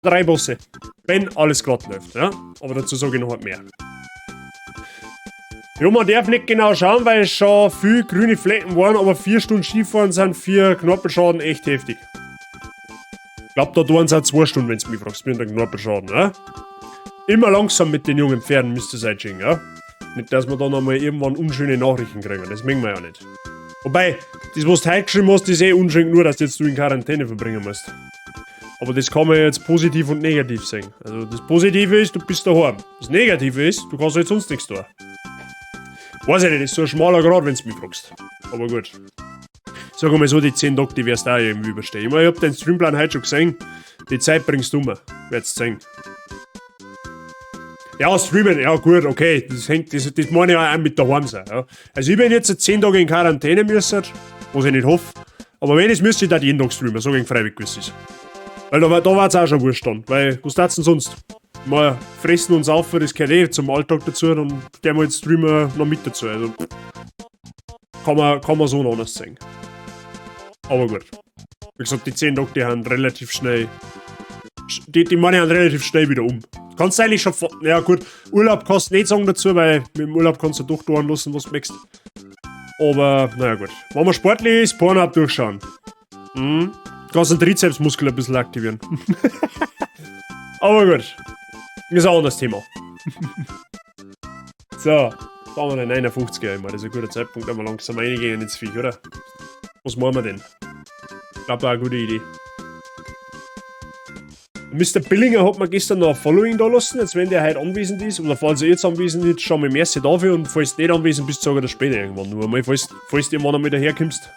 Drei Bosse. Wenn alles glatt läuft, ja. Aber dazu sage ich noch halt mehr. Ja, man darf nicht genau schauen, weil schon viel grüne Flecken waren, aber 4 Stunden Skifahren sind 4 Knorpelschaden echt heftig. Ich glaub, da dauern es auch 2 Stunden, wenn du mich fragst, mit dem Knorpelschaden, ja? Immer langsam mit den jungen Pferden müsst ihr sein, ja? Nicht, dass wir dann einmal irgendwann unschöne Nachrichten kriegen, das mögen wir ja nicht. Wobei, das, was du heute geschrieben hast, ist eh unschön nur, dass du jetzt du in Quarantäne verbringen musst. Aber das kann man jetzt positiv und negativ sehen. Also das Positive ist, du bist daheim. Das Negative ist, du kannst jetzt sonst nichts tun. Weiß ich nicht, ist so ein schmaler Grat, wenn du mich fragst. Aber gut. Sag mal so, die 10 Tage, die wirst du auch irgendwie überstehen. Ich meine, ich hab den Streamplan heute schon gesehen. Die Zeit bringst du um. Werd's sehen. Ja, streamen, ja gut, okay. Das hängt, das meine ich auch mit daheim sein. Ja. Also ich bin jetzt 10 Tage in Quarantäne müssen, was ich nicht hoffe. Aber wenn ich müsste, ich dann jeden Tag streamen, so gegen freiwillig gewiss ist. Weil da war's auch schon wurscht dann. Weil, was tat's denn sonst? Mal fressen und saufen, das gehört eh zum Alltag dazu, dann der mal jetzt Streamer noch mit dazu. Also kann man so noch anders sehen. Aber gut. Wie gesagt, die 10 Tage, die haben relativ schnell. Die meine haben relativ schnell wieder um. Kannst du eigentlich schon. Ja gut, Urlaub kannst du nicht sagen dazu, weil mit dem Urlaub kannst du doch tun lassen, was du möchtest. Aber, naja gut. Wenn man sportlich ist, Pornhub durchschauen. Mhm. Kannst den Trizepsmuskel ein bisschen aktivieren. Aber gut. Ist auch ein anderes Thema. So, fahren wir den 51er immer. Das ist ein guter Zeitpunkt, wenn wir langsam reingehen ins Viech, oder? Was machen wir denn? Ich glaube, eine gute Idee. Mr. Billinger hat mir gestern noch ein Following da lassen, jetzt wenn der heute anwesend ist, oder falls er jetzt anwesend ist, schon mal merci dafür und falls du nicht anwesend bist, sag ich das später irgendwann. Nur mal, falls du irgendwann einmal daherkommst.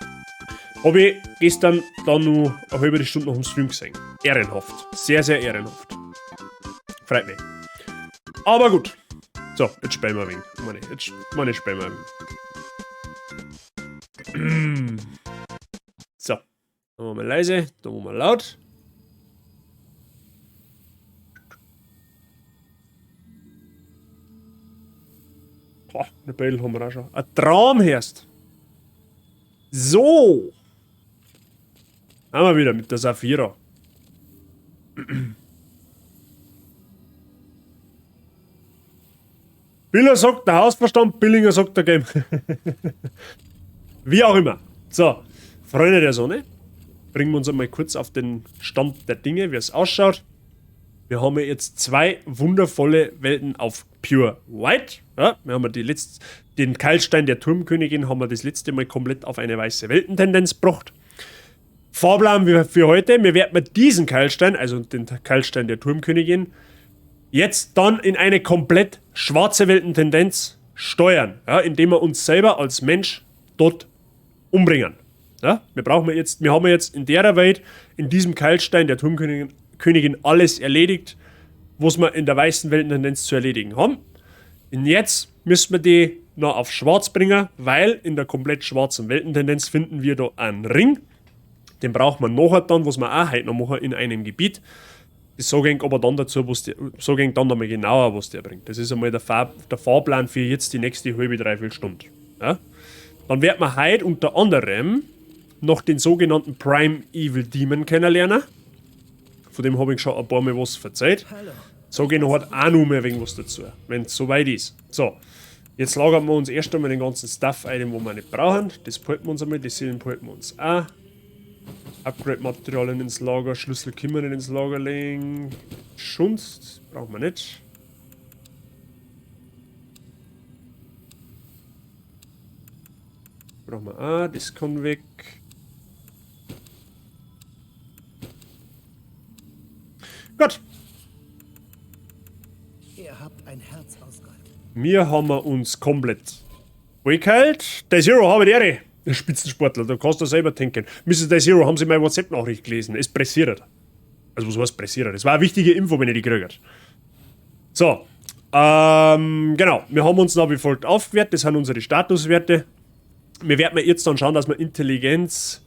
Hab ich gestern dann nur eine halbe Stunde nach dem Stream gesehen. Ehrenhaft. Sehr, sehr ehrenhaft. Freut mich. Aber gut. So, jetzt spielen wir ein wenig. Meine, jetzt meine, spielen wir ein wenig. So. Da machen wir leise, da machen wir laut. Boah, eine Bell haben wir auch schon. Ein Traum herrscht. So. Haben wir wieder mit der Saphira. Biller sagt der Hausverstand, Billinger sagt der Game. Wie auch immer. So, Freunde der Sonne, bringen wir uns einmal kurz auf den Stand der Dinge, wie es ausschaut. Wir haben ja jetzt 2 wundervolle Welten auf Pure White. Ja, wir haben ja den Keilstein der Turmkönigin haben wir das letzte Mal komplett auf eine weiße Weltentendenz gebracht. Fahrplan für heute, wir werden mit diesem Keilstein, also den Keilstein der Turmkönigin, jetzt dann in eine komplett schwarze Weltentendenz steuern, ja, indem wir uns selber als Mensch dort umbringen. Ja, wir brauchen jetzt, wir haben jetzt in der Welt, in diesem Keilstein der Turmkönigin Königin alles erledigt, was wir in der weißen Weltentendenz zu erledigen haben. Und jetzt müssen wir die noch auf schwarz bringen, weil in der komplett schwarzen Weltentendenz finden wir da einen Ring. Den braucht man nachher dann, was wir auch heute noch machen, in einem Gebiet. Das sage ich aber dann dazu, was der, sage ich dann nochmal genauer, was der bringt. Das ist einmal der Fahrplan für jetzt die nächste halbe, dreiviertel Stunde. Ja? Dann werden wir heute unter anderem noch den sogenannten Prime Evil Demon kennenlernen. Von dem habe ich schon ein paar Mal was verzeiht. Hallo. Sag ich noch halt auch noch mehr wegen was dazu, wenn es soweit ist. So, jetzt lagern wir uns erst einmal den ganzen Stuff ein, den wir nicht brauchen. Das behalten wir uns einmal, die Seelen behalten wir uns auch. Upgrade-Materialien ins Lager, Schlüssel können wir nicht ins Lager legen. Schunst brauchen wir nicht. Brauchen wir auch, das kann weg. Gut. Ihr habt ein Herz aus Gold. Wir haben uns komplett vollgeheilt. Der Zero, habe die Ehre. Der Spitzensportler, da kannst du selber denken. Mister Day Zero, haben Sie meine WhatsApp-Nachricht gelesen? Es pressiert. Also was heißt pressiert? Das war eine wichtige Info, wenn ich die kriege. So. Genau. Wir haben uns noch wie folgt aufgewertet. Das sind unsere Statuswerte. Wir werden jetzt dann schauen, dass wir Intelligenz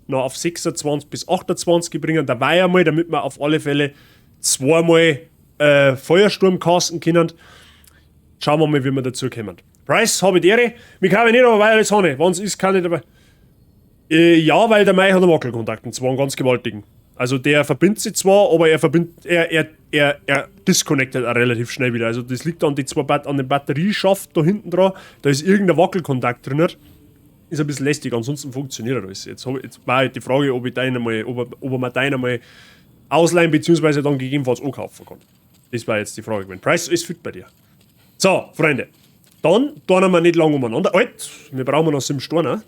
noch auf 26 bis 28 bringen. Dabei einmal, damit wir auf alle Fälle zweimal Feuersturm casten können. Schauen wir mal, wie wir dazu kommen. Price, habe ich die Ehre. Mich kann ich nicht, aber weil alles habe. Wenn's ist, kann ich dabei. Ja, weil der Mai hat einen Wackelkontakt, und zwar einen ganz gewaltigen. Also der verbindet sich zwar, aber er verbindet, er, er, er, er disconnectet auch relativ schnell wieder. Also das liegt an die zwei Bat an dem Batterieschaft da hinten dran. Da ist irgendein Wackelkontakt drin. Ist ein bisschen lästig, ansonsten funktioniert alles. Jetzt war halt die Frage, ob ich den einmal, ob man den einmal ausleihen bzw. dann gegebenenfalls auch kaufen kann. Das war jetzt die Frage gewesen. Preis ist fit bei dir. So, Freunde. Dann tun wir nicht lange umeinander. Halt, wir brauchen noch 7 Steine.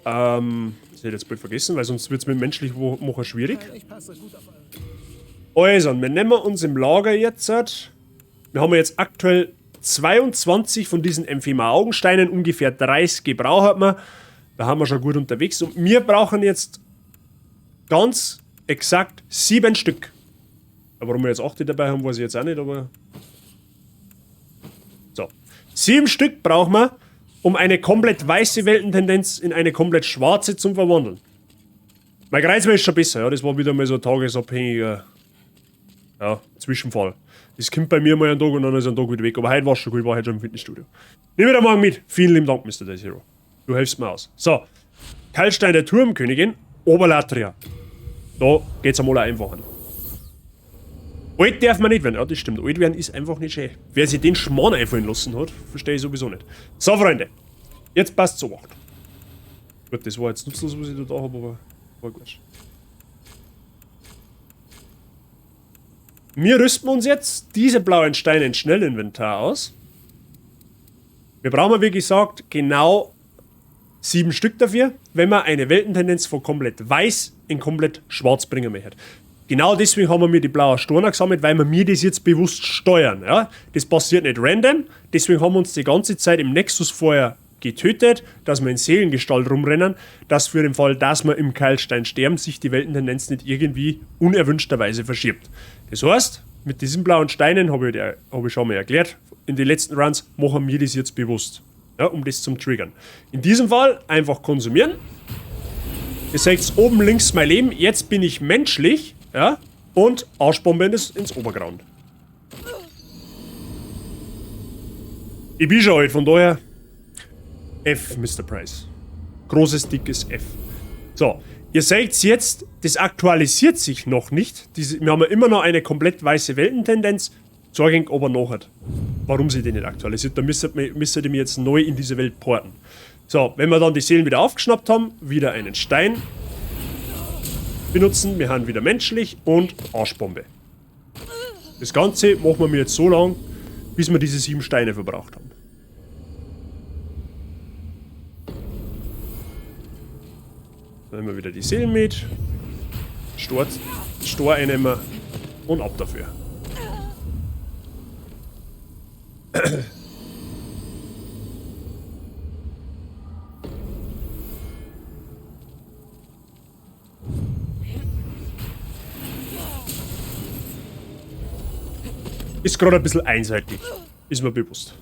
Das hätte ich jetzt bald vergessen, weil sonst wird's mit menschlich machen schwierig. Ich passe gut auf eure Also, wir nehmen uns im Lager jetzt. Wir haben jetzt aktuell 22 von diesen Empfema Augensteinen, ungefähr 30 gebraucht man. Da haben wir schon gut unterwegs. Und wir brauchen jetzt ganz exakt 7 Stück. Aber warum wir jetzt 8 dabei haben, weiß ich jetzt auch nicht, aber... So. 7 Stück brauchen wir, um eine komplett weiße Weltentendenz in eine komplett schwarze zu verwandeln. Mein Kreuzwehr ist schon besser, ja, das war wieder mal so ein tagesabhängiger, ja, Zwischenfall. Das kommt bei mir mal einen Tag und dann ist ein Tag wieder weg. Aber heute war's schon gut, ich war heute schon im Fitnessstudio. Nimm wieder morgen mit. Vielen lieben Dank, Mister Days Hero. Du hilfst mir aus. So. Keilstein der Turmkönigin, Oberlatria. Da geht's einmal einfach an. Alt darf man nicht werden. Ja, das stimmt. Alt werden ist einfach nicht schön. Wer sich den Schmarrn einfallen lassen hat, verstehe ich sowieso nicht. So, Freunde. Jetzt passt zur Wacht. Gut, das war jetzt nutzlos, was ich da hab, aber war gut. Wir rüsten uns jetzt diese blauen Steine ins Schnellinventar aus. Wir brauchen, wie gesagt, genau 7 Stück dafür, wenn man eine Weltentendenz von komplett weiß in komplett schwarz bringen möchte. Genau deswegen haben wir mir die blauen Steine gesammelt, weil wir mir das jetzt bewusst steuern. Ja? Das passiert nicht random, deswegen haben wir uns die ganze Zeit im Nexus vorher getötet, dass wir in Seelengestalt rumrennen, dass für den Fall, dass wir im Keilstein sterben, sich die Weltentendenz nicht irgendwie unerwünschterweise verschiebt. Das heißt, mit diesen blauen Steinen, hab ich schon mal erklärt, in den letzten Runs machen wir das jetzt bewusst, ja, um das zum Triggern. In diesem Fall einfach konsumieren. Ihr seht oben links mein Leben, jetzt bin ich menschlich, ja, und Arschbombe ins Oberground. Ich bin schon alt, von daher F, Mister Price. Großes, dickes F. So, ihr seht's jetzt, das aktualisiert sich noch nicht. Wir haben ja immer noch eine komplett weiße Weltentendenz. Zeige ich aber nachher, warum sich die nicht aktualisiert. Da müsstet ihr mir jetzt neu in diese Welt porten. So, wenn wir dann die Seelen wieder aufgeschnappt haben, wieder einen Stein benutzen. Wir haben wieder menschlich und Arschbombe. Das Ganze machen wir jetzt so lang, bis wir diese 7 Steine verbraucht haben. Dann nehmen wir wieder die Seelen mit. Stor einnehmen und ab dafür. Ist gerade ein bisschen einseitig, ist mir bewusst.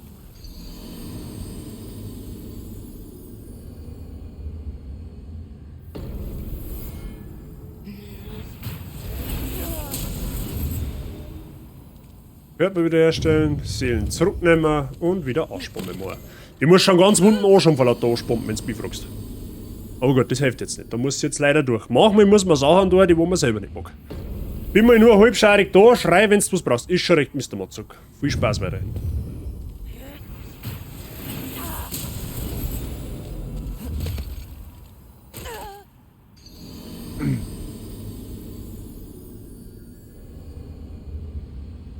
Körper wiederherstellen, Seelen zurücknehmen und wieder Arschbombe machen. Die muss schon ganz wunden Arsch haben vor lauter Arschbomben, wenn's mich fragst. Aber gut, das hilft jetzt nicht. Da muss ich jetzt leider durch. Manchmal muss man Sachen tun, die wo man selber nicht mag. Bin mal nur halbschaarig da, schrei, wenn's was brauchst. Ist schon recht, Mister Motzuk. Viel Spaß weiterhin.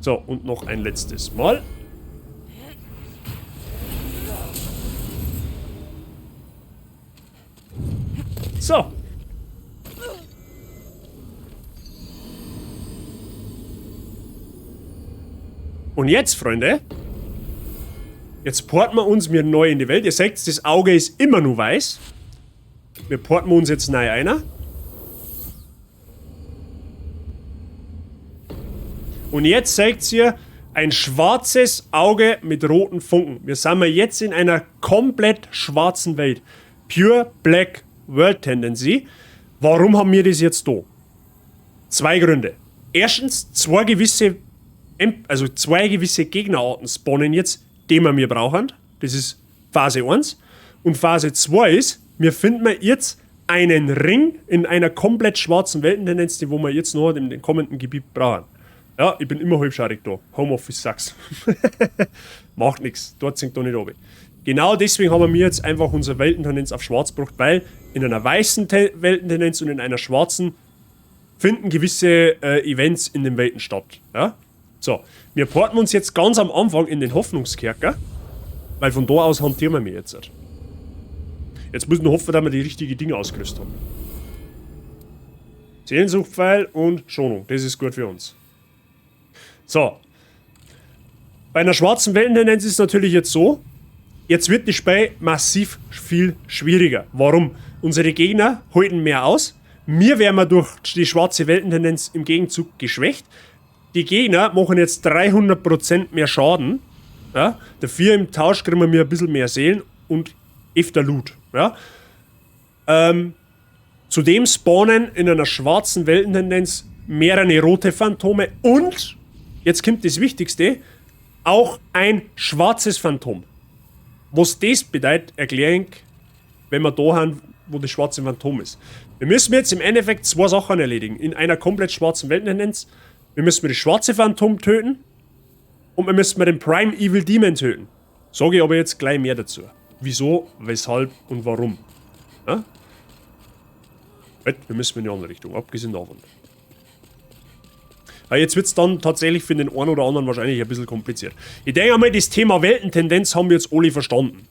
So, und noch ein letztes Mal. So. Und jetzt, Freunde, jetzt porten wir uns mir neu in die Welt. Ihr seht, das Auge ist immer nur weiß. Wir porten uns jetzt neu einer. Und jetzt seht ihr ein schwarzes Auge mit roten Funken. Wir sind jetzt in einer komplett schwarzen Welt. Pure Black World Tendency. Warum haben wir das jetzt da? Zwei Gründe. Erstens, zwei gewisse Gegnerarten spawnen jetzt, die wir mir brauchen. Das ist Phase 1. Und Phase 2 ist, wir finden jetzt einen Ring in einer komplett schwarzen Weltentendenz, die wo wir jetzt noch in dem kommenden Gebiet brauchen. Ja, ich bin immer halbschaarig da. Homeoffice sag's. Macht nix. Dort sinkt da nicht runter. Genau deswegen haben wir jetzt einfach unsere Weltentendenz auf schwarz gebracht, weil in einer weißen Weltentendenz und in einer schwarzen finden gewisse Events in den Welten statt. Ja? So, wir porten uns jetzt ganz am Anfang in den Hoffnungskerker, weil von da aus hantieren wir jetzt. Jetzt müssen wir hoffen, dass wir die richtigen Dinge ausgerüstet haben. Seelensuchtpfeil und Schonung, das ist gut für uns. So. Bei einer schwarzen Weltentendenz ist es natürlich jetzt so, jetzt wird das Spiel massiv viel schwieriger. Warum? Unsere Gegner halten mehr aus. Mir werden wir durch die schwarze Weltentendenz im Gegenzug geschwächt. Die Gegner machen jetzt 300% mehr Schaden. Ja? Dafür im Tausch kriegen wir ein bisschen mehr Seelen und öfter Loot. Ja? Zudem spawnen in einer schwarzen Weltentendenz mehrere rote Phantome und, jetzt kommt das Wichtigste, auch ein schwarzes Phantom. Was das bedeutet, erkläre ich, wenn wir da haben, wo das schwarze Phantom ist. Wir müssen jetzt im Endeffekt zwei Sachen erledigen. In einer komplett schwarzen Weltentendenz. Wir müssen das schwarze Phantom töten und wir müssen den Prime Evil Demon töten. Sage ich aber jetzt gleich mehr dazu. Wieso, weshalb und warum. Ja? Wir müssen in die andere Richtung, abgesehen davon. Ja, jetzt wird's dann tatsächlich für den einen oder anderen wahrscheinlich ein bisschen kompliziert. Ich denke einmal, das Thema Weltentendenz haben wir jetzt alle verstanden.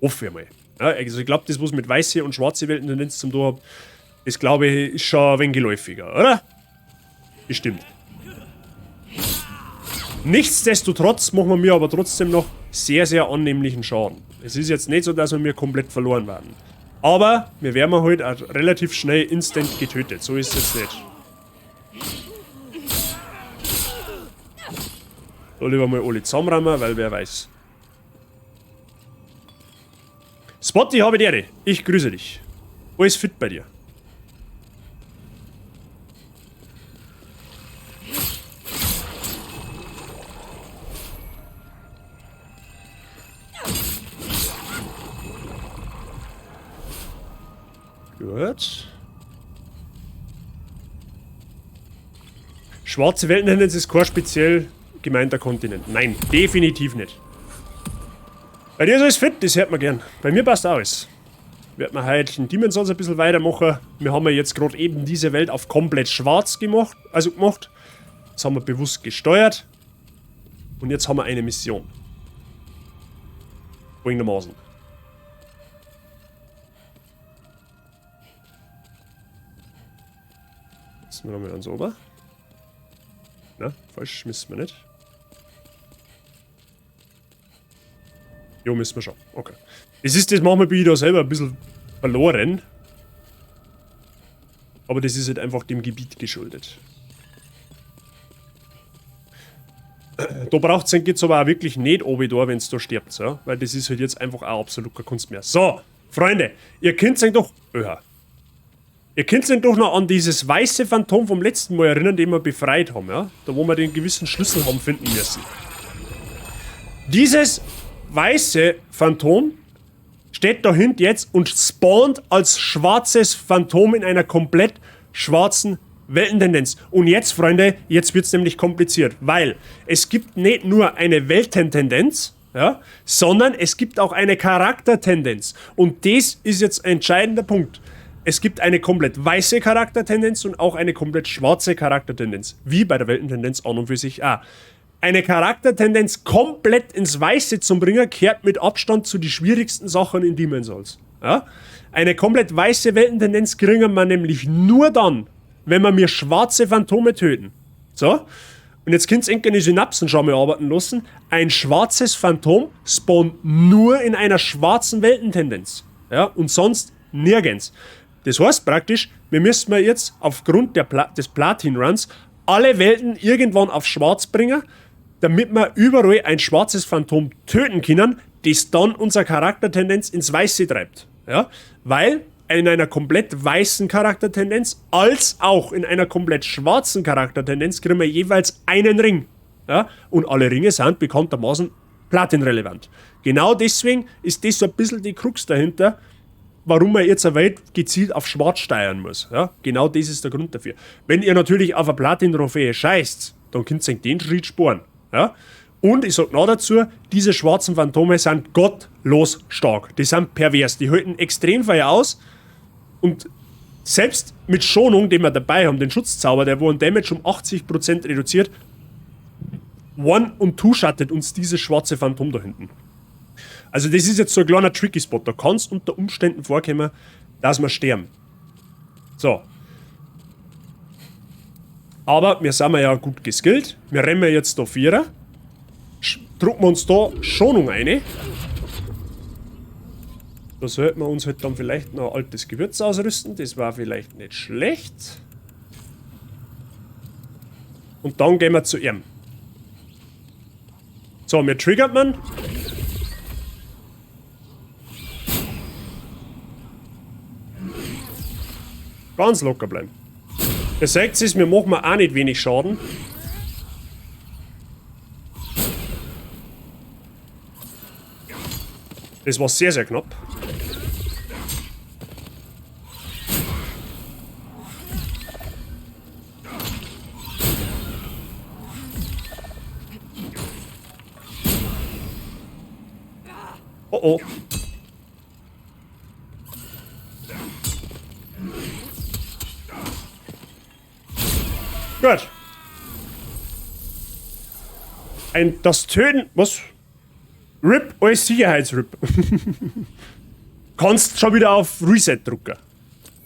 Hoffe ich mal. Ja, also ich glaub, das, was mit weiße und schwarze Weltentendenz zum tun hat, das glaube ich, ist schon ein wenig geläufiger, oder? Bestimmt. Nichtsdestotrotz machen wir aber trotzdem noch sehr, sehr annehmlichen Schaden. Es ist jetzt nicht so, dass wir komplett verloren werden. Aber wir werden halt auch relativ schnell instant getötet. So ist es jetzt nicht. Da lieber mal alle zusammenrammen, weil wer weiß. Spotty, habe die Ehre. Ich grüße dich. Alles fit bei dir. Gut. Schwarze Weltentendenz ist kein speziell gemeinter Kontinent. Nein, definitiv nicht. Bei dir ist alles fit, das hört man gern. Bei mir passt auch alles. Wird man heute in Demon's Souls ein bisschen weitermachen. Wir haben ja jetzt gerade eben diese Welt auf komplett schwarz gemacht. Also gemacht. Das haben wir bewusst gesteuert. Und jetzt haben wir eine Mission. Folgendermaßen. Jetzt müssen wir nochmal ganz oben. Na, falsch müssen wir nicht. Jo, müssen wir schon. Okay. Das ist das manchmal bin ich da selber ein bisschen verloren. Aber das ist halt einfach dem Gebiet geschuldet. Da braucht's dann geht's aber auch wirklich nicht oben da, wenn's da stirbt, ja? Weil das ist halt jetzt einfach auch absolut keine Kunst mehr. So, Freunde, ihr könnt euch doch. Öha. Ihr könnt euch doch noch an dieses weiße Phantom vom letzten Mal erinnern, den wir befreit haben, ja? Da wo wir den gewissen Schlüssel haben finden müssen. Dieses weiße Phantom steht da hinten jetzt und spawnt als schwarzes Phantom in einer komplett schwarzen Weltentendenz. Und jetzt, Freunde, jetzt wird's nämlich kompliziert, weil es gibt nicht nur eine Weltentendenz, ja, sondern es gibt auch eine Charaktertendenz. Und das ist jetzt ein entscheidender Punkt. Es gibt eine komplett weiße Charaktertendenz und auch eine komplett schwarze Charaktertendenz. Wie bei der Weltentendenz an und für sich auch. Eine Charaktertendenz komplett ins Weiße zu bringen, kehrt mit Abstand zu den schwierigsten Sachen in Demon's Souls. Ja? Eine komplett weiße Weltentendenz kriegen wir nämlich nur dann, wenn wir mir schwarze Phantome töten. So. Und jetzt könnt ihr die Synapsen schon mal arbeiten lassen. Ein schwarzes Phantom spawnt nur in einer schwarzen Weltentendenz. Ja? Und sonst nirgends. Das heißt praktisch, wir müssen jetzt aufgrund der des Platin-Runs alle Welten irgendwann auf schwarz bringen, damit wir überall ein schwarzes Phantom töten können, das dann unsere Charaktertendenz ins Weiße treibt. Ja? Weil in einer komplett weißen Charaktertendenz als auch in einer komplett schwarzen Charaktertendenz kriegen wir jeweils einen Ring. Ja? Und alle Ringe sind bekanntermaßen platinrelevant. Genau deswegen ist das so ein bisschen die Krux dahinter, warum man jetzt eine Welt gezielt auf Schwarz steuern muss. Ja, genau das ist der Grund dafür. Wenn ihr natürlich auf eine Platin-Trophäe scheißt, dann könnt ihr den Schritt sparen. Ja? Und ich sag noch dazu, diese schwarzen Phantome sind gottlos stark. Die sind pervers. Die halten extrem viel aus. Und selbst mit Schonung, den wir dabei haben, den Schutzzauber, der wo ein Damage um 80% reduziert, One- und Two-shottet uns dieses schwarze Phantom da hinten. Also das ist jetzt so ein kleiner tricky Spot. Da kann es unter Umständen vorkommen, dass wir sterben. So. Aber wir sind ja gut geskillt. Wir rennen jetzt da Vierer. Drucken wir uns da Schonung ein. Da sollten wir uns halt dann vielleicht noch ein altes Gewürz ausrüsten. Das war vielleicht nicht schlecht. Und dann gehen wir zu ihm. So, wir triggert man. Ganz locker bleiben. Ihr seht es, wir machen auch nicht wenig Schaden. Das war sehr, sehr knapp. Oh oh. Gut. Das Töten... Was? RIP als Sicherheitsrip. Kannst schon wieder auf Reset drücken.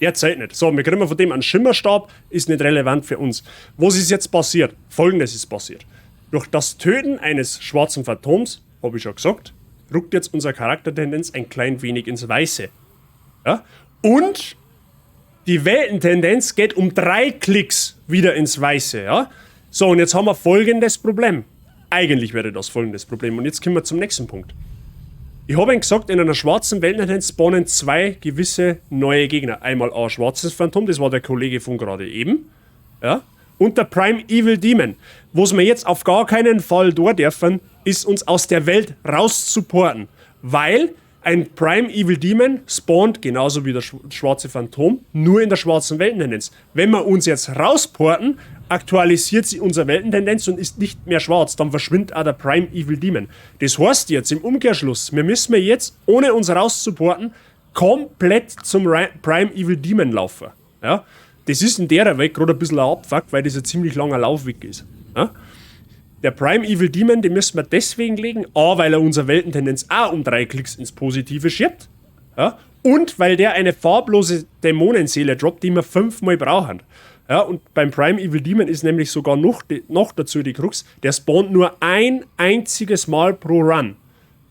Derzeit nicht. So, wir kriegen von dem einen Schimmerstab, ist nicht relevant für uns. Was ist jetzt passiert? Folgendes ist passiert. Durch das Töten eines schwarzen Phantoms, hab ich schon gesagt, rückt jetzt unsere Charaktertendenz ein klein wenig ins Weiße. Ja? Und die Weltentendenz geht um 3 Klicks wieder ins Weiße. Ja? So, und jetzt haben wir folgendes Problem. Eigentlich wäre das folgendes Problem. Und jetzt kommen wir zum nächsten Punkt. Ich habe Ihnen gesagt, in einer schwarzen Weltentendenz spawnen 2 gewisse neue Gegner. Einmal ein schwarzes Phantom, das war der Kollege von gerade eben. Ja? Und der Prime Evil Demon. Was wir jetzt auf gar keinen Fall tun dürfen, ist uns aus der Welt rauszuporten. Weil ein Prime Evil Demon spawnt, genauso wie der schwarze Phantom, nur in der schwarzen Weltentendenz. Wenn wir uns jetzt rausporten, aktualisiert sich unsere Weltentendenz und ist nicht mehr schwarz. Dann verschwindet auch der Prime Evil Demon. Das heißt jetzt im Umkehrschluss, wir müssen jetzt, ohne uns rauszuporten, komplett zum Prime Evil Demon laufen. Ja? Das ist in der Welt gerade ein bisschen ein Abfuck, weil das ein ziemlich langer Laufweg ist. Ja? Der Prime Evil Demon, den müssen wir deswegen legen, A, weil er unsere Weltentendenz auch um 3 Klicks ins Positive schiebt, ja, und weil der eine farblose Dämonenseele droppt, die wir 5-mal brauchen. Ja, und beim Prime Evil Demon ist nämlich sogar noch dazu die Krux, der spawnt nur ein einziges Mal pro Run.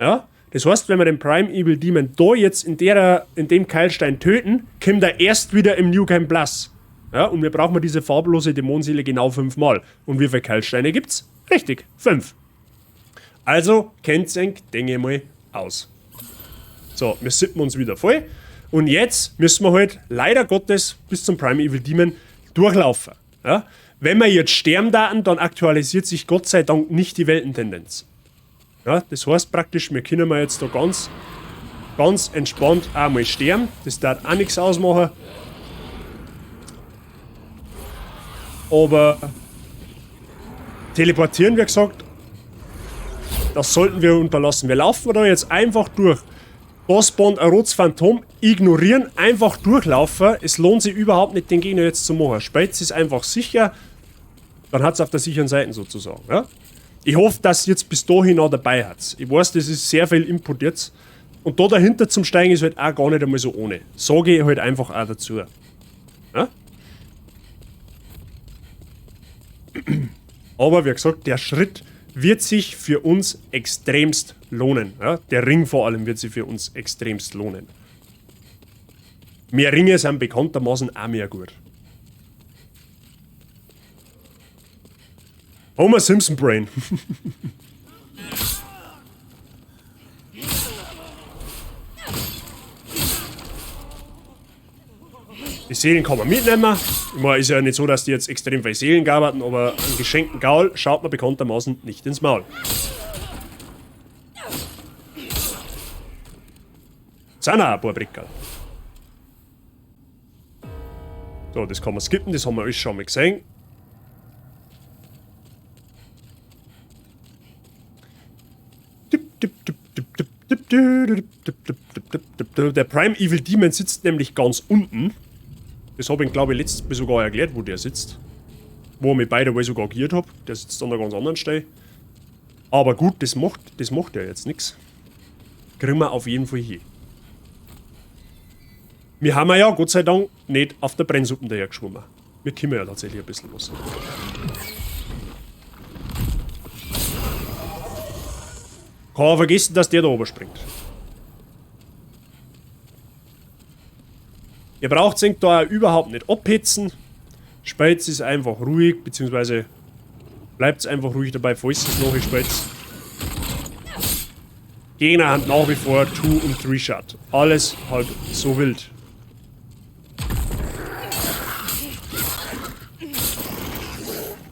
Ja, das heißt, wenn wir den Prime Evil Demon da jetzt in dem Keilstein töten, kommt er erst wieder im New Game Plus. Ja, und wir brauchen diese farblose Dämonenseele genau 5-mal. Und wie viele Keilsteine gibt's? Richtig, 5. Also kennt's eng, denke ich mal, aus. So, wir sippen uns wieder voll. Und jetzt müssen wir halt leider Gottes bis zum Prime Evil Demon durchlaufen. Ja? Wenn wir jetzt sterben daten, dann aktualisiert sich Gott sei Dank nicht die Weltentendenz. Ja, das heißt praktisch, wir können mal jetzt da ganz, ganz entspannt auch mal sterben. Das darf auch nichts ausmachen. Aber teleportieren, wie gesagt, das sollten wir unterlassen. Wir laufen da jetzt einfach durch. Da spawnt ein rotes Phantom, ignorieren, einfach durchlaufen. Es lohnt sich überhaupt nicht, den Gegner jetzt zu machen. Speiz ist einfach sicher, dann hat's auf der sicheren Seite sozusagen. Ja? Ich hoffe, dass ihr jetzt bis dahin auch dabei habt. Ich weiß, das ist sehr viel Input jetzt. Und da dahinter zum Steigen ist halt auch gar nicht einmal so ohne. Sage ich halt einfach auch dazu. Ja? Aber wie gesagt, der Schritt wird sich für uns extremst lohnen. Ja? Der Ring vor allem wird sich für uns extremst lohnen. Mehr Ringe sind bekanntermaßen auch mehr gut. Homer Simpson Brain. Die Seelen kann man mitnehmen. Ich meine, ist ja nicht so, dass die jetzt extrem viele Seelen gaberten, aber einen geschenkten Gaul schaut man bekanntermaßen nicht ins Maul. Sind auch ein paar Brickerl. So, das kann man skippen, das haben wir alles schon mal gesehen. Der Prime Evil Demon sitzt nämlich ganz unten. Das habe ich, glaube ich, letztes Mal sogar erklärt, wo der sitzt. Wo ich mich by the way sogar geirrt hab. Der sitzt an einer ganz anderen Stelle. Aber gut, das macht ja jetzt nix. Kriegen wir auf jeden Fall hin. Wir haben ja, Gott sei Dank, nicht auf der Brennsuppe daher geschwommen. Wir können ja tatsächlich ein bisschen was. Kann man vergessen, dass der da oben springt. Ihr braucht euch da auch überhaupt nicht abhetzen. Spielt es einfach ruhig, beziehungsweise bleibt einfach ruhig dabei, falls es noch spielt. Gegner haben nach wie vor 2 und 3 Shot. Alles halt so wild.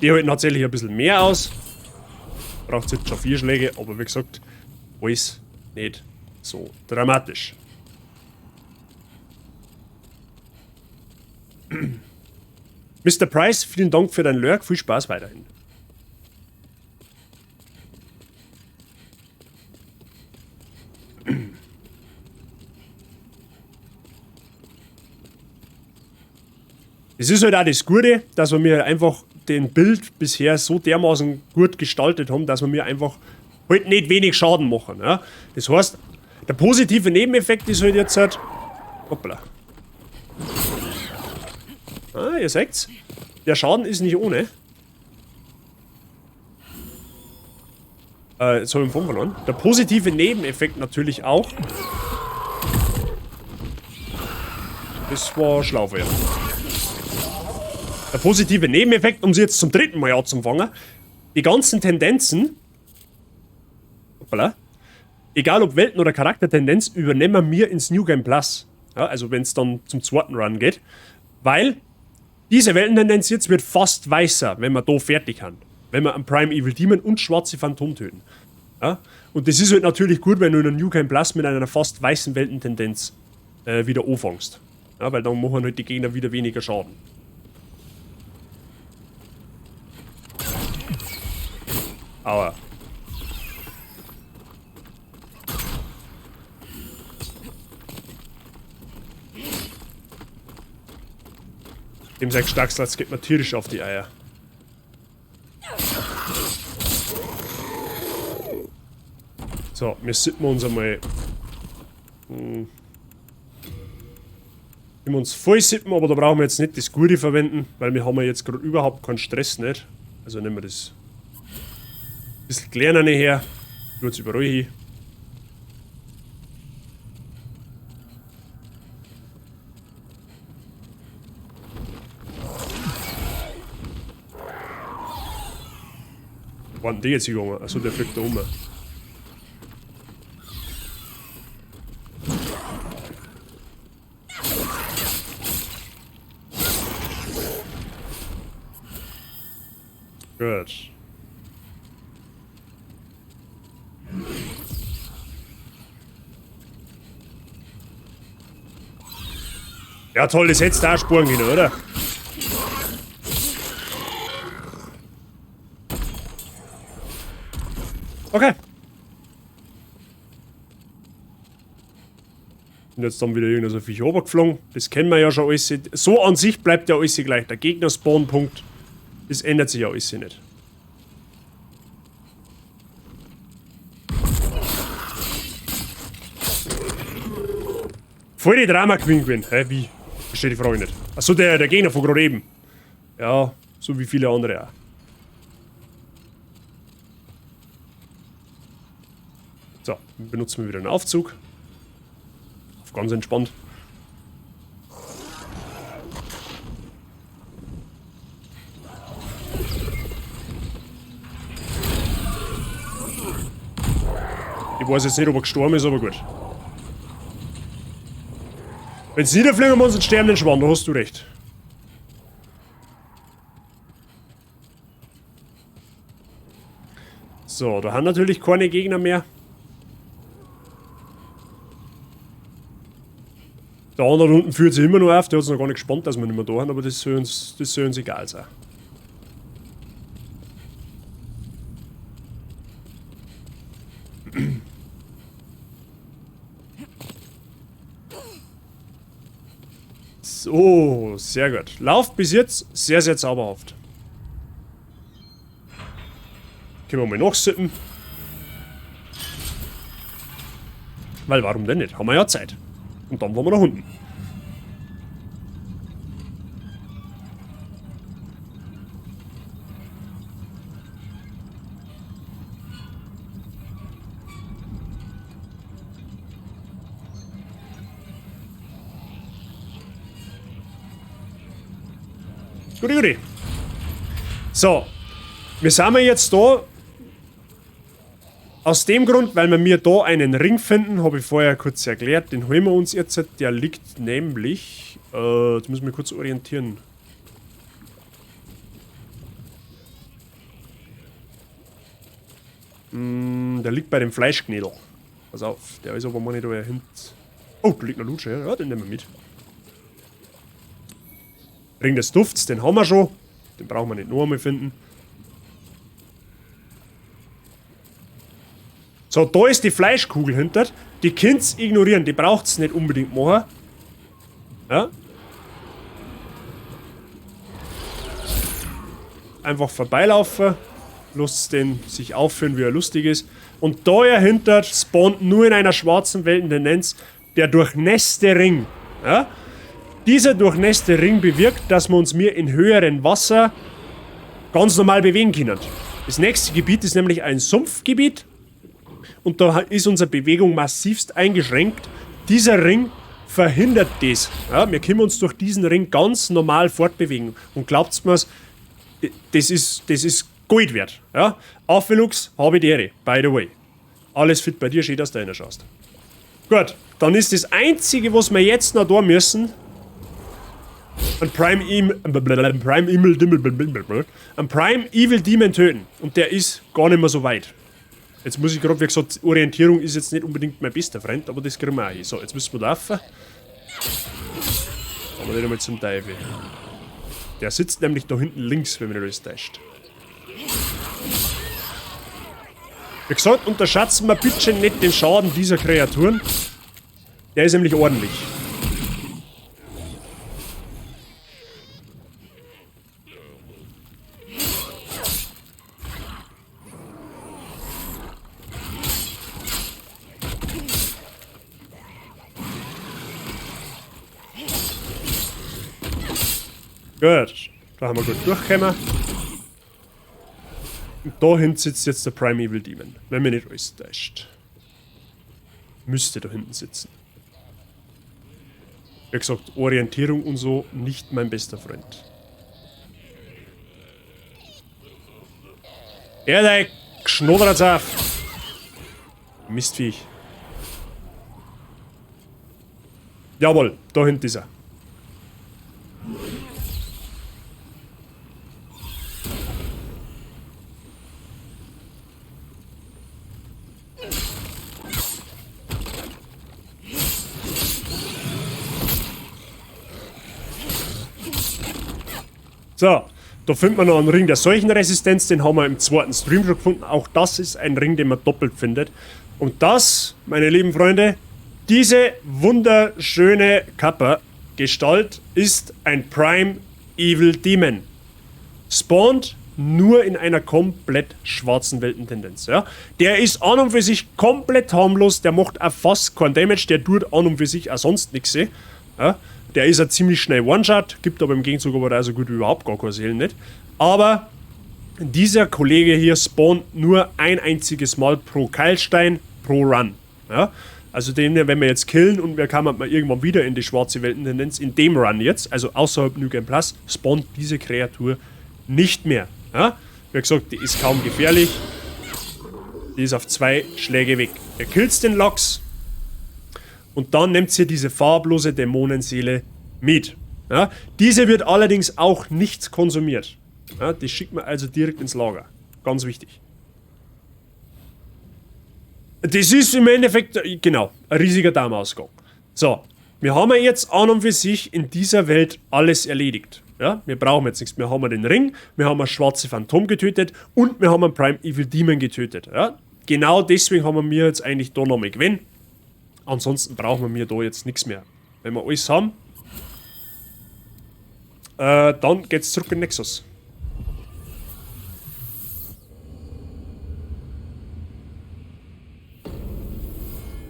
Die halten tatsächlich ein bisschen mehr aus. Braucht jetzt schon 4 Schläge, aber wie gesagt, alles nicht so dramatisch. Mr. Price, vielen Dank für dein Lurk. Viel Spaß weiterhin. Es ist halt auch das Gute, dass wir mir einfach den Build bisher so dermaßen gut gestaltet haben, dass wir mir einfach halt nicht wenig Schaden machen. Ja? Das heißt, der positive Nebeneffekt ist halt jetzt halt... Hoppla. Ah, ihr seht's. Der Schaden ist nicht ohne. Jetzt hab ich den Funk verloren. Der positive Nebeneffekt natürlich auch. Das war schlau von ihm. Der positive Nebeneffekt, um sie jetzt zum dritten Mal anzufangen, die ganzen Tendenzen, hoppala, egal ob Welten- oder Charaktertendenz, übernehmen wir ins New Game Plus. Ja, also wenn's dann zum zweiten Run geht. Weil diese Weltentendenz jetzt wird fast weißer, wenn wir da fertig haben. Wenn wir einen Prime Evil Demon und schwarze Phantom töten. Ja? Und das ist halt natürlich gut, wenn du in einem New Game Plus mit einer fast weißen Weltentendenz wieder anfängst. Ja, weil dann machen halt die Gegner wieder weniger Schaden. Aua. Dem sein Starksatz geht mir tierisch auf die Eier. So, wir sippen uns einmal. Wir uns voll sippen, aber da brauchen wir jetzt nicht das Gute verwenden, weil wir haben ja jetzt gerade überhaupt keinen Stress, nicht? Also nehmen wir das bisschen kleiner her, tut's überall hin. Wo waren die jetzt gegangen? Achso, der fliegt da rum. Gut. Ja toll, das hättest du auch spuren können, oder? Okay. Und jetzt dann wieder irgendein so Viech runtergeflogen. Das kennen wir ja schon alles. So an sich bleibt ja alles gleich. Der Gegner-Spawnpunkt, das ändert sich ja alles nicht. Voll die Drama Queen gewinnt. Hä, wie? Verstehe die Frage nicht. Achso, der Gegner von gerade eben. Ja, so wie viele andere auch. So, benutzen wir wieder einen Aufzug. Auf ganz entspannt. Ich weiß jetzt nicht, ob er gestorben ist, aber gut. Wenn's niederfliegen wir uns und sterben den Schwan, da hast du recht. So, da haben natürlich keine Gegner mehr. Der andere unten führt sich immer noch auf, der hat es noch gar nicht gespannt, dass wir nicht mehr da haben, aber das soll uns egal sein. So, sehr gut. Lauf bis jetzt sehr, sehr zauberhaft. Können wir mal nachsippen. Weil warum denn nicht? Haben wir ja Zeit. Und dann wollen wir nach unten. Guti, guti. So, wir sind jetzt da. Aus dem Grund, weil wir mir da einen Ring finden, habe ich vorher kurz erklärt, den holen wir uns jetzt. Der liegt nämlich, jetzt müssen wir kurz orientieren. Der liegt bei dem Fleischknädel. Pass auf, der ist aber mal nicht da hinten. Oh, da liegt noch Lutsche, ja, den nehmen wir mit. Ring des Dufts, den haben wir schon. Den brauchen wir nicht noch einmal finden. So, da ist die Fleischkugel hinter. Die könnt's ignorieren, die braucht's nicht unbedingt machen. Ja. Einfach vorbeilaufen. Lasst den sich aufführen, wie er lustig ist. Und da hinter spawnt nur in einer schwarzen Weltentendenz der durchnässte Ring. Ja? Dieser durchnässte Ring bewirkt, dass wir uns mehr in höheren Wasser ganz normal bewegen können. Das nächste Gebiet ist nämlich ein Sumpfgebiet. Und da ist unsere Bewegung massivst eingeschränkt. Dieser Ring verhindert das. Ja, wir können uns durch diesen Ring ganz normal fortbewegen. Und glaubt's mir's, das ist Gold wert. Ja? Afelux, habe die Ehre, by the way. Alles fit bei dir, schön, dass du reinschaust. Gut, dann ist das Einzige, was wir jetzt noch da müssen, ein Prime Evil Demon töten. Und der ist gar nicht mehr so weit. Jetzt muss ich gerade, wie gesagt, Orientierung ist jetzt nicht unbedingt mein bester Freund, aber das kriegen wir auch hin. So, jetzt müssen wir laufen. Aber nicht einmal zum Teufel. Der sitzt nämlich da hinten links, wenn mich nicht alles täuscht. Wie gesagt, unterschätzen wir bitte nicht den Schaden dieser Kreaturen. Der ist nämlich ordentlich. Gut, da haben wir gut durchgekommen. Und da hinten sitzt jetzt der Prime Evil Demon, wenn mir nicht alles täuscht. Müsste da hinten sitzen. Wie gesagt, Orientierung und so, nicht mein bester Freund. Er der Schnoddert's auf! Mistviech. Jawohl, da hinten ist er. So, da findet man noch einen Ring der Seuchenresistenz, den haben wir im zweiten Stream schon gefunden. Auch das ist ein Ring, den man doppelt findet. Und das, meine lieben Freunde, diese wunderschöne Kappa-Gestalt ist ein Prime Evil Demon. Spawnt nur in einer komplett schwarzen Weltentendenz. Ja? Der ist an und für sich komplett harmlos, der macht auch fast keinen Damage, der tut an und für sich auch sonst nichts. Ja? Der ist ja ziemlich schnell One-Shot, gibt aber im Gegenzug aber auch so gut wie überhaupt gar keine Seelen nicht. Aber dieser Kollege hier spawnt nur ein einziges Mal pro Keilstein pro Run. Ja? Also den, wenn wir jetzt killen und wir kommen mal irgendwann wieder in die schwarze Weltentendenz, in dem Run jetzt, also außerhalb New Game Plus, spawnt diese Kreatur nicht mehr. Ja? Wie gesagt, die ist kaum gefährlich. Die ist auf 2 Schläge weg. Er killt den Lachs. Und dann nimmt sie diese farblose Dämonenseele mit. Ja, diese wird allerdings auch nicht konsumiert. Ja, die schickt man also direkt ins Lager. Ganz wichtig. Das ist im Endeffekt, genau, ein riesiger Darmausgang. So, Wir haben ja jetzt an und für sich in dieser Welt alles erledigt. Ja, wir brauchen jetzt nichts. Wir haben den Ring, wir haben ein schwarze Phantom getötet und wir haben einen Prime Evil Demon getötet. Ja, genau deswegen haben wir jetzt eigentlich da nochmal gewonnen. Ansonsten brauchen wir da jetzt nichts mehr. Wenn wir alles haben, dann geht's zurück in Nexus.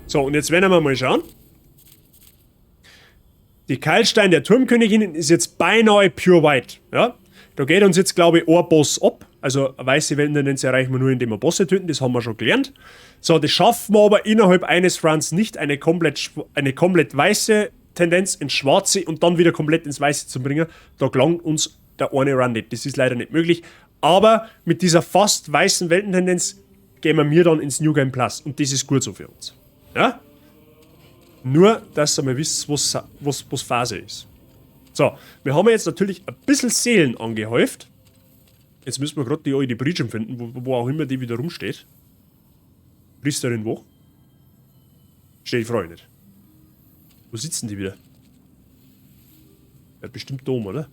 So, und jetzt werden wir mal schauen. Die Keilstein der Turmkönigin ist jetzt beinahe Pure White. Ja? Da geht uns jetzt, glaube ich, ein Boss ab. Also weiße Weltentendenz erreichen wir nur, indem wir Bosse töten, das haben wir schon gelernt. So, das schaffen wir aber innerhalb eines Runs nicht, eine komplett weiße Tendenz ins Schwarze und dann wieder komplett ins Weiße zu bringen. Da gelangt uns der eine Run nicht. Das ist leider nicht möglich. Aber mit dieser fast weißen Weltentendenz gehen wir mir dann ins New Game Plus. Und das ist gut so für uns. Ja? Nur, dass ihr mal wisst, was Phase ist. So, wir haben jetzt natürlich ein bisschen Seelen angehäuft. Jetzt müssen wir gerade die alte Bridge finden, wo auch immer die wieder rumsteht. Priesterin wo? Steht, ich frage nicht. Wo sitzen die wieder? Ja, bestimmt da oben, oder?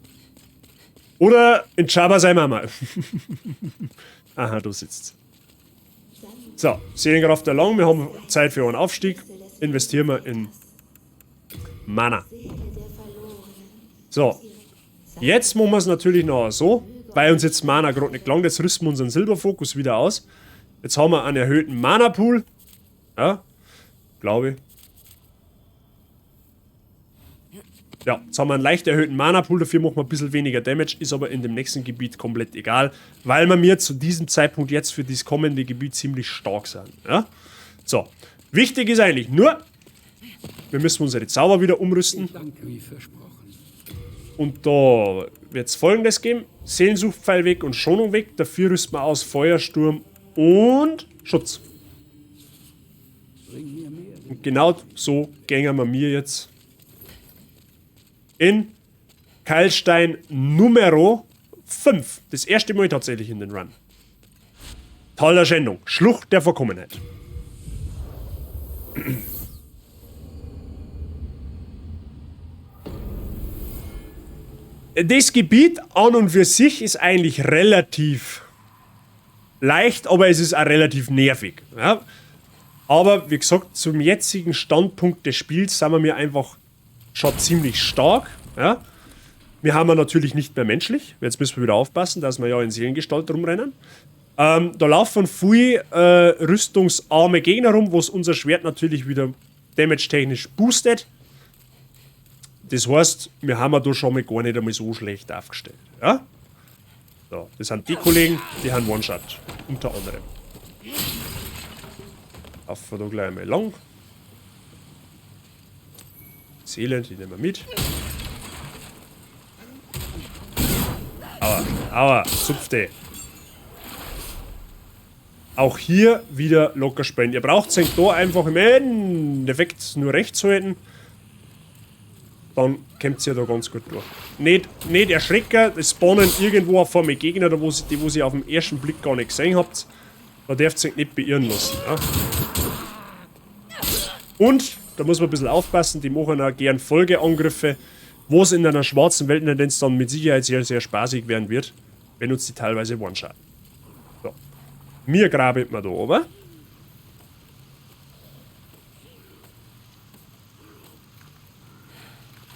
Oder in Jabba sei Mama. Aha, da sitzt. So, Seelenkraft erlangen. Wir haben Zeit für einen Aufstieg. Investieren wir in Mana. So, jetzt machen wir es natürlich noch so, weil uns jetzt Mana gerade nicht gelangt. Jetzt rüsten wir unseren Silberfokus wieder aus. Jetzt haben wir einen erhöhten Mana-Pool. Ja, glaube ich. Ja, jetzt haben wir einen leicht erhöhten Mana-Pool, dafür machen wir ein bisschen weniger Damage, ist aber in dem nächsten Gebiet komplett egal, weil wir mir zu diesem Zeitpunkt jetzt für dieses kommende Gebiet ziemlich stark sind. Ja? So, wichtig ist eigentlich nur, wir müssen unsere Zauber wieder umrüsten. Und da wird es Folgendes geben: Seelensuchpfeil weg und Schonung weg, dafür rüsten wir aus Feuersturm und Schutz. Und genau so gängen wir mir jetzt in Keilstein Numero 5. Das erste Mal tatsächlich in den Run. Tal der Schändung. Schlucht der Verkommenheit. Das Gebiet an und für sich ist eigentlich relativ leicht, aber es ist auch relativ nervig. Ja? Aber wie gesagt, zum jetzigen Standpunkt des Spiels sind wir mir einfach schon ziemlich stark. Ja? Wir haben ja natürlich nicht mehr menschlich. Jetzt müssen wir wieder aufpassen, dass wir ja in Seelengestalt rumrennen. Da laufen viel rüstungsarme Gegner rum, wo es unser Schwert natürlich wieder damage-technisch boostet. Das heißt, wir haben ja da schon mal gar nicht einmal so schlecht aufgestellt. Ja? So, das sind die Kollegen, die haben One-Shot. Unter anderem. Laufen wir da gleich mal lang. Seelen, die nehmen wir mit. Aua, aua, zupfte. Auch hier wieder locker spielen. Ihr braucht es da einfach im Endeffekt nur rechts halten. Dann kommt ihr da ganz gut durch. Nicht erschrecken, es spawnen irgendwo auf einmal Gegner, da wo sie, die wo sie auf den ersten Blick gar nicht gesehen habt. Da dürft ihr euch nicht beirren lassen. Ja. Und, da muss man ein bisschen aufpassen, die machen auch gern Folgeangriffe, wo es in einer schwarzen Weltentendenz dann mit Sicherheit sehr, sehr spaßig werden wird, wenn uns die teilweise one-shotten. So. Mir grabelt man da oben.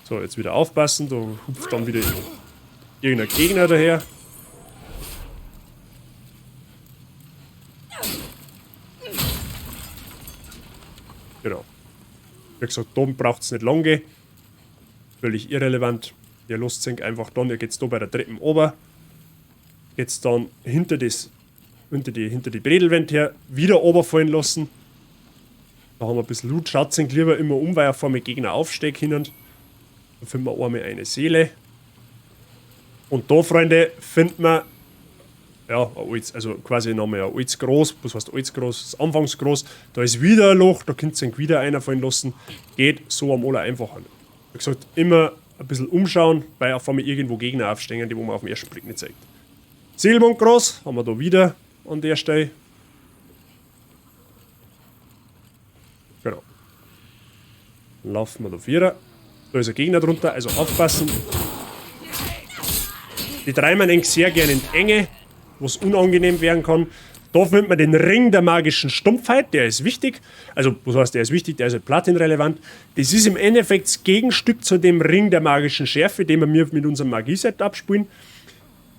So, jetzt wieder aufpassen, da hupft dann wieder irgendein Gegner daher. Genau. Wie gesagt, da braucht's nicht lange. Völlig irrelevant. Ihr lasst sich einfach dann, ihr geht's da bei der Treppe ober. Geht's dann hinter die Bredelwand her, wieder runterfallen lassen. Da haben wir ein bisschen Loot. Schaut sich lieber immer um, weil er vor mir Gegner aufstehen können. Da finden wir einmal eine Seele. Und da, Freunde, findet man, ja, also quasi nochmal ein altes Groß, was heißt altes Groß, das Anfangsgroß. Da ist wieder ein Loch, da könnt ihr wieder einer fallen lassen. Geht so am aller einfachen. Wie gesagt, immer ein bisschen umschauen, weil auf einmal irgendwo Gegner aufstehen, die wo man auf den ersten Blick nicht zeigt. Seelmond groß, haben wir da wieder an der Stelle. Genau. Laufen wir da vierer. Da ist ein Gegner drunter, also aufpassen. Die treiben eigentlich sehr gerne in die Enge, wo es unangenehm werden kann. Da findet man den Ring der magischen Stumpfheit, der ist wichtig. Also, was heißt, der ist wichtig, der ist halt platinrelevant. Das ist im Endeffekt das Gegenstück zu dem Ring der magischen Schärfe, den wir mit unserem Magie-Set abspielen.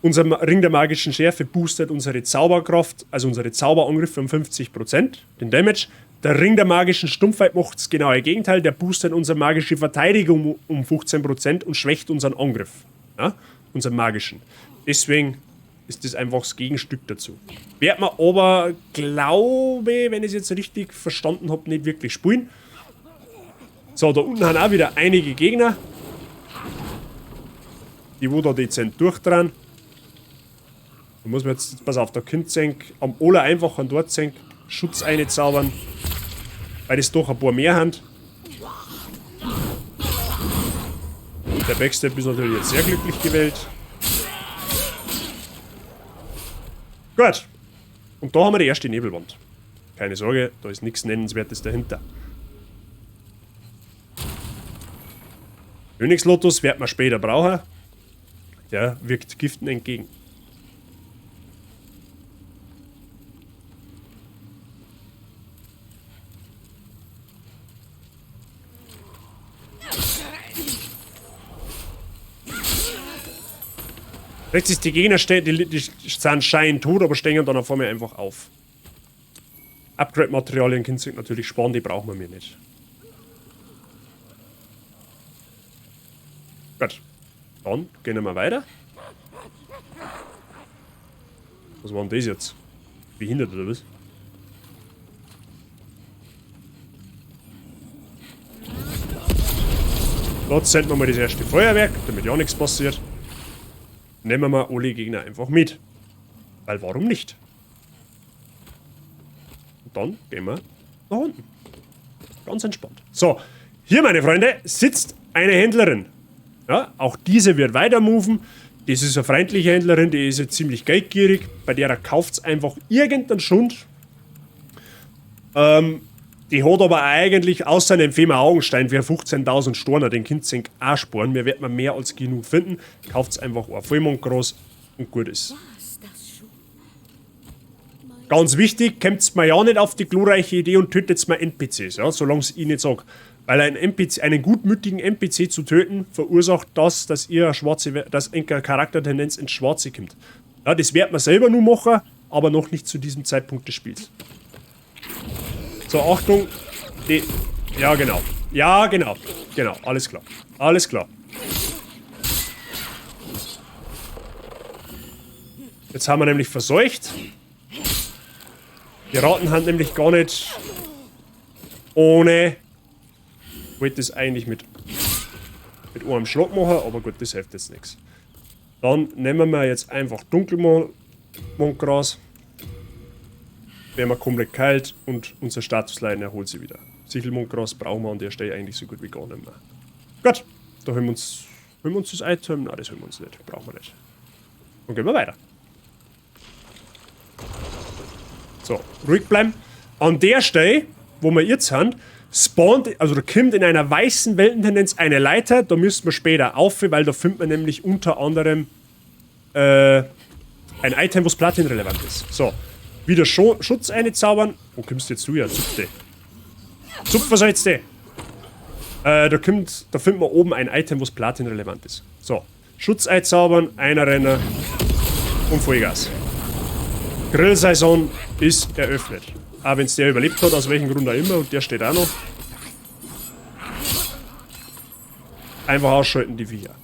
Unser Ring der magischen Schärfe boostet unsere Zauberkraft, also unsere Zauberangriffe um 50%, den Damage. Der Ring der magischen Stumpfheit macht das genaue Gegenteil, der boostet unsere magische Verteidigung um 15% und schwächt unseren Angriff, ja, unseren magischen. Deswegen ist das einfach das Gegenstück dazu. Wird man aber, glaube ich, wenn ich es jetzt richtig verstanden hab, nicht wirklich spielen. So, da unten haben auch wieder einige Gegner, die wo da dezent durchdrehen. Da muss man jetzt, pass auf, da könnt ihr am aller einfachen dort Schutz einzaubern, weil das doch ein paar mehr haben. Der Backstep ist natürlich jetzt sehr glücklich gewählt. Gut. Und da haben wir die erste Nebelwand. Keine Sorge, da ist nichts Nennenswertes dahinter. Königslotus wird man später brauchen. Der wirkt Giften entgegen. Rechts ist die Gegner, die sind scheinend tot, aber stehen dann vor mir einfach auf. Upgrade-Materialien können sich natürlich sparen, die brauchen wir mir nicht. Gut. Dann gehen wir weiter. Was war denn das jetzt? Behindert oder was? Dort senden wir mal das erste Feuerwerk, damit ja nichts passiert. Nehmen wir alle Gegner einfach mit. Weil warum nicht? Und dann gehen wir nach unten. Ganz entspannt. So, hier, meine Freunde, sitzt eine Händlerin. Ja, auch diese wird weiter moven. Das ist eine freundliche Händlerin, die ist jetzt ziemlich geldgierig. Bei der kauft's einfach irgendeinen Schund. Die hat aber eigentlich außer einem Fehmer Augenstein für 15.000 Storner, den könnt ihr auch sparen. Mir wird man mehr als genug finden. Kauft's einfach ein Vollmondgras und gut ist. Ganz wichtig, kommt's mir ja nicht auf die glorreiche Idee und tötet's mir N P Cs, ja, solange ich nicht sag. Weil ein NPC, einen gutmütigen NPC zu töten, verursacht das, dass ihr eine schwarze, dass eine Charaktertendenz ins Schwarze kommt. Ja, das wird man selber nur machen, aber noch nicht zu diesem Zeitpunkt des Spiels. So, Achtung. Die, ja, genau. Ja, genau. Genau, alles klar. Alles klar. Jetzt haben wir nämlich verseucht. Die Ratten haben nämlich gar nicht ohne... Ich wollte das eigentlich mit einem Schlag machen, aber gut, das hilft jetzt nichts. Dann nehmen wir jetzt einfach Dunkelmondgras. Werden wir komplett kalt und unser Statusleiden erholt sich wieder. Sichelmondgras brauchen wir an der Stelle eigentlich so gut wie gar nicht mehr. Gut, da holen wir uns das Item. Nein, das holen wir uns nicht. Brauchen wir nicht. Dann gehen wir weiter. So, ruhig bleiben. An der Stelle, wo wir jetzt sind, spawnt, also da kommt in einer weißen Weltentendenz eine Leiter. Da müssen wir später auf, weil da findet man nämlich unter anderem ein Item, was platinrelevant ist. So. Wieder Schutz einzaubern. Wo kommst du jetzt du her? Zupf dich. Zupf, was sollst du? Da findet man oben ein Item, was platinrelevant ist. So. Schutz einzaubern, einer Renner und Vollgas. Grillsaison ist eröffnet. Auch wenn's der überlebt hat, aus welchem Grund auch immer, und der steht auch noch. Einfach ausschalten die Viecher.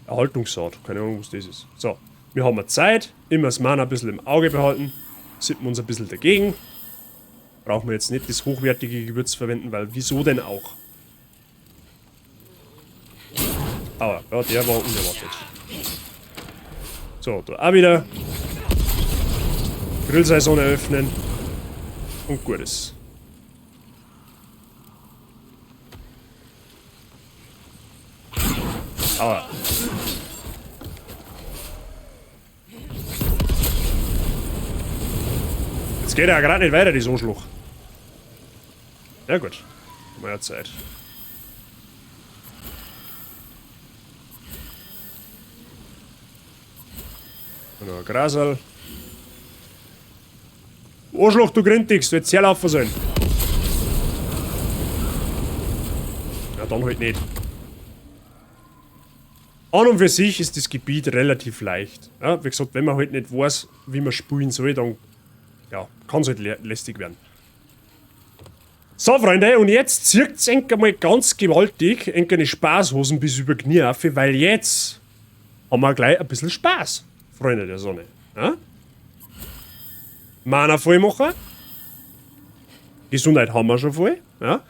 Erhaltungssaat, keine Ahnung, was das ist. So, wir haben Zeit, immer das Mana ein bisschen im Auge behalten. Sippen wir uns ein bisschen dagegen. Brauchen wir jetzt nicht das hochwertige Gewürz verwenden, weil wieso denn auch? Aber, ja, der war unerwartet. So, da auch wieder. Grillsaison eröffnen. Und gut ist. Aua. Jetzt geht er ja grad nicht weiter, die Arschloch. Ja gut. Haben wir ja Zeit. Noch ein Grasal. Arschloch, du Grindix, du hättest herlaufen sollen. Ja, dann halt nicht. An und für sich ist das Gebiet relativ leicht. Ja, wie gesagt, wenn man halt nicht weiß, wie man spielen soll, dann ja, kann es halt lästig werden. So, Freunde, und jetzt zirkt's enk einmal ganz gewaltig, enk eine Spaßhosen bis über Knie auf, weil jetzt haben wir gleich ein bisschen Spaß, Freunde der Sonne. Ja? Mana voll machen. Gesundheit haben wir schon voll. Ja?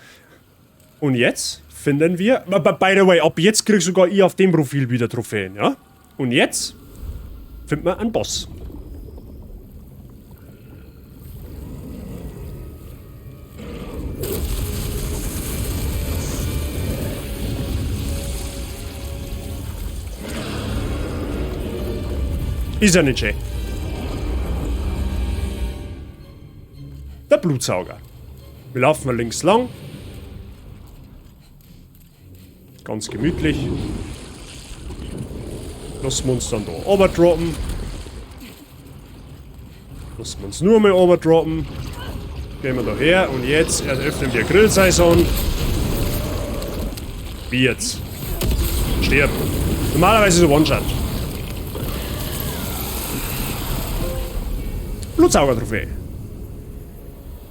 Und jetzt finden wir, by the way, ab jetzt krieg sogar ich auf dem Profil wieder Trophäen. Ja? Und jetzt finden wir einen Boss. Ist ja nicht schön. Der Blutsauger. Wir laufen mal links lang. Ganz gemütlich. Lassen wir uns dann da overdroppen. Lassen wir uns nur mal overdroppen. Gehen wir da her und jetzt eröffnen wir Grillsaison. Wie jetzt? Stirb. Normalerweise ist es One-Shot. Blutsauger-Trophäe.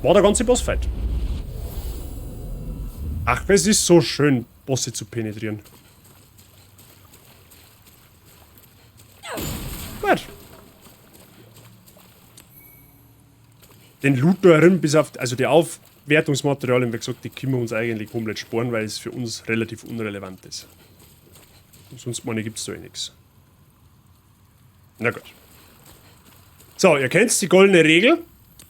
War der ganze Bossfight. Ach, es ist so schön, Bosse zu penetrieren. Gut. Den Loot da herin, bis auf, also die Aufwertungsmaterialien, wie gesagt, die können wir uns eigentlich komplett sparen, weil es für uns relativ unrelevant ist. Und sonst meine gibt's da eh nix. Na gut. So, ihr kennt die goldene Regel.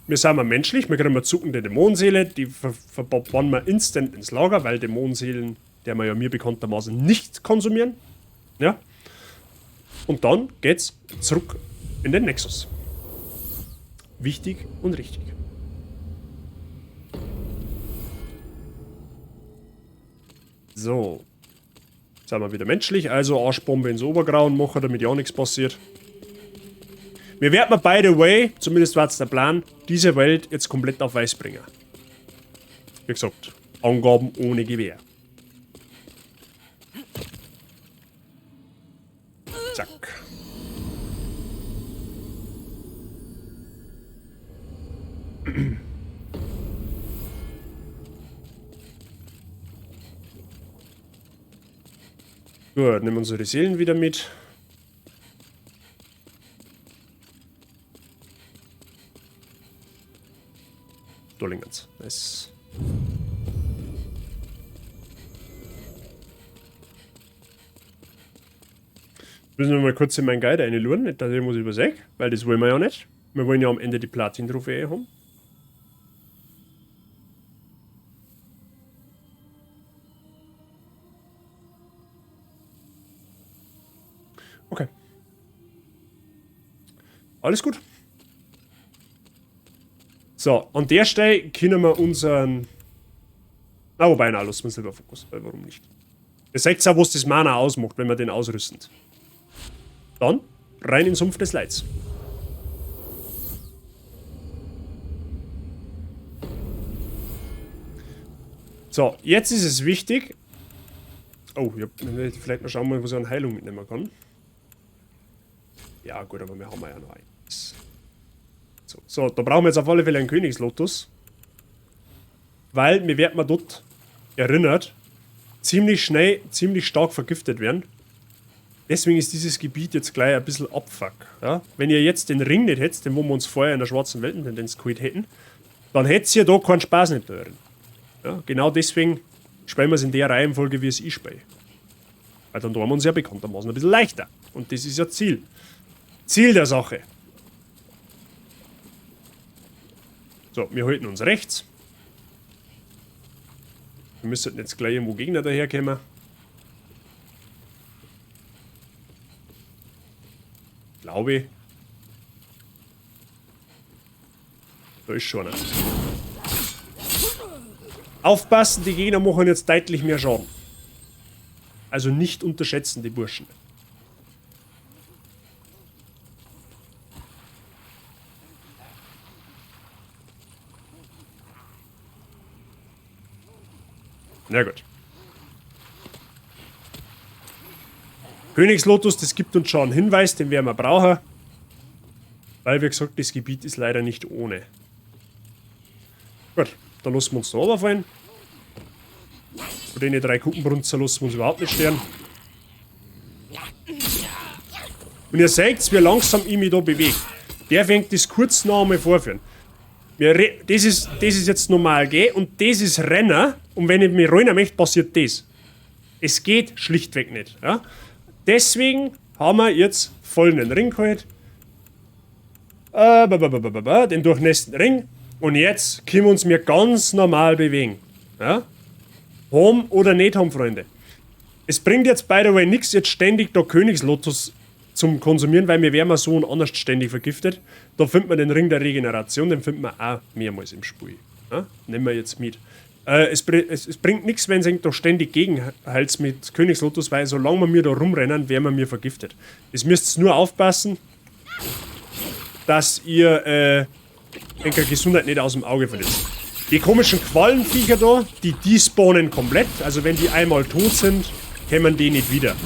Wir sind mal menschlich, wir kriegen eine zuckende Dämonenseele, die verbannen wir instant ins Lager, weil Dämonenseelen, der wir ja mir bekanntermaßen nicht konsumieren. Ja. Und dann geht's zurück in den Nexus. Wichtig und richtig. So. Jetzt sind wir wieder menschlich, also Arschbombe ins Obergrauen machen, damit ja nichts passiert. Wir werden, by the way, zumindest war es der Plan, diese Welt jetzt komplett auf Weiß bringen. Wie gesagt, Angaben ohne Gewehr. Zack. Gut, nehmen wir unsere Seelen wieder mit. Dollingens. Nice. Müssen wir mal kurz in meinen Guide reinluren, nicht, dass ich irgendwas übersehe, weil das wollen wir ja nicht. Wir wollen ja am Ende die Platin-Trophäe haben. Okay. Alles gut. So, an der Stelle können wir unseren... Na, wobei, na, lassen wir Silberfokus, weil warum nicht? Ihr seht auch, was das Mana ausmacht, wenn wir den ausrüsten. Dann rein in den Sumpf des Leids. So, jetzt ist es wichtig... Oh, ich hab, vielleicht mal schauen, was ich an Heilung mitnehmen kann. Ja, gut, aber wir haben ja noch eins. So, so, da brauchen wir jetzt auf alle Fälle einen Königslotus. Weil wir werden dort erinnert, ziemlich schnell, ziemlich stark vergiftet werden. Deswegen ist dieses Gebiet jetzt gleich ein bisschen Abfuck. Ja? Wenn ihr jetzt den Ring nicht hättet, den wo wir uns vorher in der schwarzen Weltentendenz geholt hätten, dann hättet ihr da keinen Spaß nicht da drin. Ja? Genau deswegen spielen wir es in der Reihenfolge, wie es ich spiele. Weil dann tun wir uns ja bekanntermaßen ein bisschen leichter. Und das ist ja Ziel. Ziel der Sache. So, wir halten uns rechts. Wir müssen jetzt gleich irgendwo Gegner daherkommen. Glaube ich. Da ist schon einer. Aufpassen, die Gegner machen jetzt deutlich mehr Schaden. Also nicht unterschätzen, die Burschen. Na gut. Königslotus, das gibt uns schon einen Hinweis, den werden wir brauchen. Weil, wie gesagt, das Gebiet ist leider nicht ohne. Gut, da lassen wir uns da runterfallen. Von den drei Kuckenbrunzer lassen wir uns überhaupt nicht stören. Und ihr seht, wie langsam ich mich da bewege. Der fängt das kurz noch einmal vorführen. Das ist jetzt normal gehen und das ist Rennen. Und wenn ich mich rollen möchte, passiert das. Es geht schlichtweg nicht. Ja? Deswegen haben wir jetzt voll einen Ring geholt. Den durchnässten Ring. Und jetzt können wir uns mir ganz normal bewegen. Ja? Home oder nicht haben, Freunde. Es bringt jetzt, by the way, nichts, jetzt ständig da Königslotus zum Konsumieren, weil wir werden so und anders ständig vergiftet. Da findet man den Ring der Regeneration, den findet man auch mehrmals im Spiel. Ja? Nehmen wir jetzt mit. Es bringt nichts, wenn es da ständig gegenheilt mit Königslotus, weil solange wir mir da rumrennen, werden wir mir vergiftet. Es müsst nur aufpassen, dass ihr eure Gesundheit nicht aus dem Auge verliert. Die komischen Quallenviecher da, die despawnen komplett. Also wenn die einmal tot sind, kämen die nicht wieder.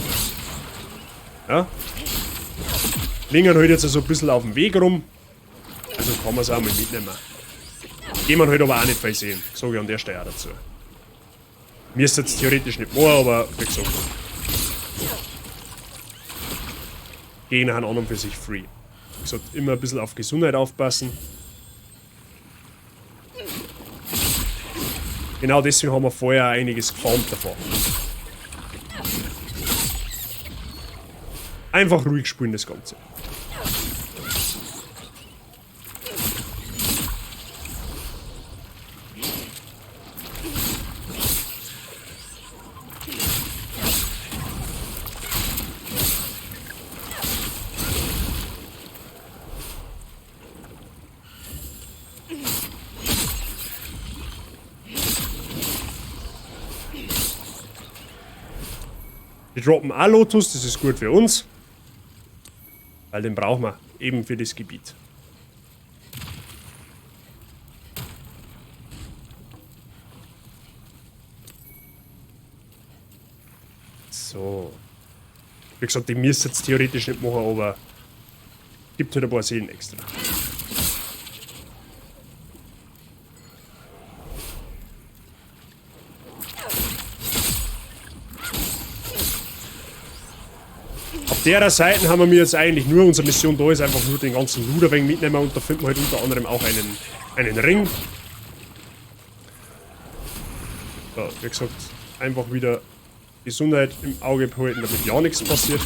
Ja? Lingern halt jetzt so ein bisschen auf dem Weg rum. Also kann man es auch mal mitnehmen. Gehen wir halt aber auch nicht viel sehen. Sag ich an der Stelle auch dazu. Mir ist jetzt theoretisch nicht mehr, aber wie gesagt. Gegner haben an und für sich free. Wie gesagt, immer ein bisschen auf Gesundheit aufpassen. Genau deswegen haben wir vorher einiges gefarmt davon. Einfach ruhig spielen das Ganze. Die droppen auch Lotus, das ist gut für uns. Weil den brauchen wir eben für das Gebiet. So. Wie gesagt, die müsst ihr jetzt theoretisch nicht machen, aber gibt halt ein paar Seelen extra. Auf der Seite haben wir jetzt eigentlich nur, unsere Mission da ist einfach nur den ganzen Loot ein wenig mitnehmen und da finden wir halt unter anderem auch einen Ring. So, wie gesagt, einfach wieder Gesundheit im Auge behalten, damit ja nichts passiert.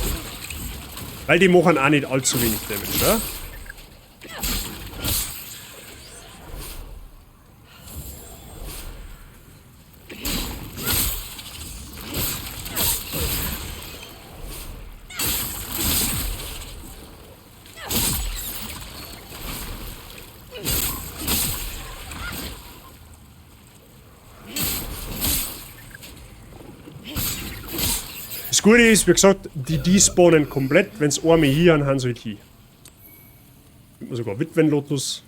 Weil die machen auch nicht allzu wenig Damage, oder? Das Gute ist, wie gesagt, die despawnen komplett. Wenn's einmal hier haben, haben sie halt hier. Nimmt man sogar Witwenlotus.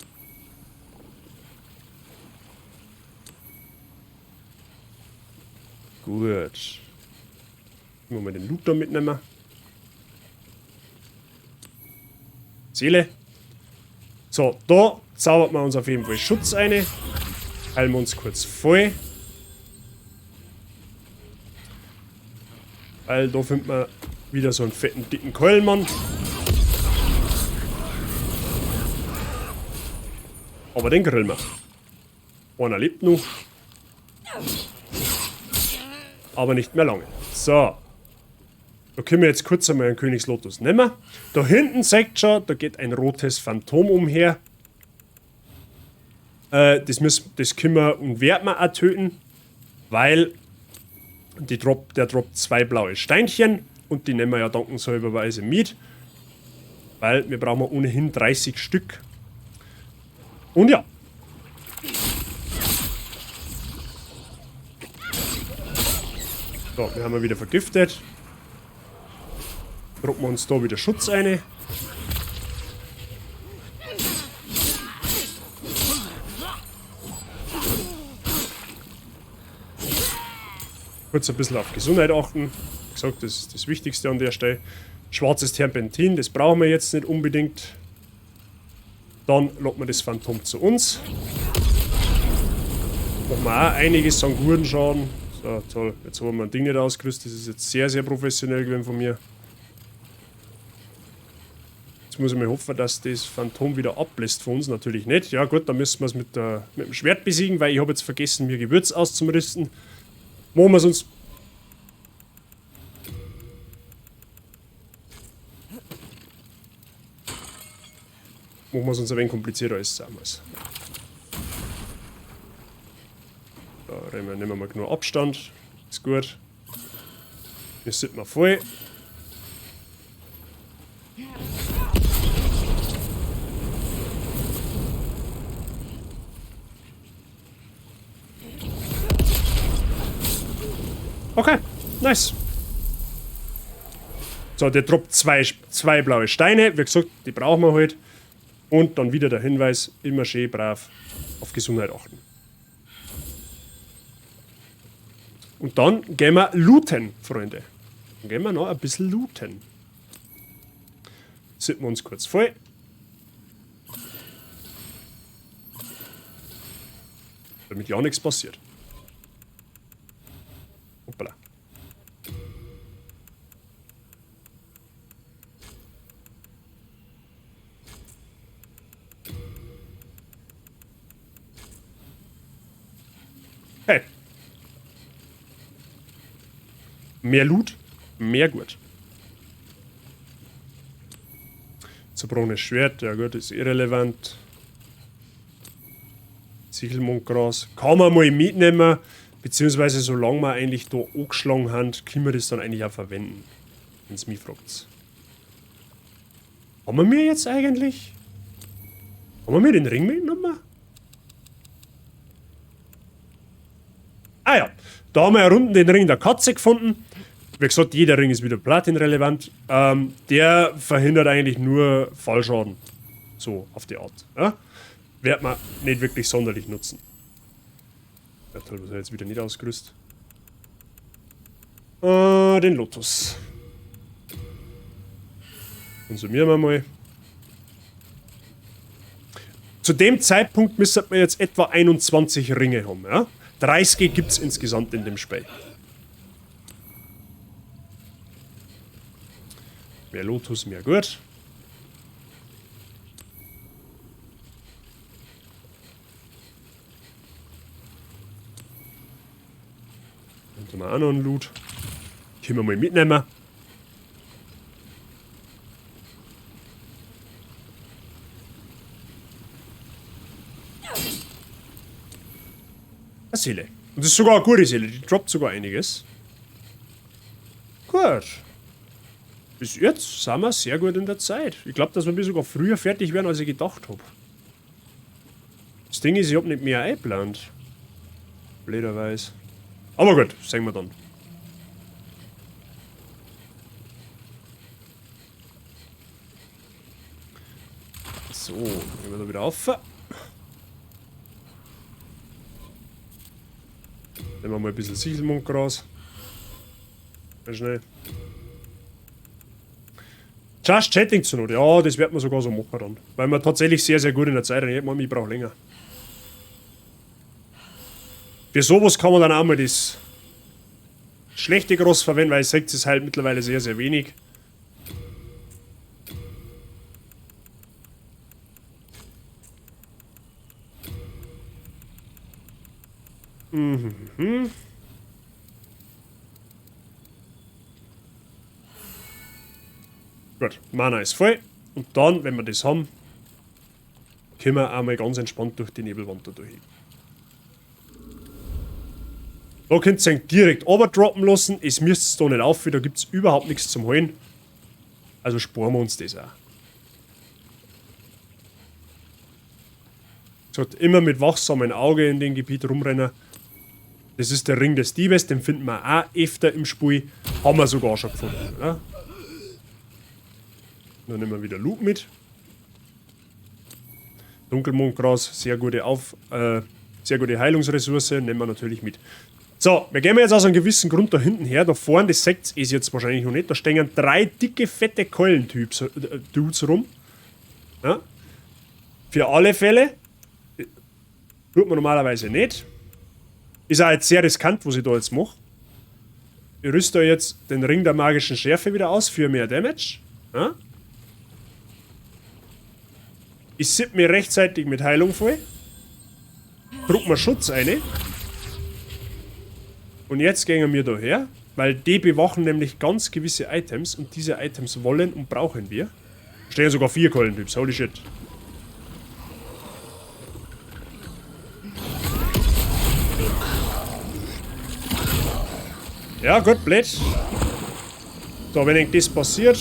Gut. Wollen wir mal den Loot da mitnehmen. Seele. So, da zaubert man uns auf jeden Fall Schutz ein. Heilen wir uns kurz voll. Weil da findet man wieder so einen fetten, dicken Keulenmann. Aber den grillen wir. Einer lebt noch. Aber nicht mehr lange. So. Da können wir jetzt kurz einmal einen Königslotus nehmen. Da hinten seht ihr schon, da geht ein rotes Phantom umher. Das können wir und werden wir auch töten. Weil der droppt 2 blaue Steinchen und die nehmen wir ja dankenshalberweise mit, weil wir brauchen ohnehin 30 Stück. Und ja. So, wir haben wir wieder vergiftet. Droppen wir uns da wieder Schutz ein. Kurz ein bisschen auf Gesundheit achten. Wie gesagt, das ist das Wichtigste an der Stelle. Schwarzes Terpentin, das brauchen wir jetzt nicht unbedingt. Dann locken wir das Phantom zu uns. Machen wir auch einiges an guten Schaden. So, toll. Jetzt haben wir ein Ding nicht ausgerüstet. Das ist jetzt sehr, sehr professionell gewesen von mir. Jetzt muss ich mal hoffen, dass das Phantom wieder ablässt von uns. Natürlich nicht. Ja gut, dann müssen wir es mit dem Schwert besiegen, weil ich habe jetzt vergessen, mir Gewürz auszurüsten. Machen wir es uns... Machen wir es uns ein wenig komplizierter als es sein muss. Da nehmen wir mal genug Abstand. Ist gut. Hier sind wir voll. Okay, nice. So, der droppt zwei blaue Steine. Wie gesagt, die brauchen wir halt. Und dann wieder der Hinweis, immer schön brav auf Gesundheit achten. Und dann gehen wir looten, Freunde. Dann gehen wir noch ein bisschen looten. Sitzen wir uns kurz voll. Damit ja nichts passiert. Hoppala. Hey. Mehr Loot, mehr gut. Zerbrochenes Schwert, ja gut, ist irrelevant. Sichelmondgras kann man mal mitnehmen, beziehungsweise solange wir eigentlich da angeschlagen haben, können wir das dann eigentlich auch verwenden, wenn's mich fragt. Haben wir mir jetzt eigentlich? Haben wir mir den Ring mitgenommen? Ah ja, da haben wir ja unten den Ring der Katze gefunden. Wie gesagt, jeder Ring ist wieder platinrelevant. Der verhindert eigentlich nur Fallschaden. So, auf die Art. Ja? Wird man nicht wirklich sonderlich nutzen. Ja, toll, was habe ich jetzt wieder nicht ausgerüstet? Den Lotus. Konsumieren wir mal. Zu dem Zeitpunkt müsste man jetzt etwa 21 Ringe haben. Ja? 30 gibt's insgesamt in dem Spiel. Mehr Lotus, mehr gut. Und dann haben wir auch noch einen Loot. Können wir mal mitnehmen. Eine Seele. Und das ist sogar eine gute Seele, die droppt sogar einiges. Gut. Bis jetzt sind wir sehr gut in der Zeit. Ich glaub, dass wir sogar früher fertig werden, als ich gedacht hab. Das Ding ist, ich hab nicht mehr eingeplant. Blöderweise. Aber gut, sehen wir dann. So, gehen wir da wieder auf. Nehmen wir mal ein bisschen Sichelmondgras. Ganz schnell. Just Chatting zur Not. Ja, das wird man sogar so machen dann. Weil wir tatsächlich sehr, sehr gut in der Zeit sind. Ich meine, ich brauche länger. Für sowas kann man dann auch mal das schlechte Gras verwenden, weil ich sehe, es ist halt mittlerweile sehr, sehr wenig. Gut, Mana ist voll. Und dann, wenn wir das haben, können wir einmal ganz entspannt durch die Nebelwand da durch. Da könnt ihr ihn direkt runter lassen. Es müsst da nicht auf, da gibt's überhaupt nichts zum Holen. Also sparen wir uns das auch. Sagt immer mit wachsamem Auge in dem Gebiet rumrennen. Das ist der Ring des Diebes, den finden wir auch öfter im Spiel. Haben wir sogar schon gefunden. Ja? Dann nehmen wir wieder Loot mit. Dunkelmondgras, sehr gute Heilungsressource, nehmen wir natürlich mit. So, wir gehen jetzt aus einem gewissen Grund da hinten her. Da vorne, das seht ihr jetzt wahrscheinlich noch nicht, da stehen drei dicke, fette Keulentyps, Dudes rum. Ja? Für alle Fälle. Tut man normalerweise nicht. Ist auch jetzt sehr riskant, was ich da jetzt mache. Ich rüste jetzt den Ring der magischen Schärfe wieder aus für mehr Damage. Ja? Ich sipp mir rechtzeitig mit Heilung voll. Druck mir Schutz ein. Und jetzt gehen wir da her, weil die bewachen nämlich ganz gewisse Items und diese Items wollen und brauchen wir. Da stehen sogar 4 Keulentyps, holy shit. Ja, gut, blöd. So, wenn das passiert.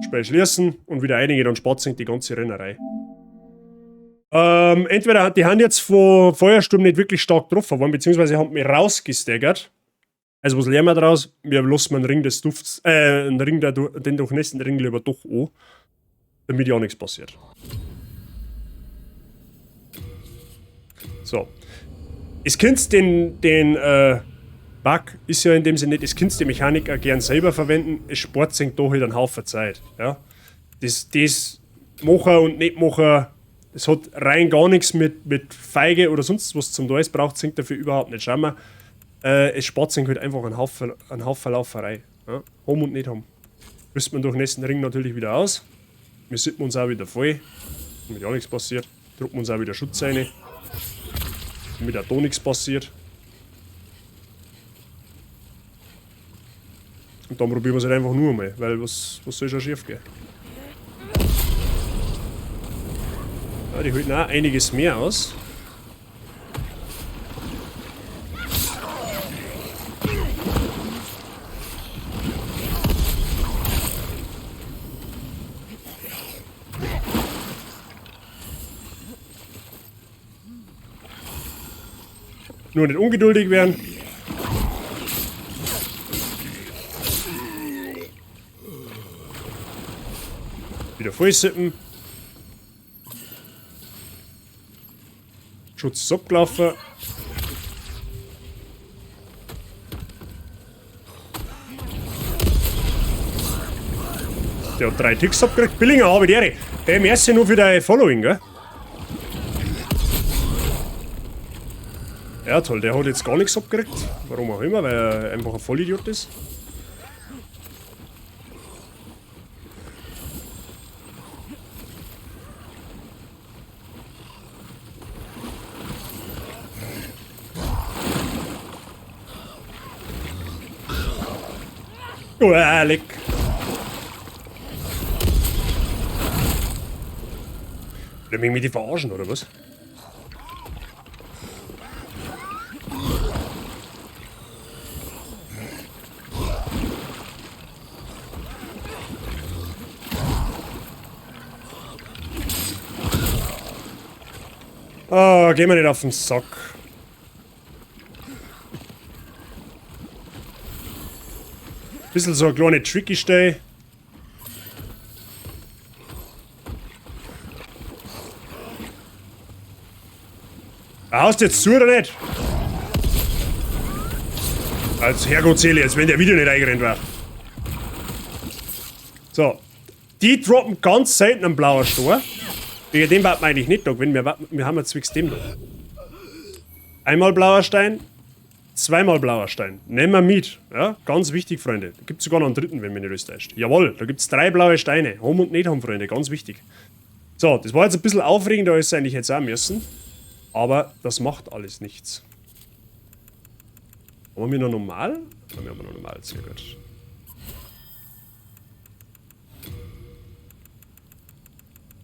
Spiel schließen und wieder einige, dann spart sich die ganze Rennerei. Entweder die haben jetzt von Feuersturm nicht wirklich stark getroffen worden, beziehungsweise haben mich rausgestaggert. Also was lernen wir daraus? Wir lassen einen Ring des Dufts, einen Ring der, den durchnässten Ring lieber doch an, damit ja nichts passiert. So. Es könnt den Bug ist ja in dem Sinne nicht, es könnt die Mechanik auch gern selber verwenden, es spart sich da halt einen Haufen Zeit. Ja? Das Macher und Nicht-Macher, das hat rein gar nichts mit Feige oder sonst was zum tun, es braucht sich dafür überhaupt nicht. Schauen wir, es spart sich halt einfach einen Haufen Lauferei. Ja? Haben und nicht haben. Rüstet man durch den nächsten Ring natürlich wieder aus. Wir sippen uns auch wieder voll, damit ja nichts passiert. Drucken uns auch wieder Schutz rein. Damit auch da nichts passiert. Und dann probieren wir es halt einfach nur mal, weil was soll schon schief gehen? Ja, die halten auch einiges mehr aus. Nur nicht ungeduldig werden. Wieder vollsippen. Schutz ist abgelaufen. Der hat 3 Ticks abgekriegt. Billinger habe ich die Ehre. Hey, merci nur für dein Following, gell? Ja, toll, der hat jetzt gar nichts abgekriegt. Warum auch immer, weil er einfach ein Vollidiot ist. Uah, leck. Will mich mit die verarschen, oder was? Oh, geh mir nicht auf den Sack. Bisschen so eine kleine tricky Stelle. Haust jetzt zu oder nicht? Als Herrgottsseele, als wenn der wieder nicht eingerannt war. So. Die droppen ganz selten einen blauen Stor. Wegen dem warten wir eigentlich nicht da gewinnen. Wir haben ja zwecks dem da. Einmal blauer Stein, zweimal blauer Stein. Nehmen wir mit. Ja, ganz wichtig, Freunde. Da gibt's sogar noch einen dritten, wenn mich nicht alles täuscht. Jawohl, da gibt's 3 blaue Steine. Haben und nicht haben, Freunde. Ganz wichtig. So, das war jetzt ein bisschen aufregender, als es eigentlich jetzt auch müssen. Aber das macht alles nichts. Haben wir noch normal? Ja, wir haben noch normal, sehr gut.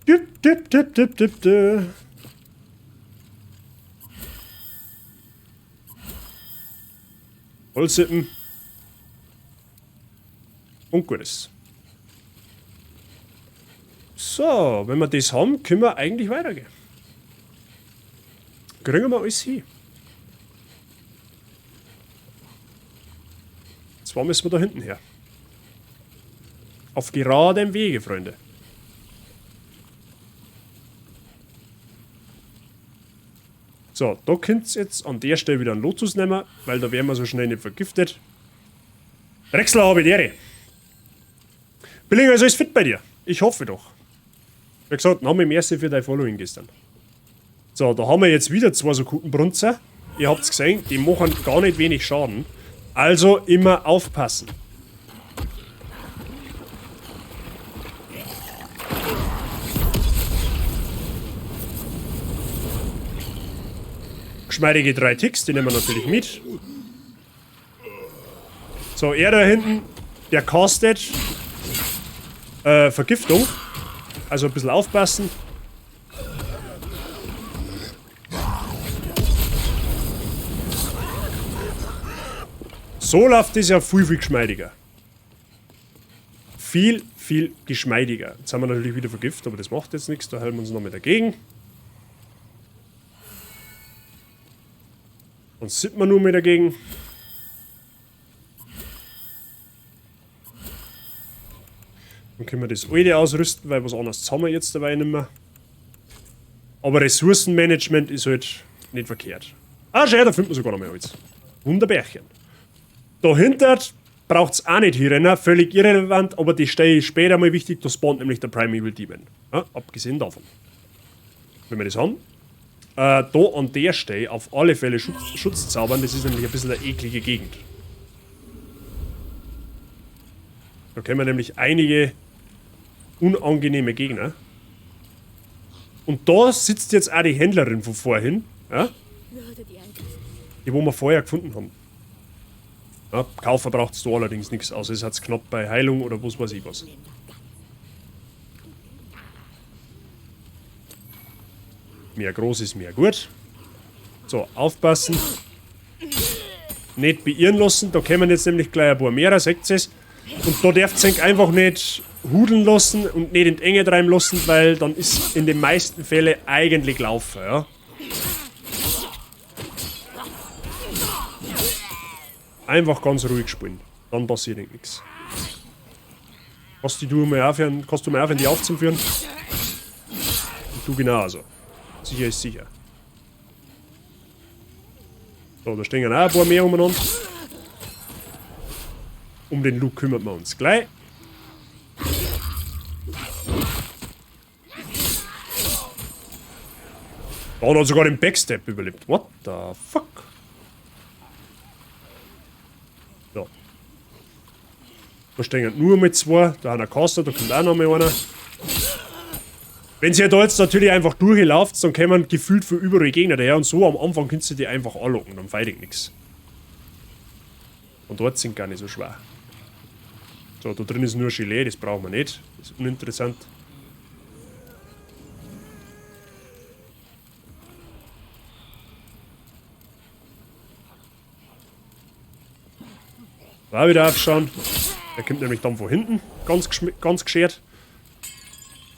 Dip, dip, dip, dip, dip, dip. Holzsippen. Und gutes. So, wenn wir das haben, können wir eigentlich weitergehen. Kriegen wir alles hin. Zwar müssen wir da hinten her. Auf geradem Wege, Freunde. So, da könnt ihr jetzt an der Stelle wieder einen Lotus nehmen, weil da werden wir so schnell nicht vergiftet. Drechsler, habe ich Ehre. Billinger, ist alles fit bei dir? Ich hoffe doch. Wie gesagt, Name merci für dein Following gestern. So, da haben wir jetzt wieder zwei so guten Brunzer. Ihr habt's gesehen, die machen gar nicht wenig Schaden. Also immer aufpassen. Geschmeidige 3 Ticks, die nehmen wir natürlich mit. So, er da hinten, der castet Vergiftung. Also ein bisschen aufpassen. So läuft das ja viel, viel geschmeidiger. Viel, viel geschmeidiger. Jetzt haben wir natürlich wieder Vergift, aber das macht jetzt nichts. Da halten wir uns nochmal dagegen. Und sind wir nur mehr dagegen. Dann können wir das alte ausrüsten, weil was anderes haben wir jetzt dabei nicht mehr. Aber Ressourcenmanagement ist halt nicht verkehrt. Ah, schön, da findet man sogar noch mehr Holz. Wunderbärchen. Dahinter braucht's auch nicht hinrennen, völlig irrelevant, aber die Stelle ist später mal wichtig, da spawnt nämlich der Primeval Demon. Ja, abgesehen davon. Wenn wir das haben. Da an der Stelle auf alle Fälle Schutz zaubern, das ist nämlich ein bisschen eine eklige Gegend. Da kennen wir nämlich einige unangenehme Gegner. Und da sitzt jetzt auch die Händlerin von vorhin, ja? Die, wo wir vorher gefunden haben. Ja, Kaufer braucht's da allerdings nichts, außer es hat's knapp bei Heilung oder was weiß ich was. Mehr groß ist mehr gut. So, aufpassen. Nicht beirren lassen, da kommen jetzt nämlich gleich ein paar mehr, seht ihr's. Und da dürft ihr einfach nicht hudeln lassen und nicht in die Enge treiben lassen, weil dann ist in den meisten Fällen eigentlich gelaufen, ja. Einfach ganz ruhig spielen, dann passiert nichts. Kannst du mal aufhören, kannst du mal aufhören, die aufzuführen? Und du genauso. Sicher ist sicher. So, da stehen auch ein paar mehr umeinander. Um den Loot kümmern wir uns gleich. Da hat er sogar den Backstep überlebt. What the fuck? So. Da stehen nur mit zwei. Da hat er Caster, da kommt auch noch mal einer. Wenn ihr da jetzt natürlich einfach durchlauft, dann kommen gefühlt für überall Gegner daher und so am Anfang könnt ihr die einfach anlocken, dann feiert ihr nix. Und dort sind gar nicht so schwer. So, da drin ist nur Gelee, das brauchen wir nicht. Das ist uninteressant. Da wieder aufschauen. Der kommt nämlich dann von hinten, ganz geschert.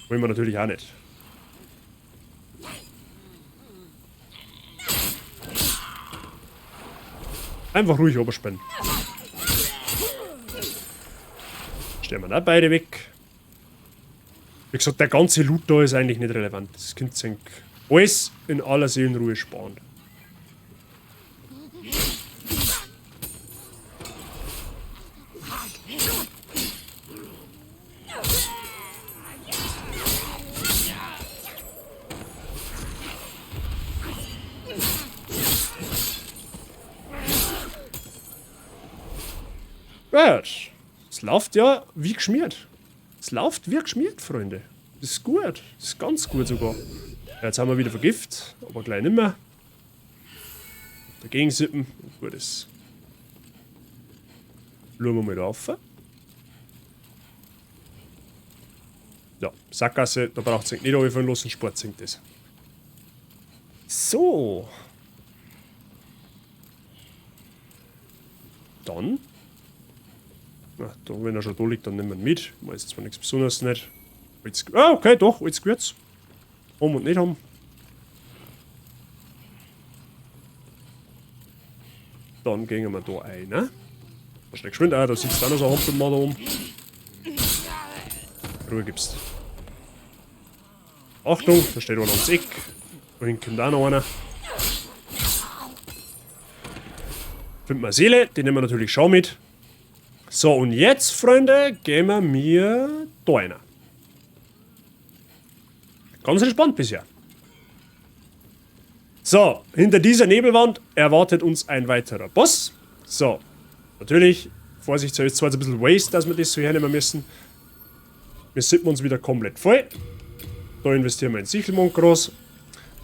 Wollen wir natürlich auch nicht. Einfach ruhig oberspinnen. Stellen wir da beide weg. Wie gesagt, der ganze Loot da ist eigentlich nicht relevant. Das könnt ihr alles in aller Seelenruhe sparen. Gut. Es läuft ja wie geschmiert. Es läuft wie geschmiert, Freunde. Das ist gut. Das ist ganz gut sogar. Ja, jetzt haben wir wieder Vergift, aber gleich nimmer. Dagegen sippen. Gut ist. Schauen wir mal da rauf. Ja, Sackgasse, da braucht es nicht aufhören lassen, Sport singt das. So. Dann. Na, da, wenn er schon da liegt, dann nehmen wir ihn mit. Weiß zwar nichts Besonderes nicht. Jetzt, ah, okay, doch, jetzt gehört's. Haben und nicht haben. Dann gehen wir da rein, ne? Schnell geschwind, ah, da sitzt auch noch so ein Hampelmann da oben. Ruhe gibst. Achtung, da steht einer ums Eck. Da hinten kommt auch noch einer. Finden wir Seele, die nehmen wir natürlich schon mit. So, und jetzt, Freunde, gehen wir mir da rein. Ganz entspannt bisher. So, hinter dieser Nebelwand erwartet uns ein weiterer Boss. So, natürlich, Vorsicht, so ist zwar jetzt ein bisschen Waste, dass wir das so hernehmen müssen. Wir sippen uns wieder komplett voll. Da investieren wir in Sichelmondgras.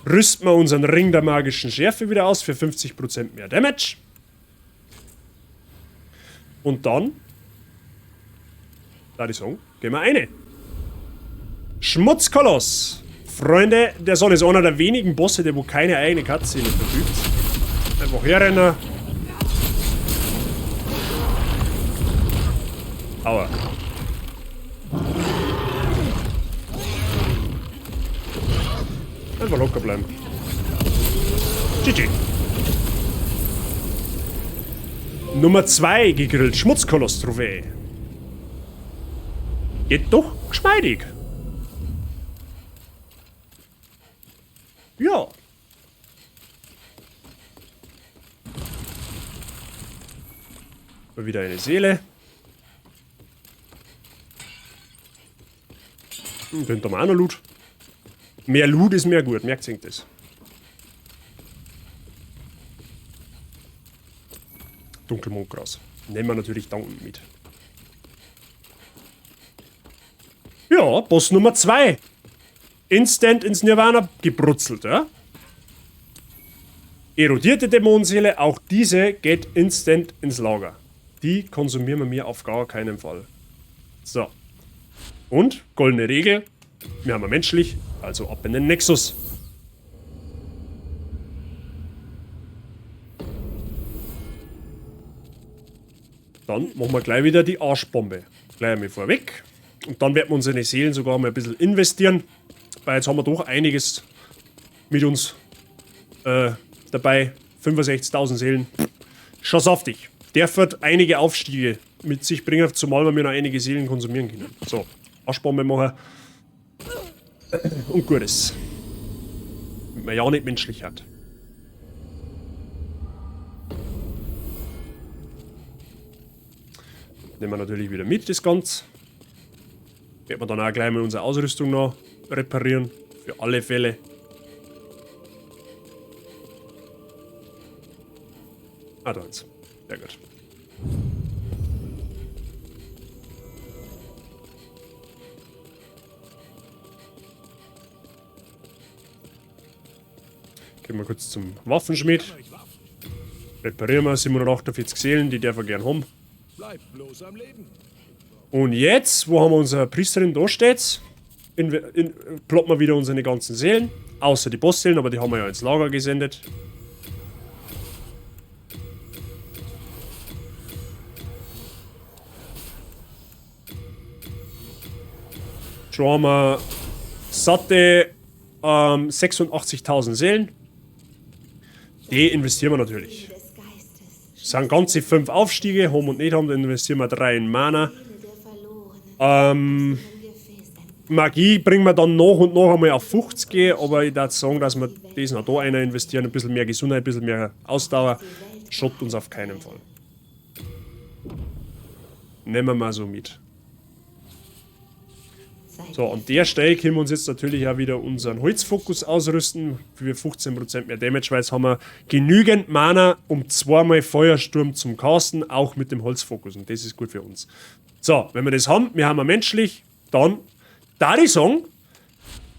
Rüsten wir unseren Ring der magischen Schärfe wieder aus für 50% mehr Damage. Und dann, da die sagen, gehen wir rein. Schmutzkoloss. Freunde der Sonne ist einer der wenigen Bosse, der wo keine eigene Cutscene verfügt. Einfach herrennen. Aua. Einfach locker bleiben. GG. Nummer 2 gegrillt. Schmutzkoloss-Trophäe. Geht doch geschmeidig. Ja. Mal wieder eine Seele. Könnte man auch noch Loot. Mehr Loot ist mehr gut, merkt sich das. Dunkelmondgras. Nehmen wir natürlich dankend mit. Ja, Boss Nummer 2. Instant ins Nirvana gebrutzelt, ja? Erodierte Dämonenseele, auch diese geht instant ins Lager. Die konsumieren wir mir auf gar keinen Fall. So. Und, goldene Regel, wir haben ja menschlich, also ab in den Nexus. Dann machen wir gleich wieder die Arschbombe. Gleich einmal vorweg. Und dann werden wir unsere Seelen sogar mal ein bisschen investieren. Weil jetzt haben wir doch einiges mit uns dabei. 65.000 Seelen. Schon saftig. Der wird einige Aufstiege mit sich bringen, zumal wir noch einige Seelen konsumieren können. So, Arschbombe machen. Und Gutes. Damit man ja nicht menschlich hat. Nehmen wir natürlich wieder mit, das Ganze. Werden wir dann auch gleich mal unsere Ausrüstung noch reparieren. Für alle Fälle. Ah, da ist. Sehr gut. Gehen wir kurz zum Waffenschmied. Reparieren wir 748 Seelen, die darf er gern haben. Bleib bloß am Leben. Und jetzt, wo haben wir unsere Priesterin da steht, ploppen wir wieder unsere ganzen Seelen. Außer die Bossseelen, aber die haben wir ja ins Lager gesendet. Schon haben wir satte 86.000 Seelen. Die investieren wir natürlich. Das sind ganze 5 Aufstiege, haben und nicht haben, dann investieren wir 3 in Mana. Magie bringen wir dann nach und nach einmal auf 50, aber ich würd sagen, dass wir das noch da einer investieren, ein bisschen mehr Gesundheit, ein bisschen mehr Ausdauer, schockt uns auf keinen Fall. Nehmen wir mal so mit. So, an der Stelle können wir uns jetzt natürlich auch wieder unseren Holzfokus ausrüsten. Für 15% mehr Damage, weil jetzt haben wir genügend Mana, um zweimal Feuersturm zum Casten, auch mit dem Holzfokus. Und das ist gut für uns. So, wenn wir das haben, wir haben menschlich, dann, da ich sagen,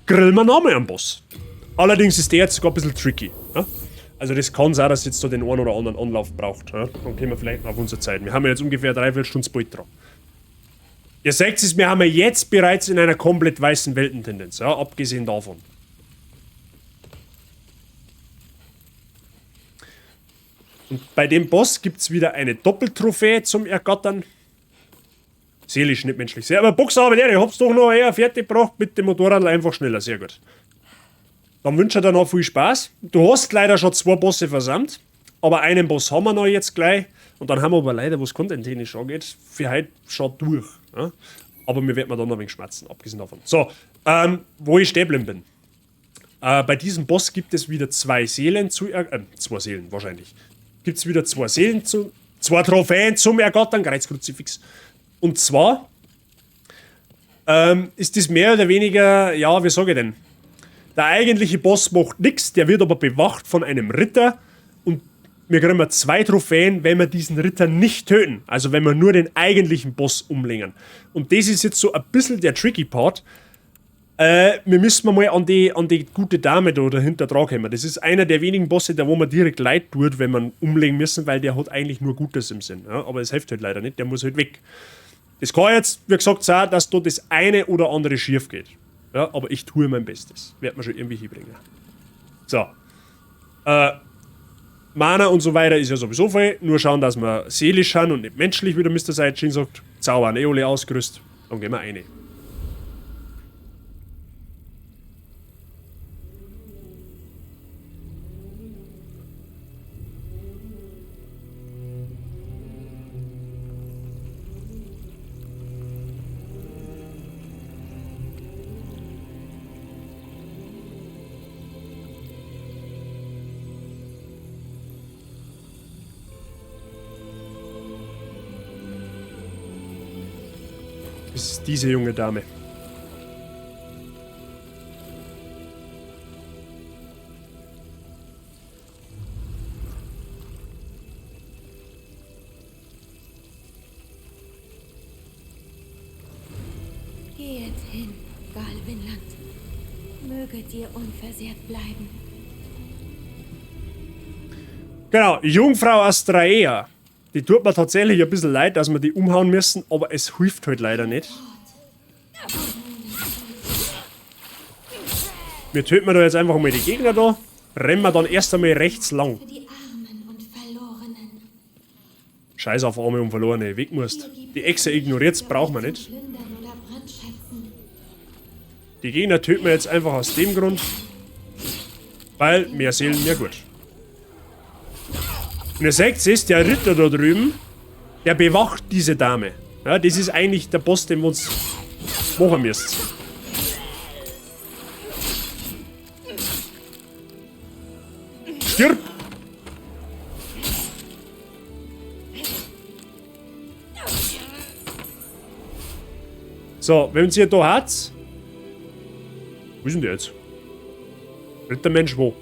grillen wir nochmal am Boss. Allerdings ist der jetzt sogar ein bisschen tricky. Ja? Also das kann sein, dass jetzt da den einen oder anderen Anlauf braucht. Ja? Dann kommen wir vielleicht noch auf unsere Zeit. Wir haben ja jetzt ungefähr dreiviertel Stunde bald dran. Ihr seht es, wir haben ja jetzt bereits in einer komplett weißen Weltentendenz, ja, abgesehen davon. Und bei dem Boss gibt's wieder eine Doppeltrophäe zum Ergattern. Seelisch, nicht menschlich. Sehr, aber Boxer, aber der, ich hab's doch noch eher fertig gebracht mit dem Motorrad einfach schneller. Sehr gut. Dann wünsche ich dir noch viel Spaß. Du hast leider schon 2 Bosse versandt, aber einen Boss haben wir noch jetzt gleich. Und dann haben wir aber leider, was content-technisch angeht, für heute schon durch. Ja? Aber wir werden dann noch ein wenig schmerzen, abgesehen davon. So, wo ich stehen geblieben bin. Bei diesem Boss gibt es wieder 2 Seelen zu 2 Seelen wahrscheinlich. Gibt es wieder zwei Seelen zu, zwei Trophäen zum Ergattern, Kreuzkruzifix. Und zwar ist das mehr oder weniger, ja, wie sage ich denn? Der eigentliche Boss macht nichts, der wird aber bewacht von einem Ritter und wir kriegen zwei Trophäen, wenn wir diesen Ritter nicht töten. Also wenn wir nur den eigentlichen Boss umlegen. Und das ist jetzt so ein bisschen der tricky Part. Wir müssen mal an die gute Dame da dahinter dran kommen. Das ist einer der wenigen Bosse, der wo man direkt leid tut, wenn man umlegen müssen, weil der hat eigentlich nur Gutes im Sinn. Ja? Aber es hilft halt leider nicht, der muss halt weg. Das kann jetzt, wie gesagt, sein, dass da das eine oder andere schief geht. Ja, aber ich tue mein Bestes. Werd man schon irgendwie hinbringen. So. Mana und so weiter ist ja sowieso voll. Nur schauen, dass wir seelisch sind und nicht menschlich, wie der Mr. Saiyajin sagt. Zauber eh alle ausgerüstet. Dann gehen wir rein. Das ist diese junge Dame. Gehet hin, Galvinland. Möget ihr unversehrt bleiben. Genau, Jungfrau Astraea. Die tut mir tatsächlich ein bisschen leid, dass wir die umhauen müssen, aber es hilft halt leider nicht. Wir töten da jetzt einfach mal die Gegner da, rennen wir dann erst einmal rechts lang. Scheiß auf Arme und Verlorene, weg musst. Die Echse ignoriert's, brauchen wir nicht. Die Gegner töten wir jetzt einfach aus dem Grund, weil mehr Seelen, mehr gut. Und ihr seht es, der Ritter da drüben, der bewacht diese Dame. Ja, das ist eigentlich der Boss, den wir uns machen müssen. Stirb! So, wenn ihr da habt. Wo ist denn der jetzt? Rittermensch wo?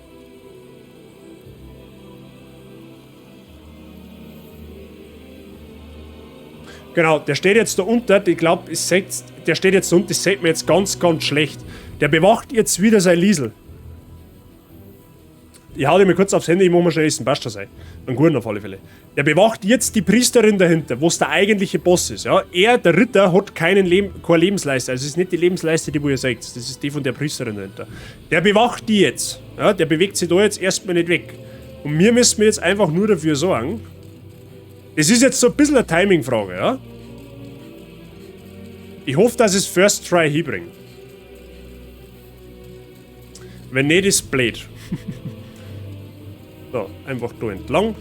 Genau, der steht jetzt da unten, ich glaub, es seht, der steht jetzt da unten, das sieht man jetzt ganz, ganz schlecht. Der bewacht jetzt wieder sein Liesel. Ich hau dir mal kurz aufs Handy, ich mach mal schnell essen, passt schon sein. Einen guten auf alle Fälle. Der bewacht jetzt die Priesterin dahinter, wo's der eigentliche Boss ist. Ja? Er, der Ritter, hat keine Lebensleiste. Also es ist nicht die Lebensleiste, die wo ihr seht. Das ist die von der Priesterin dahinter. Der bewacht die jetzt. Ja? Der bewegt sich da jetzt erstmal nicht weg. Und wir müssen jetzt einfach nur dafür sorgen. Das ist jetzt so ein bisschen eine Timing-Frage, ja? Ich hoffe, dass es First Try hinbringt. Wenn nicht, ist blöd. So, einfach da entlang.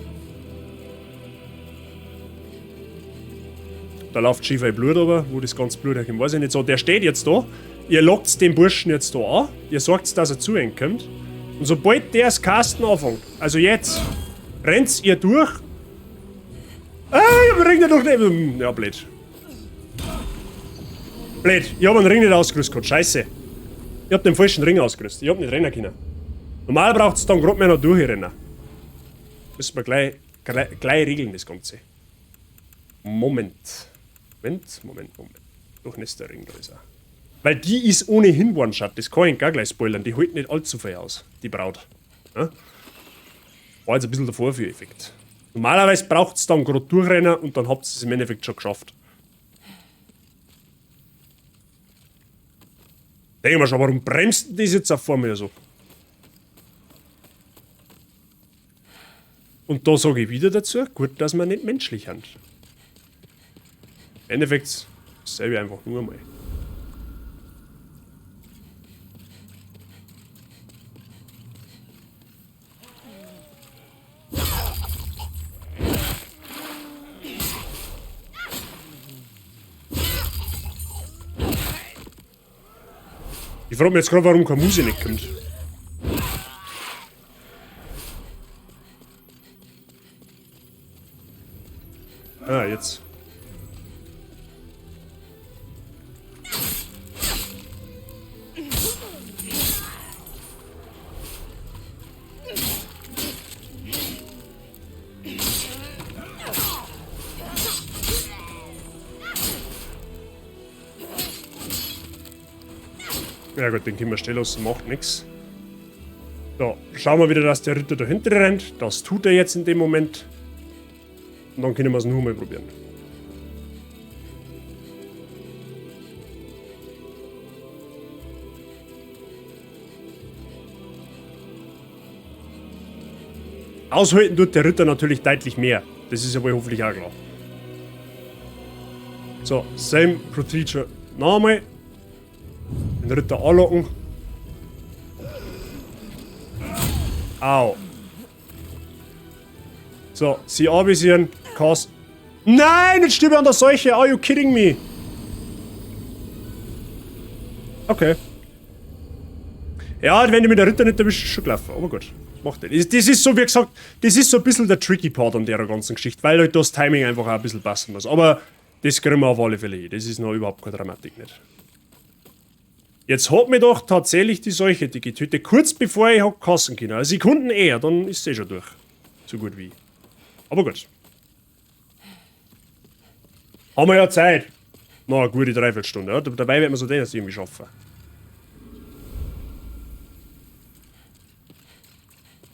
Da läuft schief ein Blut aber, wo das ganze Blut herkommt, weiß ich nicht. So, der steht jetzt da. Ihr lockt den Burschen jetzt da an. Ihr sorgt, dass er zu euch kommt. Und sobald der das Casten anfängt, also jetzt, rennt ihr durch. Ah, ich hab den Ring nicht durch. Ja, blöd. Blöd, ich hab den Ring nicht ausgerüstet gehabt. Scheiße. Ich hab den falschen Ring ausgerüstet. Ich hab nicht rennen können. Normal braucht's dann grad mehr noch durchrennen. Müssen wir gleich regeln, das Ganze. Moment. Moment, Moment, Moment. Doch nicht der Ring, da ist er. Weil die ist ohnehin One-Shot, das kann ich gar gleich spoilern. Die hält nicht allzu viel aus, die Braut. Ja? War jetzt ein bisschen der Vorführeffekt. Normalerweise braucht's dann grad durchrennen und dann habt ihr's im Endeffekt schon geschafft. Denke ich mir schon, warum bremst denn das jetzt auf vor mir so? Und da sage ich wieder dazu, gut, dass wir nicht menschlich sind. Im Endeffekt dasselbe einfach nur mal. Ich frage mich jetzt gerade, warum keine Muse nicht kommt. jetzt. Ja gut, den können wir stehen lassen, macht nichts. So, schauen wir wieder, dass der Ritter dahinter rennt. Das tut er jetzt in dem Moment. Und dann können wir es nur mal probieren. Aushalten tut der Ritter natürlich deutlich mehr. Das ist ja wohl hoffentlich auch klar. So, same procedure nochmal. Den Ritter anlocken. Au. So, sie anvisieren. Cast. Nein, jetzt stirb ich an der Seuche. Are you kidding me? Okay. Ja, wenn ich mit der Ritter nicht erwischt, ist schon gelaufen. Aber gut. Macht nicht. Das ist so, wie gesagt, das ist so ein bisschen der tricky Part an der ganzen Geschichte, weil halt das Timing einfach auch ein bisschen passen muss. Aber das kriegen wir auf alle Fälle hin. Das ist noch überhaupt keine Dramatik nicht. Jetzt hat mir doch tatsächlich die Seuche die getötet, kurz bevor ich hab kassen können. Also Sekunden eher, dann ist sie eh schon durch. So gut wie. Aber gut. Haben wir ja Zeit. Na, eine gute Dreiviertelstunde. Ja? Dabei werden wir so den jetzt irgendwie schaffen.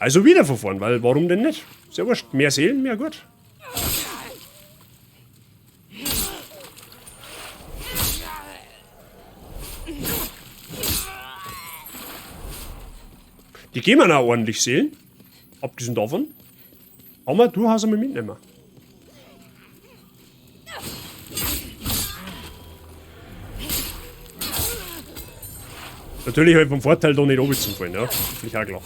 Also wieder von vorn, weil warum denn nicht? Ist ja wurscht. Mehr Seelen, mehr gut. Die geben auch ordentlich Seelen. Abgesehen davon. Haben wir durchaus einmal mitnehmen. Natürlich halt vom Vorteil, da nicht runter zu fallen, ja. Natürlich auch klar.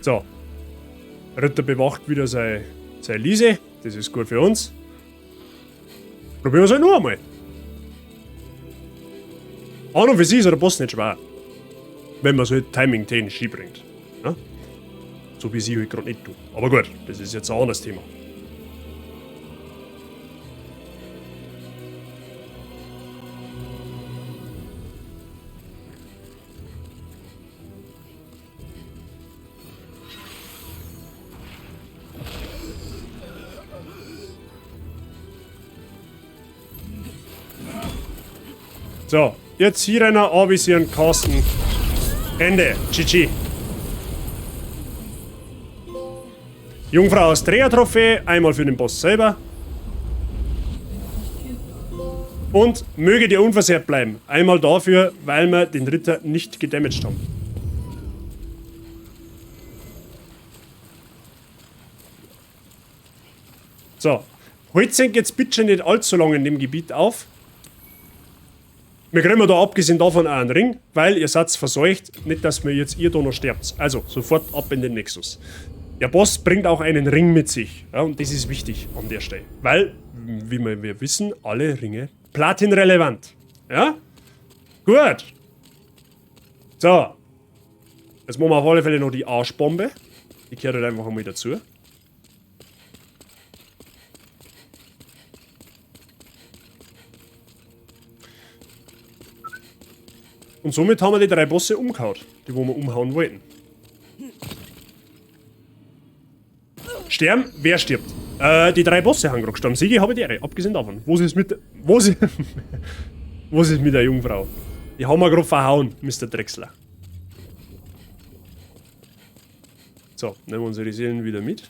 So. Ritter bewacht wieder seine Liese. Das ist gut für uns. Probieren wir es halt noch einmal. An und für sich ist der Boss nicht schwer. Wenn man es halt timing-technisch hinbringt. Ja? So wie sie halt gerade nicht tun. Aber gut, das ist jetzt ein anderes Thema. So, jetzt hier einer anvisieren, casten. Ende. GG. Jungfrau Astrea-Trophäe, einmal für den Boss selber. Und möge dir unversehrt bleiben. Einmal dafür, weil wir den Ritter nicht gedamaged haben. So, heute sind jetzt bitte nicht allzu lange in dem Gebiet auf. Wir kriegen da abgesehen davon auch einen Ring, weil ihr seid verseucht, nicht dass mir jetzt ihr da noch sterbt. Also, sofort ab in den Nexus. Der Boss bringt auch einen Ring mit sich. Ja, und das ist wichtig an der Stelle. Weil, wie wir wissen, alle Ringe platinrelevant. Ja? Gut. So. Jetzt machen wir auf alle Fälle noch die Arschbombe. Die gehört halt einfach einmal dazu. Und somit haben wir die drei Bosse umgehauen, die wo wir umhauen wollten. Sterben? Wer stirbt? Die drei Bosse haben gerade gestorben. Sigi habe die Ehre, abgesehen davon. Wo ist mit, wo ist, wo ist mit der Jungfrau? Die haben wir gerade verhauen, Mr. Drechsler. So, nehmen wir unsere Seelen wieder mit.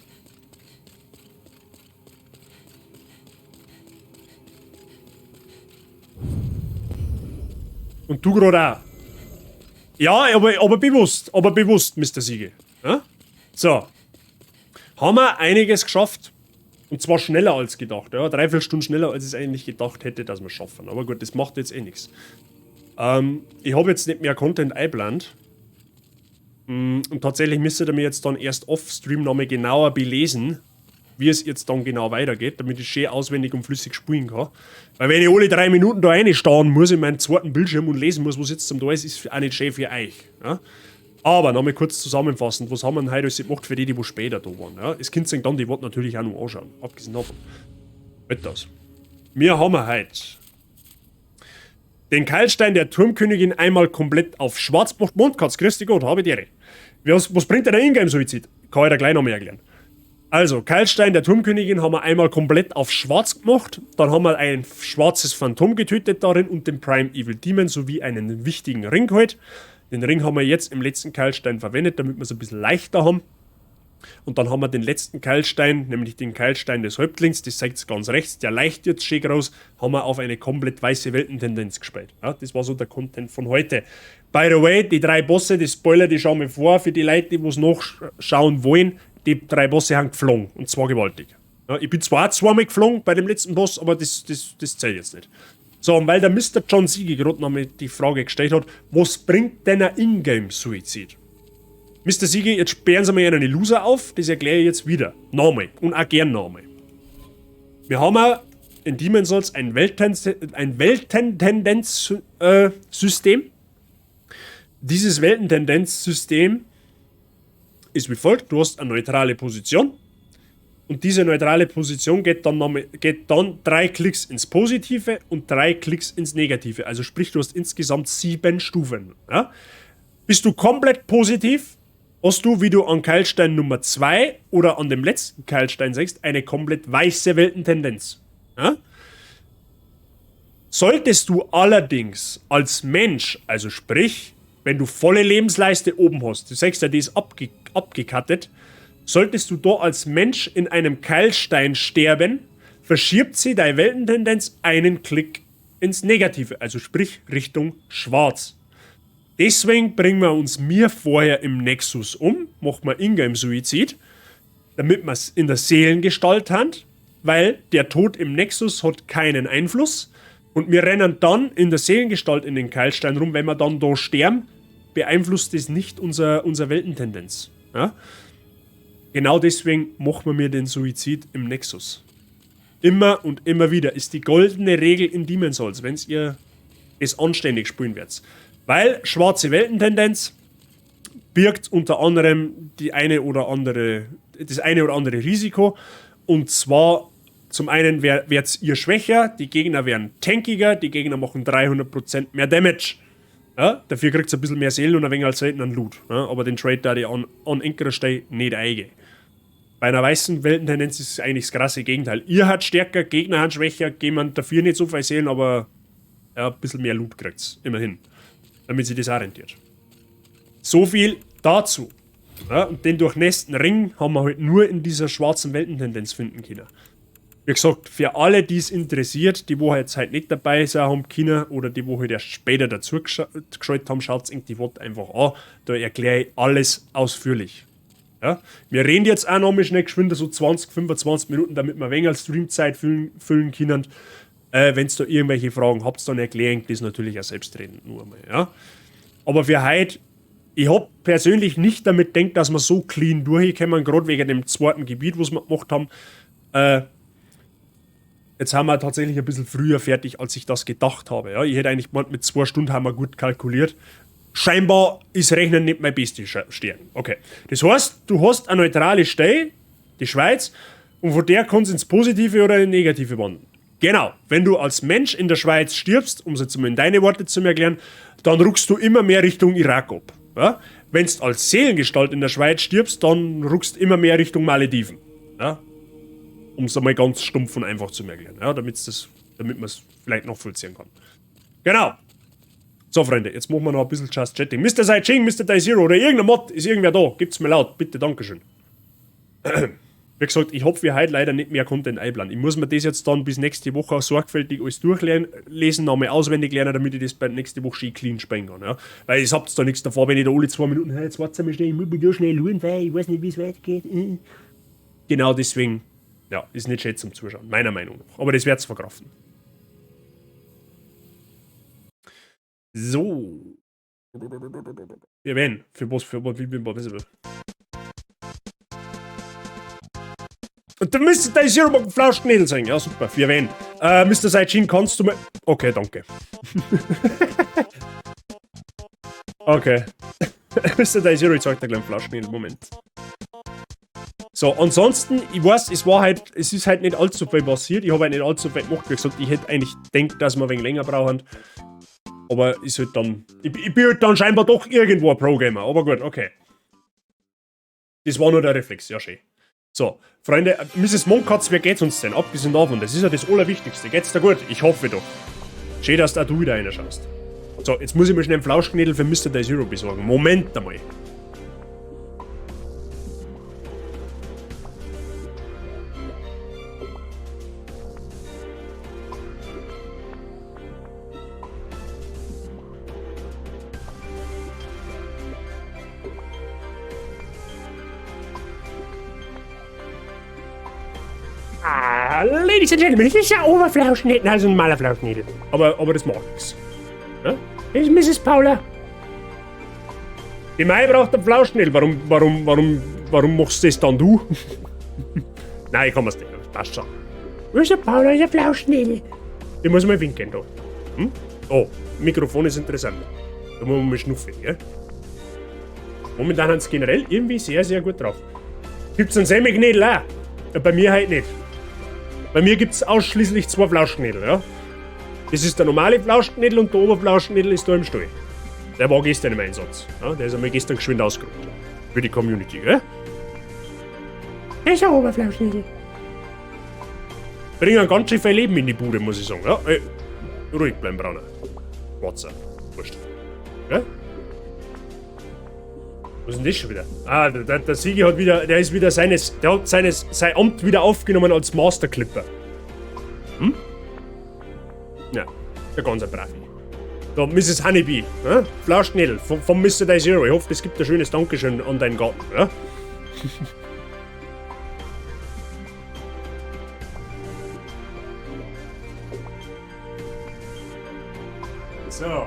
Und du gerade auch. Ja, aber bewusst, Mr. Siege. Ja? So. Haben wir einiges geschafft. Und zwar schneller als gedacht. Ja? 3-4 Stunden schneller, als ich es eigentlich gedacht hätte, dass wir es schaffen. Aber gut, das macht jetzt eh nichts. Ich habe jetzt nicht mehr Content eingeplant. Und tatsächlich müsstet ihr mir jetzt dann erst off-stream nochmal genauer belesen, wie es jetzt dann genau weitergeht, damit ich schön auswendig und flüssig spielen kann. Weil wenn ich alle 3 Minuten da reinstarren muss in meinen zweiten Bildschirm und lesen muss, was jetzt zum da ist, ist auch nicht schön für euch. Ja? Aber nochmal kurz zusammenfassend, was haben wir denn heute alles gemacht für die, die wo später da waren? Ja? Es könnt sich dann die VOD natürlich auch noch anschauen, abgesehen davon. Halt das. Wir haben heute den Keilstein der Turmkönigin einmal komplett auf schwarz gemacht. Mondkatz, grüß dich Gott, habe die Ehre. Was bringt denn der Ingame-Suizid? Kann ich dir gleich noch mehr erklären. Also, Keilstein der Turmkönigin haben wir einmal komplett auf schwarz gemacht. Dann haben wir ein schwarzes Phantom getötet darin und den Prime Evil Demon sowie einen wichtigen Ring geholt. Den Ring haben wir jetzt im letzten Keilstein verwendet, damit wir es ein bisschen leichter haben. Und dann haben wir den letzten Keilstein, nämlich den Keilstein des Häuptlings, das zeigt es ganz rechts, der leicht jetzt schön groß, haben wir auf eine komplett weiße Weltentendenz gespielt. Ja, das war so der Content von heute. By the way, die drei Bosse, die Spoiler, die schauen wir vor, für die Leute, die es noch schauen wollen, die drei Bosse haben geflogen und zwar gewaltig. Ja, ich bin zwar zweimal geflogen bei dem letzten Boss, aber das zählt jetzt nicht. So, und weil der Mr. John Siege gerade noch mal die Frage gestellt hat, was bringt denn ein Ingame-Suizid? Mr. Siege, jetzt sperren Sie mir einen Loser auf, das erkläre ich jetzt wieder. Nochmal. Und auch gern nochmal. Wir haben auch in Demon's Souls ein Weltentendenzsystem. Dieses Weltentendenzsystem ist wie folgt: Du hast eine neutrale Position. Und diese neutrale Position geht dann 3 Klicks ins Positive und 3 Klicks ins Negative. Also sprich, du hast insgesamt 7 Stufen. Ja? Bist du komplett positiv, hast du, wie du an Keilstein Nummer 2 oder an dem letzten Keilstein siehst, eine komplett weiße Weltentendenz. Ja? Solltest du allerdings als Mensch, also sprich, wenn du volle Lebensleiste oben hast, du sagst ja, die ist abgecuttet, solltest du da als Mensch in einem Keilstein sterben, verschiebt sie deine Weltentendenz einen Klick ins Negative, also sprich Richtung Schwarz. Deswegen bringen wir uns mir vorher im Nexus um, machen wir Ingame-Suizid, damit wir es in der Seelengestalt haben, weil der Tod im Nexus hat keinen Einfluss und wir rennen dann in der Seelengestalt in den Keilstein rum, wenn wir dann da sterben, beeinflusst das nicht unser Weltentendenz. Ja? Genau deswegen machen wir den Suizid im Nexus. Immer und immer wieder ist die goldene Regel in Demon's Souls, wenn ihr es anständig spielen werdet. Weil schwarze Weltentendenz birgt unter anderem das eine oder andere Risiko. Und zwar zum einen werdet ihr schwächer, die Gegner werden tankiger, die Gegner machen 300% mehr Damage. Ja, dafür kriegt ihr ein bisschen mehr Seelen und ein wenig als seltenen Loot. Ja, aber den Trade da die an enkerer Stelle nicht eingehen. Bei einer weißen Weltentendenz ist es eigentlich das krasse Gegenteil. Ihr habt stärker, Gegner haben schwächer, geben dafür nicht so viel Seelen, aber ja, ein bisschen mehr Loot kriegt's. Immerhin. Damit sich das auch rentiert. So viel dazu. Ja, und den durchnässten Ring haben wir halt nur in dieser schwarzen Weltentendenz finden können. Wie gesagt, für alle, die es interessiert, die wo jetzt halt nicht dabei sind, haben können oder die wo halt erst später dazu geschaltet haben, schaut die VOD einfach an. Da erkläre ich alles ausführlich. Ja? Wir reden jetzt auch noch mal schnell geschwind, so 20, 25 Minuten, damit wir weniger Streamzeit füllen können. Wenn ihr da irgendwelche Fragen habt, dann erkläre ich das natürlich auch selbstredend nur einmal. Ja? Aber für heute, ich hab persönlich nicht damit gedacht, dass wir so clean durchkommen, gerade wegen dem zweiten Gebiet, was wir gemacht haben. Jetzt haben wir tatsächlich ein bisschen früher fertig, als ich das gedacht habe. Ja? Ich hätte eigentlich gemeint, mit 2 Stunden haben wir gut kalkuliert. Scheinbar ist Rechnen nicht mein beste Stärken. Okay. Das heißt, du hast eine neutrale Stelle, die Schweiz, und von der kannst du ins Positive oder ins Negative wandern. Genau, wenn du als Mensch in der Schweiz stirbst, um es jetzt mal in deine Worte zu erklären, dann ruckst du immer mehr Richtung Irak ab. Ja? Wenn du als Seelengestalt in der Schweiz stirbst, dann ruckst du immer mehr Richtung Malediven. Ja? Um es einmal ganz stumpf und einfach zu erklären, ja? Damit man es vielleicht noch vollziehen kann. Genau. So, Freunde, jetzt machen wir noch ein bisschen Just Chatting. Mr. Sai Ching, Mr. Day Zero oder irgendein Mod, ist irgendwer da? Gibt's mir laut, bitte, Dankeschön. Wie gesagt, ich hab für heute leider nicht mehr Content einplanen. Ich muss mir das jetzt dann bis nächste Woche auch sorgfältig alles durchlesen, nochmal auswendig lernen, damit ich das bei nächste Woche schön clean spielen kann. Ja? Weil ich habt da nichts davor, wenn ich da alle 2 Minuten, hey, jetzt warte mal schnell, ich muss mich da schnell schauen, weil ich weiß nicht, wie es weitergeht. Genau deswegen, ja, ist nicht schön zum Zuschauen, meiner Meinung nach. Aber das wird's verkraften. So. Wir werden. Für was, für was, wie, wie, was. Da müsste der Zero mag Flauschknädel sein. Ja, super, für wen? Mr. Saijin, kannst du mir. Okay, danke. Okay. Mr. Day Zero, ich zeig dir gleich einen Flauschknädel. Moment. So, ansonsten, ich weiß, es war halt, es ist halt nicht allzu viel passiert. Ich habe halt nicht allzu viel gemacht. Wie gesagt, ich hätte eigentlich gedacht, dass wir ein wenig länger brauchen. Aber ist halt dann. Ich bin halt dann scheinbar doch irgendwo ein Pro-Gamer. Aber gut, okay. Das war nur der Reflex, ja schön. So, Freunde, Mrs. Monkatz, wie geht's uns denn? Abgesehen davon, das ist ja das Allerwichtigste. Geht's dir gut? Ich hoffe doch. Schön, dass auch du wieder reinschaust. So, jetzt muss ich mir schnell einen Flauschknädel für Mr. Day Zero besorgen. Moment einmal. Ah, Ladies and Gentlemen, das ist ja Oberflauschnädel, also ein normaler Flauschnädel. Aber das macht nichts. Ja? Das ist Mrs. Paula. Die Mai braucht einen Flauschnädel. Warum machst du das dann du? Nein, ich kann mir's nicht. Das passt schon. Wo ist der Paula? Ist ein Flauschnädel. Die muss mal winken da. Hm? Oh, Mikrofon ist interessant. Da muss man mal schnuffeln, gell? Momentan sind sie generell irgendwie sehr, sehr gut drauf. Gibt's einen Semiknädel auch? Ja, bei mir halt nicht. Bei mir gibt's ausschließlich 2 Flauschknädel, ja? Das ist der normale Flauschknädel und der Oberflauschknädel ist da im Stall. Der war gestern im Einsatz. Ja, der ist einmal gestern geschwind ausgerückt. Für die Community, gell? Das ist ein Oberflauschknädel. Bringen ganz schön viel Leben in die Bude, muss ich sagen. Ja, ey, ruhig bleiben, Brauner. Schwarzer. Wurscht. Gell? Was ist denn das schon wieder? Ah, der Sigi hat wieder, der ist wieder seines, der hat seines, sein Amt wieder aufgenommen als Master Clipper. Hm? Ja, der ganz bravi. Da, Mrs. Honeybee, ne? Flauschnädel vom Mr. Day Zero. Ich hoffe, das gibt ein schönes Dankeschön an deinen Garten. Ja? So.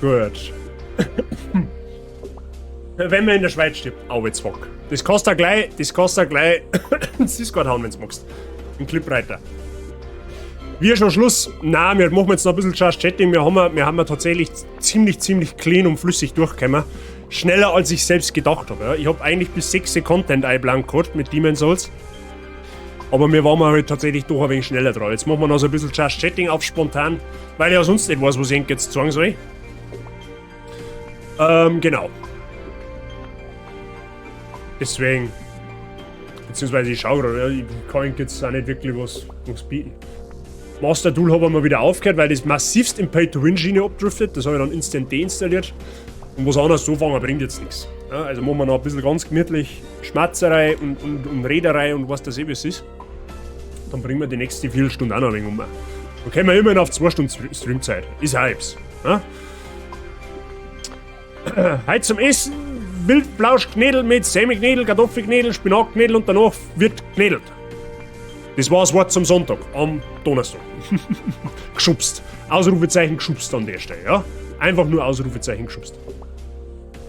Gut. Wenn man in der Schweiz stirbt, au jetzt fuck. Das kostet gleich, das kostet gleich ins Discord hauen, wenn's magst. Ein Clipreiter. Wir schon Schluss. Nein, wir machen jetzt noch ein bisschen Just Chatting. Wir haben ja tatsächlich ziemlich, ziemlich clean und flüssig durchgekommen. Schneller als ich selbst gedacht habe. Ja. Ich hab eigentlich bis 6 Content eingeplant gehabt mit Demon's Souls. Aber wir waren halt tatsächlich doch ein wenig schneller dran. Jetzt machen wir noch so ein bisschen Just Chatting auf spontan, weil ich ja sonst nicht weiß, was ich jetzt sagen soll. Genau. Deswegen. Beziehungsweise ich schau gerade, ja, ich kann jetzt auch nicht wirklich was bieten. Master Duel habe ich mal wieder aufgehört, weil das massivst in Pay-to-Win-Schiene abdriftet. Das habe ich dann instant deinstalliert. Und was anderes so fangen bringt jetzt nichts. Ja, also machen wir noch ein bisschen ganz gemütlich Schmatzerei und Rederei und was das eh was ist. Dann bringen wir die nächste Viertelstunde auch noch ein wenig um. Dann kommen wir immerhin auf 2 Stunden Streamzeit. Ist Hypes. Ja? Heute zum Essen Wildflauschknädel mit Semiknädel, Kartoffelknädel, Spinatknädel und danach wird knädelt. Das war das Wort zum Sonntag, am Donnerstag. Geschubst. Ausrufezeichen geschubst an der Stelle, ja? Einfach nur Ausrufezeichen geschubst.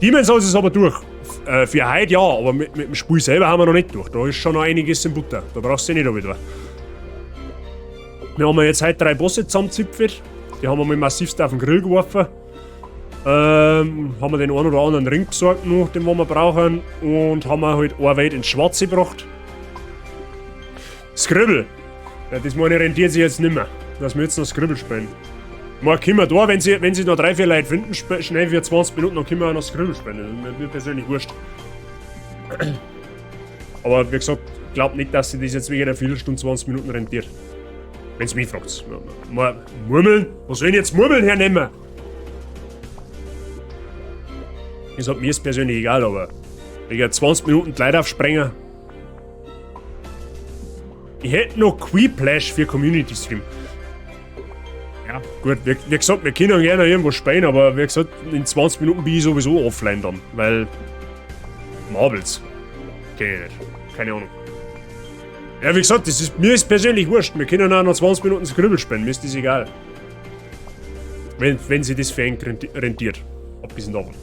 Demon's Souls ist aber durch. Für heute ja, aber mit dem Spiel selber haben wir noch nicht durch. Da ist schon noch einiges in Butter. Da brauchst du nicht wieder. Wir haben jetzt heute 3 Bosse zusammengezipfelt. Die haben wir mal massivst auf den Grill geworfen. Haben wir den einen oder anderen Ring besorgt noch, den wir brauchen. Und haben wir halt eine Welt ins Schwarze gebracht. Scribble. Ja, das meine ich, rentiert sich jetzt nimmer, dass wir jetzt noch Scribble spielen. Mal können wir da, wenn sie noch 3, 4 Leute finden, schnell für 20 Minuten, dann können wir auch noch Scribble spielen. Das ist mir persönlich wurscht. Aber wie gesagt, ich glaub nicht, dass sich das jetzt wegen einer Viertelstunde, 20 Minuten rentiert. Wenn's mich fragt. Mal murmeln? Was soll ich denn jetzt murmeln hernehmen? Ich sag, mir ist persönlich egal, aber wegen 20 Minuten die Leute aufsprengen. Ich hätte noch Quiplash für Community Stream. Ja, gut, wie gesagt, wir können gerne irgendwo spielen, aber wie gesagt, in 20 Minuten bin ich sowieso offline dann, weil Marbles. Kenn ich nicht. Keine Ahnung. Ja, wie gesagt, mir ist persönlich wurscht. Wir können auch noch 20 Minuten Scribble spielen, mir ist das egal. Wenn sich das für ihn rentiert. Abgesehen davon.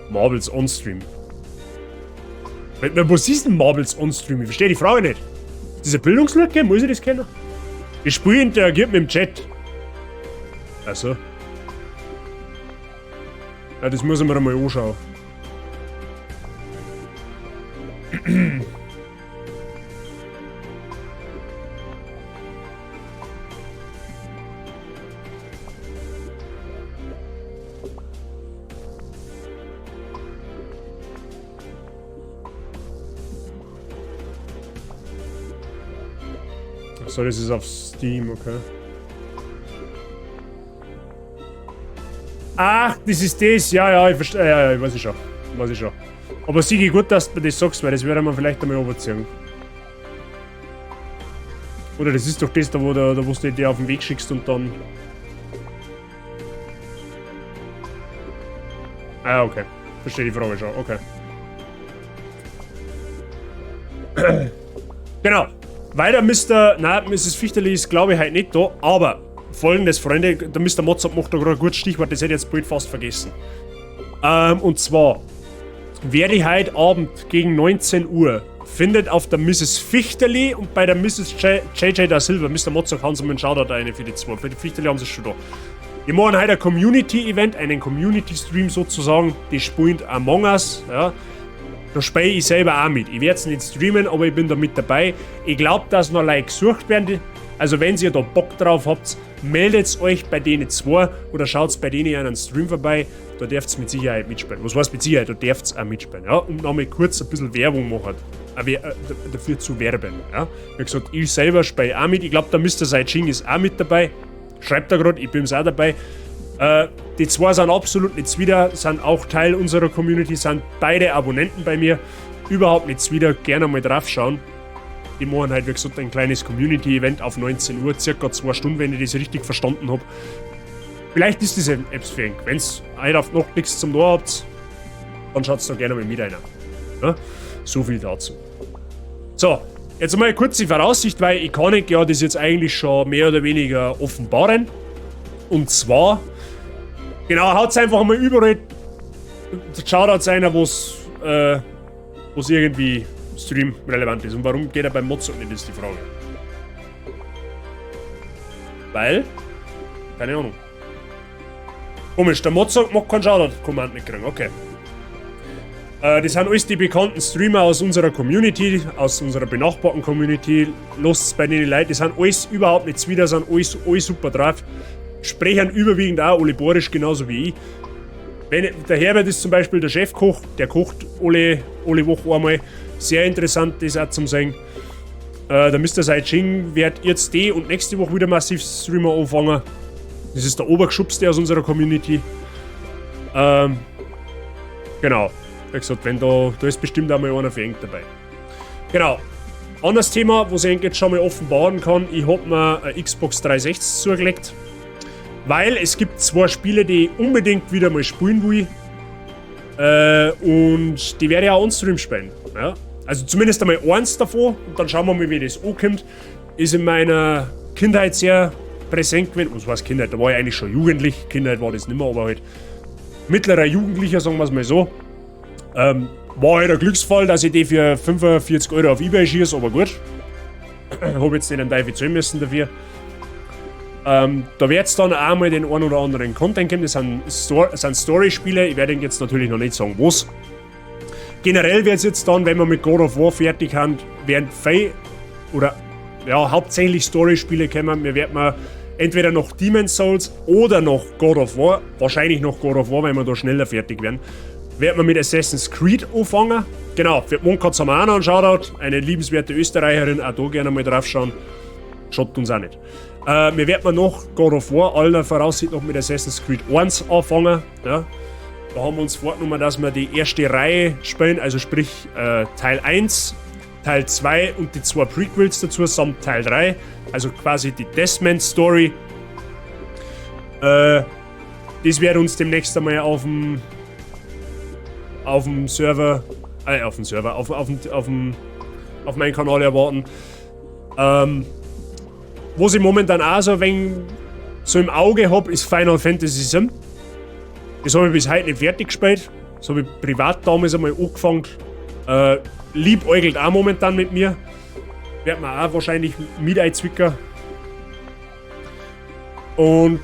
Marbles on Stream. Was ist denn Marbles on Stream? Ich verstehe die Frage nicht. Ist das eine Bildungslücke? Muss ich das kennen? Das Spiel interagiert mit dem Chat. Also. Ja, das muss ich mir einmal anschauen. Achso, das ist auf Steam, okay. Ach, das ist das. Ja, ja, ich verstehe. Ja, ja, weiß ich schon. Weiß ich schon. Aber Sigi, gut, dass du mir das sagst, weil das werde man vielleicht einmal überziehen. Oder das ist doch das, da wo du dir auf den Weg schickst und dann... Ah, okay. Verstehe die Frage schon, okay. Genau. Weiter Mr. Nein, Mrs. Fichterli ist, glaube ich, heute nicht da, aber folgendes, Freunde, der Mr. Mozart macht da gerade ein gutes Stichwort, das hätte ich jetzt bald fast vergessen. Und zwar werde ich heute Abend gegen 19 Uhr findet auf der Mrs. Fichterli und bei der Mrs. JJ da Silva, Mr. Mozart haben sie mir einen Shoutout eine für die zwei, für die Fichterli haben sie schon da. Wir machen heute ein Community-Event, einen Community-Stream sozusagen, die spielen Among Us, ja. Da spiele ich selber auch mit. Ich werde es nicht streamen, aber ich bin da mit dabei. Ich glaube, dass noch Leute gesucht werden. Also wenn ihr da Bock drauf habt, meldet euch bei denen zwei oder schaut bei denen einen Stream vorbei. Da dürft ihr mit Sicherheit mitspielen. Was heißt mit Sicherheit? Da dürft ihr auch mitspielen. Ja? Und nochmal kurz ein bisschen Werbung machen. Dafür zu werben. Ja? Wie gesagt, ich selber spiele auch mit. Ich glaube, der Mr. Saijing ist auch mit dabei. Schreibt da gerade, ich bin's auch dabei. Die zwei sind absolut nicht zuwider, sind auch Teil unserer Community, sind beide Abonnenten bei mir. Überhaupt nicht zuwider, gerne mal drauf schauen. Die machen halt, wie gesagt, ein kleines Community-Event auf 19 Uhr, circa 2 Stunden, wenn ich das richtig verstanden hab. Vielleicht ist das etwas für euch. Wenn's heute auf Nacht nichts zum Tor habt, dann schaut's da gerne mal mit rein. Ja? So viel dazu. So, jetzt mal eine kurze Voraussicht, weil ich kann ja das jetzt eigentlich schon mehr oder weniger offenbaren. Und zwar... Genau, haut's einfach mal überall. Schaut einer, wo's irgendwie streamrelevant ist. Und warum geht er beim Mozart nicht, ist die Frage. Weil? Keine Ahnung. Komisch, der Mozart mag keinen Shoutout-Command nicht kriegen, okay. Das sind alles die bekannten Streamer aus unserer Community, aus unserer benachbarten Community. Lasst's bei denen Leuten, die sind alles überhaupt nicht zuwider, sind alles super drauf. Sprechen überwiegend auch alle bayerisch, genauso wie ich. Wenn, der Herbert ist zum Beispiel der Chefkoch, der kocht alle Woche einmal. Sehr interessant, das auch zum sehen. Der Mr. Saijing wird jetzt die und nächste Woche wieder massiv Streamer anfangen. Das ist der Obergeschubste aus unserer Community. Genau. Wie gesagt, wenn da ist bestimmt auch mal einer für eng dabei. Genau. Anderes Thema, was ich jetzt schon mal offenbaren kann, ich hab mir eine Xbox 360 zugelegt. Weil es gibt zwei Spiele, die ich unbedingt wieder mal spielen will. Und die werde ich auch on-stream spielen. Ja? Also zumindest einmal eins davon. Und dann schauen wir mal, wie das ankommt. Ist in meiner Kindheit sehr präsent gewesen. Was heißt Kindheit? Da war ich eigentlich schon jugendlich. Kindheit war das nicht mehr, aber halt mittlerer Jugendlicher, sagen wir es mal so. War halt ein Glücksfall, dass ich die für 45 Euro auf eBay schieße, aber gut. Hab jetzt nicht einen Teufel zahlen müssen dafür. Da wird es dann auch mal den einen oder anderen Content geben. Das sind Story-Spiele. Ich werde jetzt natürlich noch nicht sagen, was. Generell wird es jetzt dann, wenn wir mit God of War fertig haben, werden viel oder ja, hauptsächlich Story-Spiele kommen. Wir werden entweder noch Demon's Souls oder noch God of War. Wahrscheinlich noch God of War, weil wir da schneller fertig werden. Werden wir mit Assassin's Creed anfangen. Genau, für Monkatz haben wir auch noch einen Shoutout. Eine liebenswerte Österreicherin, auch da gerne mal drauf schauen. Schaut uns auch nicht. Wir werden noch God of War aller Voraussicht noch mit Assassin's Creed 1 anfangen. Ja. Da haben wir uns vorgenommen, dass wir die erste Reihe spielen, also sprich Teil 1, Teil 2 und die zwei Prequels dazu samt Teil 3, also quasi die Desmond Story. Das wird uns demnächst einmal auf dem Server, auf meinem Kanal erwarten. Was ich momentan auch so ein wenig so im Auge hab, ist Final Fantasy VII. Das habe ich bis heute nicht fertig gespielt. Das habe ich privat damals einmal angefangen. Liebäugelt auch momentan mit mir. Wird man auch wahrscheinlich mit einzwicken. Und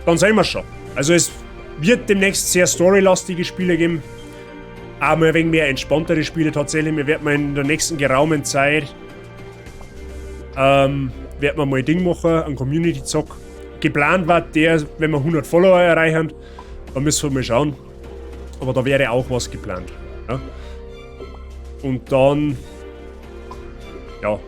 dann sehen wir schon. Also es wird demnächst sehr storylastige Spiele geben. Auch mal ein wenig mehr entspanntere Spiele tatsächlich. Wir werden mal in der nächsten geraumen Zeit werden wir mal ein Ding machen, einen Community-Zock. Geplant war der, wenn wir 100 Follower erreichen, dann müssen wir mal schauen. Aber da wäre auch was geplant. Ja. Und dann, ja,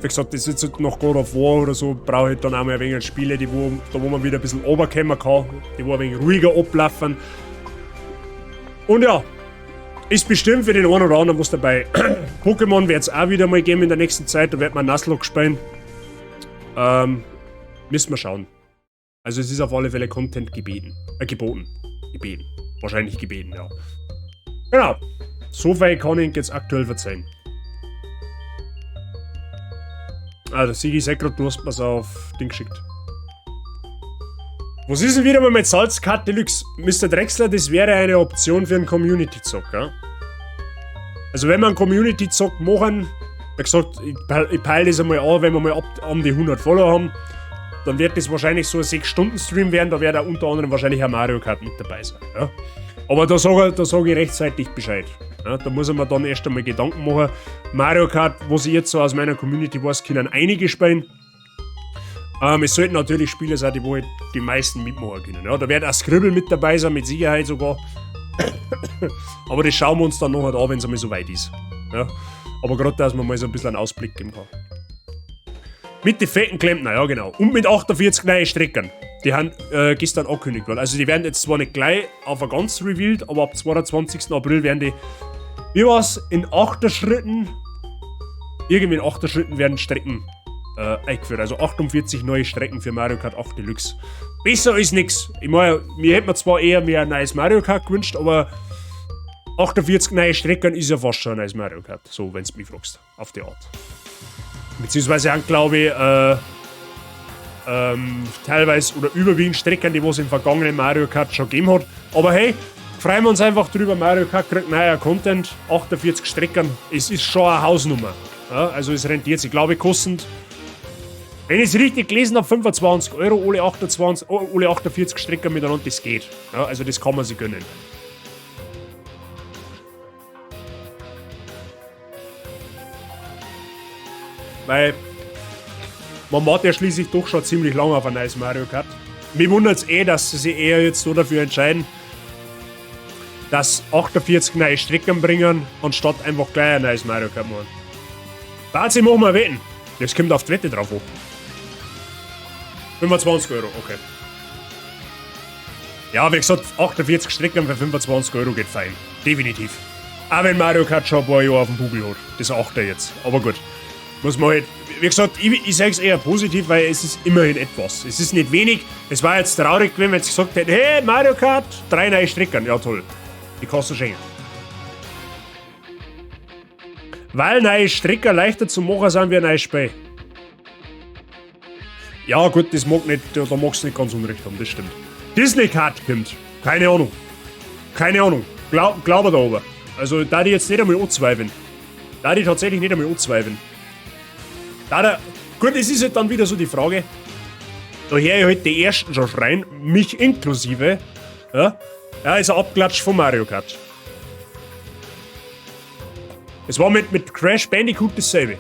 wie gesagt, das ist jetzt noch God of War oder so, brauche ich dann auch mal ein wenig Spiele, die wo, da wo man wieder ein bisschen runterkommen kann, die wo ein wenig ruhiger ablaufen. Und ja, ist bestimmt für den einen oder anderen was dabei. Pokémon wird's auch wieder mal geben in der nächsten Zeit, da wird man Nuzlocke spielen. Müssen wir schauen. Also es ist auf alle Fälle Content gebeten. Geboten. Gebeten. Wahrscheinlich gebeten, ja. Genau. So viel kann ich jetzt aktuell verzeihen. Ah, der Sigi sagt grad, du hast mir's auf Ding geschickt. Was ist denn wieder mal mit Salzkart Deluxe? Mister Drexler, das wäre eine Option für einen Community-Zock, ja? Also wenn wir einen Community-Zock machen, wie gesagt, ich peile das einmal an, wenn wir mal um die 100 Follower haben, dann wird das wahrscheinlich so ein 6-Stunden-Stream werden, da wird auch unter anderem wahrscheinlich auch Mario Kart mit dabei sein. Ja? Aber da sag ich rechtzeitig Bescheid. Ja, da muss ich mir dann erst einmal Gedanken machen. Mario Kart, was ich jetzt so aus meiner Community weiß, können einige spielen. Es sollten natürlich Spiele sein, die wo halt die meisten mitmachen können. Ja, da wird auch Scribble mit dabei sein, mit Sicherheit sogar. Aber das schauen wir uns dann noch halt an, wenn's einmal so weit ist. Ja? Aber grad, dass man mal so ein bisschen einen Ausblick geben kann. Mit den fetten Klempner, ja genau. Und mit 48 neuen Strecken. Die haben gestern angekündigt worden. Also die werden jetzt zwar nicht gleich auf ein ganz revealed, aber ab 22. April werden die, wie war's, in 8 Schritten, irgendwie in 8 Schritten werden Strecken eingeführt. Also 48 neue Strecken für Mario Kart 8 Deluxe. Besser ist nix. Ich mein, mir hätte man zwar eher mehr ein neues Mario Kart gewünscht, aber 48 neue Strecken ist ja fast schon ein neues Mario Kart. So, wenn's mich fragst. Auf die Art. Beziehungsweise haben, glaub ich, teilweise oder überwiegend Strecken, die was im vergangenen Mario Kart schon gegeben hat. Aber hey, freuen wir uns einfach drüber. Mario Kart kriegt neuer Content, 48 Strecken, es ist schon eine Hausnummer. Ja, also es rentiert sich, glaube ich, kostend. Wenn ich's richtig gelesen hab, 25 Euro, alle 28, oh, alle 48 Strecken miteinander, das geht. Ja, also das kann man sich gönnen. Weil man wartet ja schließlich doch schon ziemlich lange auf ein neues Mario Kart. Mich wundert's eh, dass sie sich eher jetzt so dafür entscheiden, dass 48 neue Strecken bringen, anstatt einfach gleich ein neues Mario Kart machen. Dazu machen wir Wetten. Das kommt auf die Wette drauf an. 25 Euro, okay. Ja, wie gesagt, 48 Strecken für 25 Euro geht fein. Definitiv. Auch wenn Mario Kart schon ein paar Jahre auf dem Buckel hat. Das 8er jetzt. Aber gut. Muss man halt, wie gesagt, ich sag's eher positiv, weil es ist immerhin etwas. Es ist nicht wenig. Es war jetzt traurig, wenn wir jetzt gesagt hätten, hey, Mario Kart, 3 neue Strecken. Ja, toll. Die kannst du schenken. Weil neue Strecken leichter zu machen sind wie ein neues Spiel. Ja, gut, das mag nicht, da magst du nicht ganz unrecht haben, das stimmt. Disney Kart kommt. Keine Ahnung. Keine Ahnung. Glaub da aber. Also, da die jetzt nicht einmal anzweifeln. Da die tatsächlich nicht einmal anzweifeln. Da da, gut, es ist halt dann wieder so die Frage, da hör ich halt die ersten schon schreien, mich inklusive. Ja, ja, ist ein Abklatsch von Mario Kart. Es war mit Crash Bandicoot dasselbe.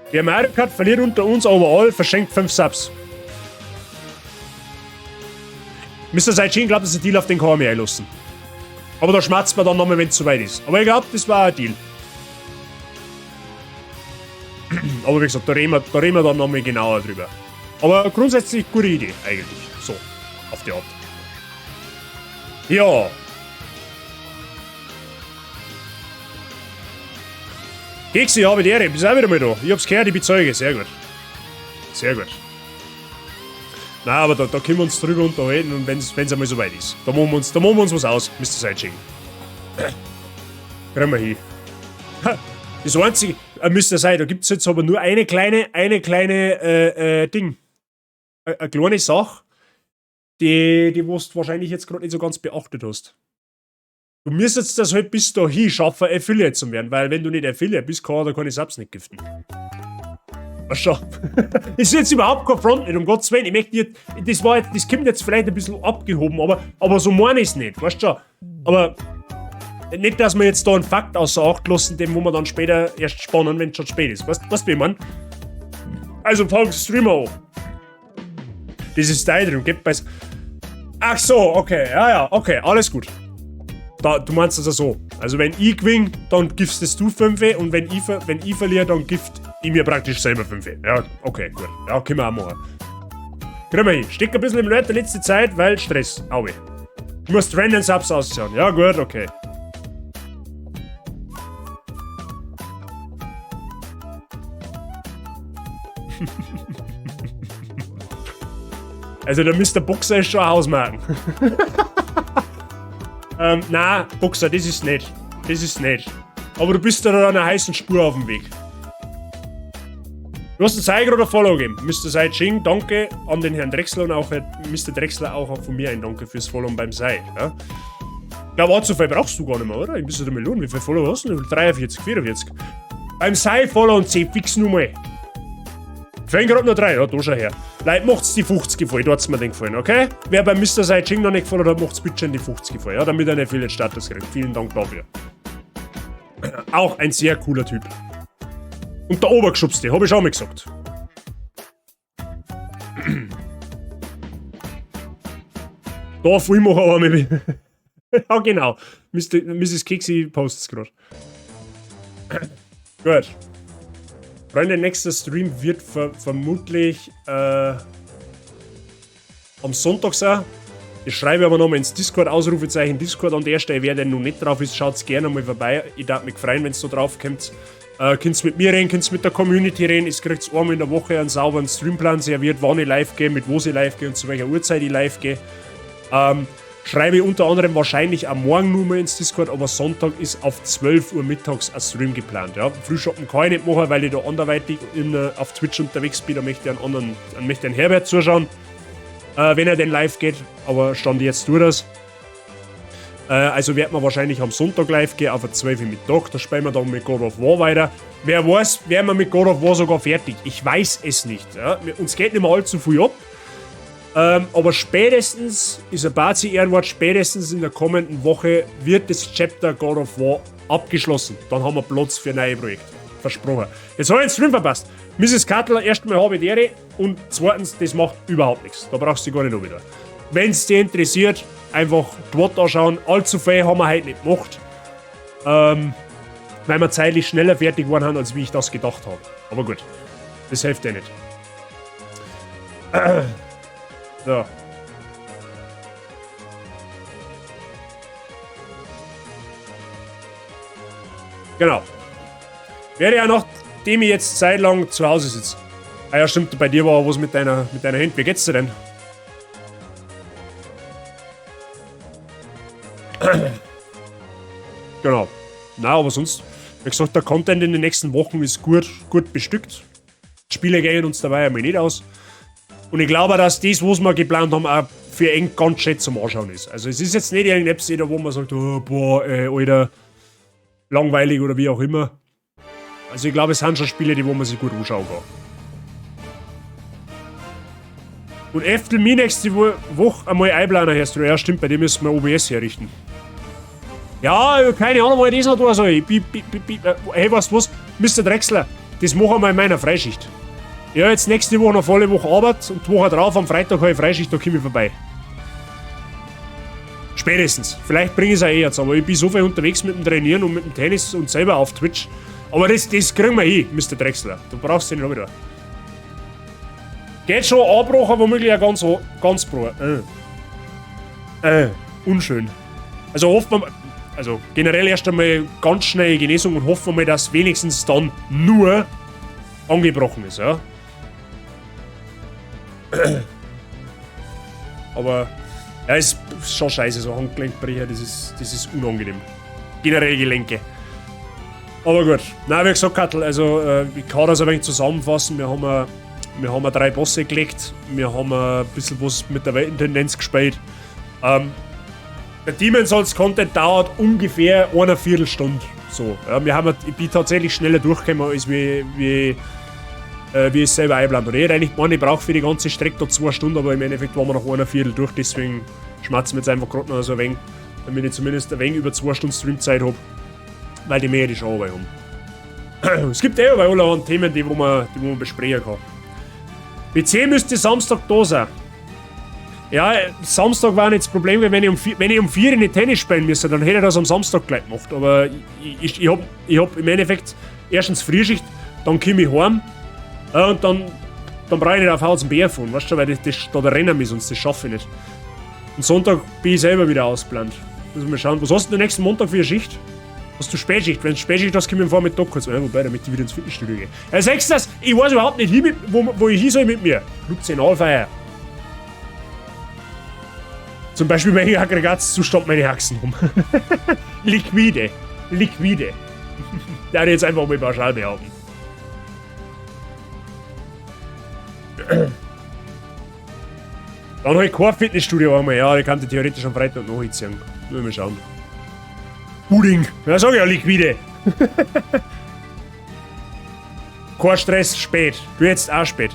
Wer Mario Kart verliert unter uns overall, verschenkt 5 Subs. Mister Saijin glaubt, das ist ein Deal, auf den kann ich mich einlassen. Aber da schmerzt man dann nochmal, wenn's soweit ist. Aber ich glaub, das war ein Deal. Aber wie gesagt, da reden wir dann nochmal genauer drüber. Aber grundsätzlich gute Idee, eigentlich. So, auf die Art. Ja. Kekse, ja, mit Ehre, bist auch wieder mal da. Ich hab's gehört, ich bin Zeuge. Sehr gut. Sehr gut. Nein, aber da können wir uns drüber unterhalten und wenn's einmal soweit ist. Da machen wir uns was aus, Mister Sideching. Kriegen wir hin. Ha, das einzige, Mister Side, da gibt's jetzt aber nur eine kleine, eine kleine Ding. Eine kleine Sache, die du wahrscheinlich jetzt grad nicht so ganz beachtet hast. Du müsstest das halt bis dahin schaffen, Affiliate zu werden, weil wenn du nicht Affiliate bist, kann er keine Subs nicht giften. Weißt schon? Das ist jetzt überhaupt kein Front nicht, um Gottes Willen. Ich möchte nicht, das war jetzt, das kommt jetzt vielleicht ein bisschen abgehoben, aber so meine ich es nicht, weißt schon? Aber nicht, dass wir jetzt da einen Fakt außer Acht lassen, den wo wir dann später erst spannen, wenn es schon spät ist. Weißt du, wie ich mein? Also fang Streamer an. Das ist dein drin, geht bei. Ach so, okay, ja, ja, okay, alles gut. Da, du meinst das ja so. Also wenn ich gewinne, dann giftest du 5 und wenn ich verliere, dann gift ich mir praktisch selber 5. Ja, okay, gut. Ja, können wir auch machen. Kriegen wir hin. Steck ein bisschen im Leute letzte Zeit, weil Stress. Aue. Du musst random Subs auszahlen. Ja, gut, okay. Also der Mr. Boxer ist schon ein Hausmarken. Na, Boxer, das ist nicht. Das ist nicht. Aber du bist da an einer heißen Spur auf dem Weg. Du hast einen Zeiger oder Follow gegeben. Mr. Sai Ching, danke an den Herrn Drechsler und auch Mr. Drechsler auch von mir ein Danke fürs Followen beim Sai. Ja? Ich glaube, so viel brauchst du gar nicht mehr, oder? Ich bist du der Million. Wie viele Follower hast du? 43, 44. Beim Sai Follow und C fix nur mal. Fehlen gerade noch 3, ja, da schau her. Leute, macht's die 50 voll, da hat's mir den gefallen, okay? Wer bei Mr. Sai Ching noch nicht gefollowt hat, macht's bitte schon die 50 voll, ja, damit er einen Affiliate-Status kriegt. Vielen Dank dafür. Auch ein sehr cooler Typ. Und der Obergeschubste, hab ich schon mal gesagt. Da voll machen, aber mit. Ja, genau. Mrs. Keksi post's grad. Gut. Freunde, nächster Stream wird vermutlich am Sonntag sein. Ich schreibe aber nochmal ins Discord, Ausrufezeichen Discord an der Stelle. Wer denn noch nicht drauf ist, schaut's gerne mal vorbei. Ich darf mich freuen, wenn's da drauf kommt. Könnt's mit mir reden, könnt's mit der Community reden. Es kriegt einmal in der Woche einen sauberen Streamplan serviert, wann ich live gehe, mit wo ich live gehe und zu welcher Uhrzeit ich live gehe. Schreibe ich unter anderem wahrscheinlich am Morgen nur mal ins Discord, aber Sonntag ist auf 12 Uhr mittags ein Stream geplant. Ja. Frühschoppen kann ich nicht machen, weil ich da anderweitig auf Twitch unterwegs bin. Da möchte ich einen anderen, dann möchte ich einen Herbert zuschauen, wenn er denn live geht. Aber Stand jetzt tut das. Also wird man wahrscheinlich am Sonntag live gehen, auf 12 Uhr Mittag. Da spielen wir dann mit God of War weiter. Wer weiß, werden wir mit God of War sogar fertig. Ich weiß es nicht. Ja. Uns geht nicht mehr allzu viel ab. Aber spätestens, ist ein Bazi-Ehrenwort, spätestens in der kommenden Woche wird das Chapter God of War abgeschlossen. Dann haben wir Platz für neue Projekte. Versprochen. Jetzt habe ich den Stream verpasst. Mrs. Cutler, erstmal habe ich die und zweitens, das macht überhaupt nichts. Da brauchst du dich gar nicht noch wieder. Wenn's dich interessiert, einfach die Wort anschauen. Allzu viel haben wir heute nicht gemacht. Weil wir zeitlich schneller fertig geworden haben, als wie ich das gedacht habe. Aber gut, das hilft ja nicht. So. Genau. Werde ja noch, nachdem ich jetzt zeitlang zu Hause sitze. Ah ja, stimmt, bei dir war was mit deiner Hand. Wie geht's dir denn? Genau. Na, aber sonst, wie gesagt, der Content in den nächsten Wochen ist gut bestückt. Spiele gehen uns dabei einmal nicht aus. Und ich glaube, dass das, was wir geplant haben, auch für eng ganz schön zum Anschauen ist. Also es ist jetzt nicht irgendein Episode, wo man sagt, oh, boah, Alter, langweilig oder wie auch immer. Also ich glaube, es sind schon Spiele, die wo man sich gut anschauen kann. Und Eftel mir nächste Woche einmal einplanen, Herr Stro. Ja, stimmt, bei dem müssen wir OBS herrichten. Ja, keine Ahnung, wo ich das noch tun soll. Hey, weißt du was? Mr. Drechsler, das machen wir in meiner Freischicht. Ja, jetzt nächste Woche noch volle Woche Arbeit und die Woche drauf, am Freitag habe ich Freischicht, da komme ich vorbei. Spätestens. Vielleicht bringe ich es auch eh jetzt, aber ich bin so viel unterwegs mit dem Trainieren und mit dem Tennis und selber auf Twitch. Aber das kriegen wir hin, Mr. Drechsler. Du brauchst den noch wieder. Geht schon, Abbruch, aber womöglich auch ganz bro. Unschön. Also hoffen wir, also generell erst einmal ganz schnelle Genesung und hoffen wir mal, dass wenigstens dann nur angebrochen ist, ja. Aber ja, ist schon scheiße, so Handgelenkbrecher, das ist unangenehm. Generell Gelenke. Aber gut, na wie gesagt, Kattel, also ich kann das ein wenig zusammenfassen. Wir haben 3 Bosse gelegt, wir haben ein bisschen was mit der Weltentendenz gespielt. Der Demon's Souls Content dauert ungefähr eine Viertelstunde. So, ja, wir haben, ich bin tatsächlich schneller durchgekommen, als wie ich es selber eingeplant habe. Ich hätte eigentlich gemeint, ich brauche für die ganze Strecke da 2 Stunden, aber im Endeffekt waren wir nach einer Viertel durch, deswegen schmerzen wir jetzt einfach gerade noch so ein wenig, damit ich zumindest ein wenig über 2 Stunden Streamzeit hab, weil die mehr die schon haben. Es gibt eh aber allerhand Themen, die man besprechen kann. PC müsste Samstag da sein. Ja, Samstag war nicht das Problem, weil wenn ich um 4 nicht Tennis spielen müsste, dann hätte ich das am Samstag gleich gemacht. Aber ich hab im Endeffekt erstens Frühschicht, dann komme ich heim und dann brauche ich nicht auf Haus und Bär fahren, weißt du, weil das da rennen wir sonst, das schaffe ich nicht. Und Sonntag bin ich selber wieder ausplant. Müssen wir mal schauen. Was hast du denn nächsten Montag für eine Schicht? Hast du Spätschicht? Wenn du Spätschicht hast, komm ich am Vormittag kurz. Ja, wobei, damit ich wieder ins Fitnessstudio gehe. Ja, sagst du das? Ich weiß überhaupt nicht, wo ich hin soll mit mir. Luzenalfeier. Zum Beispiel mein Aggregatzustand, meine Haxen rum. Liquide. Liquide. Da ich jetzt einfach mal pauschal behaupten. Dann habe ich kein Fitnessstudio einmal. Ja, ich kann die theoretisch am Freitag noch hinziehen. Mal schauen. Pudding. Ja, sag ich ja, liquide. Kein Stress, spät. Du jetzt auch spät.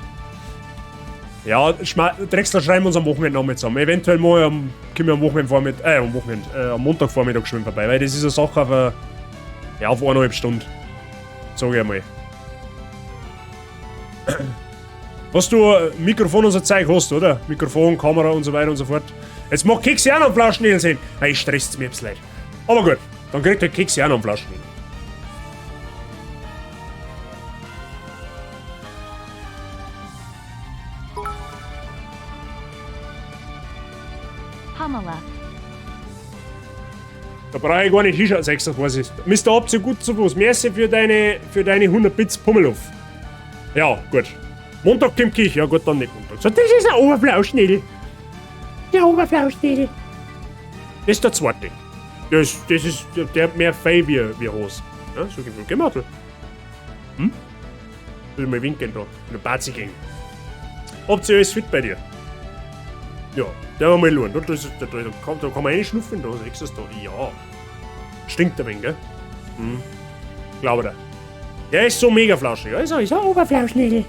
Ja, Drechsler schreiben wir uns am Wochenende nochmal zusammen. Eventuell mal kommen wir am Wochenende am Montagvormittag schon vorbei, weil das ist eine Sache auf, ja, auf 1,5 Stunden. Sag ich einmal. Was du Mikrofon und so Zeug hast, oder? Mikrofon, Kamera und so weiter und so fort. Jetzt mag Keksi auch noch einen Flauschnägel sehen. Nein, ich stresst mir ein bisschen leid. Aber gut, dann kriegt der Keksi auch noch einen Flauschnägel. Da brauche ich gar nicht hinschauen, 26. Mr. Abzug gut zu Fuß. Merci für deine 100 Bits Pummeluff. Ja, gut. Montag kommt Kirche. Ja gut, dann nicht Montag. So, das ist ein Oberflauschnägel. Der Oberflauschnägel. Das ist der zweite. Das ist, der hat mehr Fell wie Hose. Ja, so gehen wir. Hm? Soll ich mal winken da? In der Bazi gehen. Habt ihr alles fit bei dir? Ja, der war mal schauen. Da kann man reinschnupfen, da ist das da. Ja. Stinkt ein wenig, gell? Hm. Glaube da. Der ist so mega flauschig. Ja, ist ein Oberflauschnägel.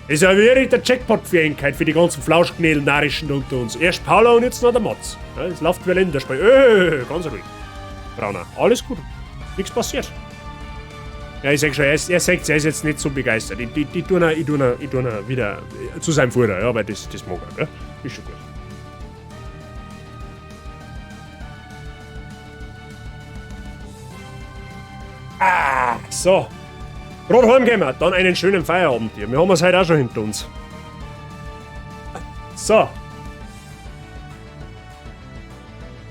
Ist ja wirklich der Jackpot für Einkeit, für die ganzen Flauschknädel Narischen unter uns. Erst Paula und jetzt noch der Mats. Ja, es läuft wie ein Länderspiel. Ganz ruhig. Brauner, alles gut. Nichts passiert. Ja, ich sag schon, er sagt, er ist jetzt nicht so begeistert. Ich tue ihn wieder zu seinem Fuhrer, ja, weil das mag er, gell? Ist schon gut. Ah, so. Gerade heimgehen, dann einen schönen Feierabend dir. Wir haben es heute auch schon hinter uns. So.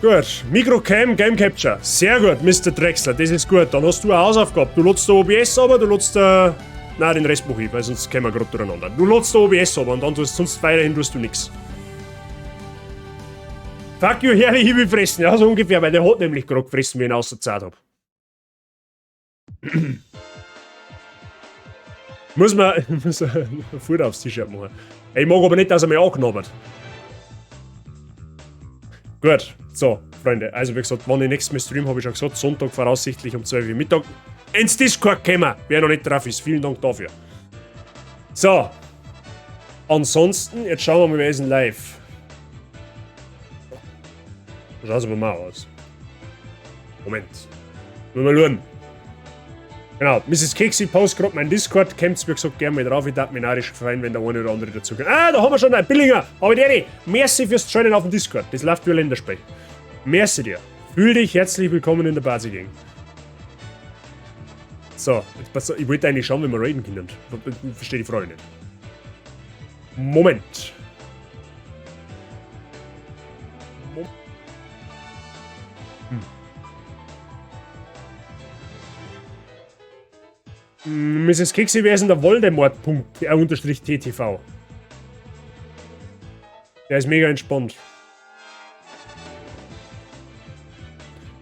Gut, Microcam Game Capture. Sehr gut, Mr. Drechsler, das ist gut. Dann hast du eine Hausaufgabe. Du lädst da OBS aber, du lädst da. Nein, den Rest mache ich, weil sonst kommen wir gerade durcheinander. Du lädst da OBS aber und dann tust sonst weiterhin tust du nichts. Fuck you, herrlich, ich will fressen. Ja, so ungefähr, weil der hat nämlich gerade gefressen, wie ich ihn außer hab. Muss man ein Futter aufs T-Shirt machen. Ich mag aber nicht, dass er mich angeknabbert. Gut, so, Freunde, also wie gesagt, wann ich nächstes Mal stream, habe ich schon gesagt, Sonntag voraussichtlich um 12 Uhr Mittag ins Discord kommen, wer noch nicht drauf ist, vielen Dank dafür. So, ansonsten, jetzt schauen wir mal, wer ist denn live. Schaut aber mal aus. Moment, mal schauen. Genau, Mrs. Keksi post gerade mein Discord, kommt wie gesagt gerne mal drauf, ich darf mich narrisch freuen, wenn der eine oder andere dazu kommt. Ah, da haben wir schon einen Billinger! Aber der, merci fürs Joinen auf dem Discord, das läuft wie ein Länderspiel. Merci dir. Fühl dich herzlich willkommen in der Party Gang. So, jetzt pass auf, ich wollte eigentlich schauen, wenn wir raiden können. Verstehe die Frage nicht. Moment. Mrs. Keksi, wer ist denn der Voldemort. Unterstrich TTV? Der ist mega entspannt.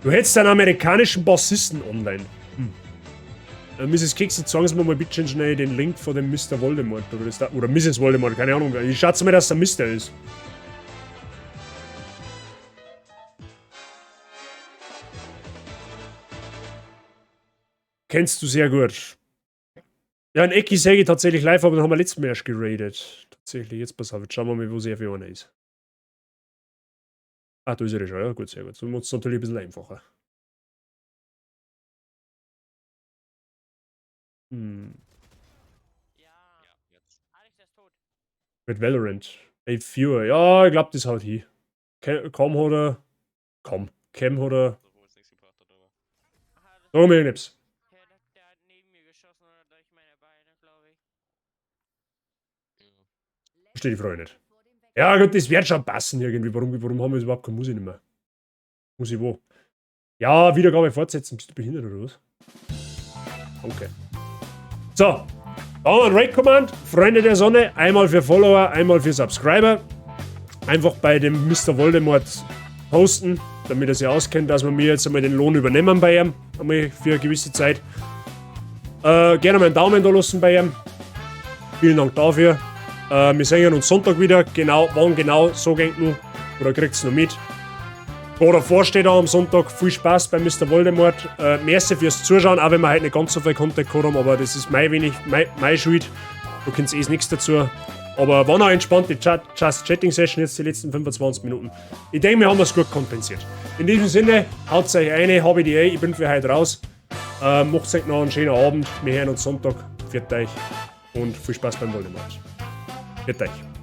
Du hättest einen amerikanischen Bassisten online. Hm. Mrs. Keksi, zeigen Sie mir mal bitte schnell den Link von dem Mr. Voldemort. Oder, das da, oder Mrs. Voldemort, keine Ahnung. Ich schätze mal, dass der Mr. ist. Kennst du sehr gut. Ja, ein Ecki sehe ich tatsächlich live, aber den haben wir letztes Mal erst geraidet. Tatsächlich, jetzt pass auf, jetzt schauen wir mal, wo sie für einer ist. Ah, da ist er schon, ja, gut, sehr gut. So macht es natürlich ein bisschen einfacher. Ja. Jetzt. Alex, der ist tot. Mit Valorant. Ey, Viewer. Ja, ich glaube, das haut hin. Kaum hat er. Komm. Cam hat er. Obwohl es nichts gebracht hat, aber. Aha, das Sag mir nichts. Der hat neben mir geschossen oder durch meine Beine, glaube ich. Ja. Verstehe die Frage nicht. Ja, gut, das wird schon passen irgendwie. Warum haben wir jetzt überhaupt keine Musik nicht mehr? Musik wo? Ja, Wiedergabe fortsetzen. Bist du behindert oder was? Okay. So. Da haben wir ein Raid Command. Freunde der Sonne. Einmal für Follower, einmal für Subscriber. Einfach bei dem Mr. Voldemort posten, damit er sich auskennt, dass wir mir jetzt einmal den Lohn übernehmen bei ihm. Einmal für eine gewisse Zeit. Gerne mal einen Daumen da lassen bei ihm. Vielen Dank dafür. Wir sehen uns Sonntag wieder. Genau, wann genau, so geht nur. Oder kriegt's noch mit. Oder davor steht auch am Sonntag. Viel Spaß bei Mr. Voldemort. Merci fürs Zuschauen, auch wenn wir heute nicht ganz so viel Content gehabt haben, aber das ist mein wenig, mein Schuld. Du kennst eh nichts dazu. Aber war noch eine entspannte Just Chatting Session jetzt die letzten 25 Minuten. Ich denke, wir haben das gut kompensiert. In diesem Sinne, haut euch eine, hab ich die eh, ich bin für heute raus. Macht's euch noch einen schönen Abend. Wir hören uns Sonntag. Pfiat euch und viel Spaß beim Voldemort. Pfiat euch.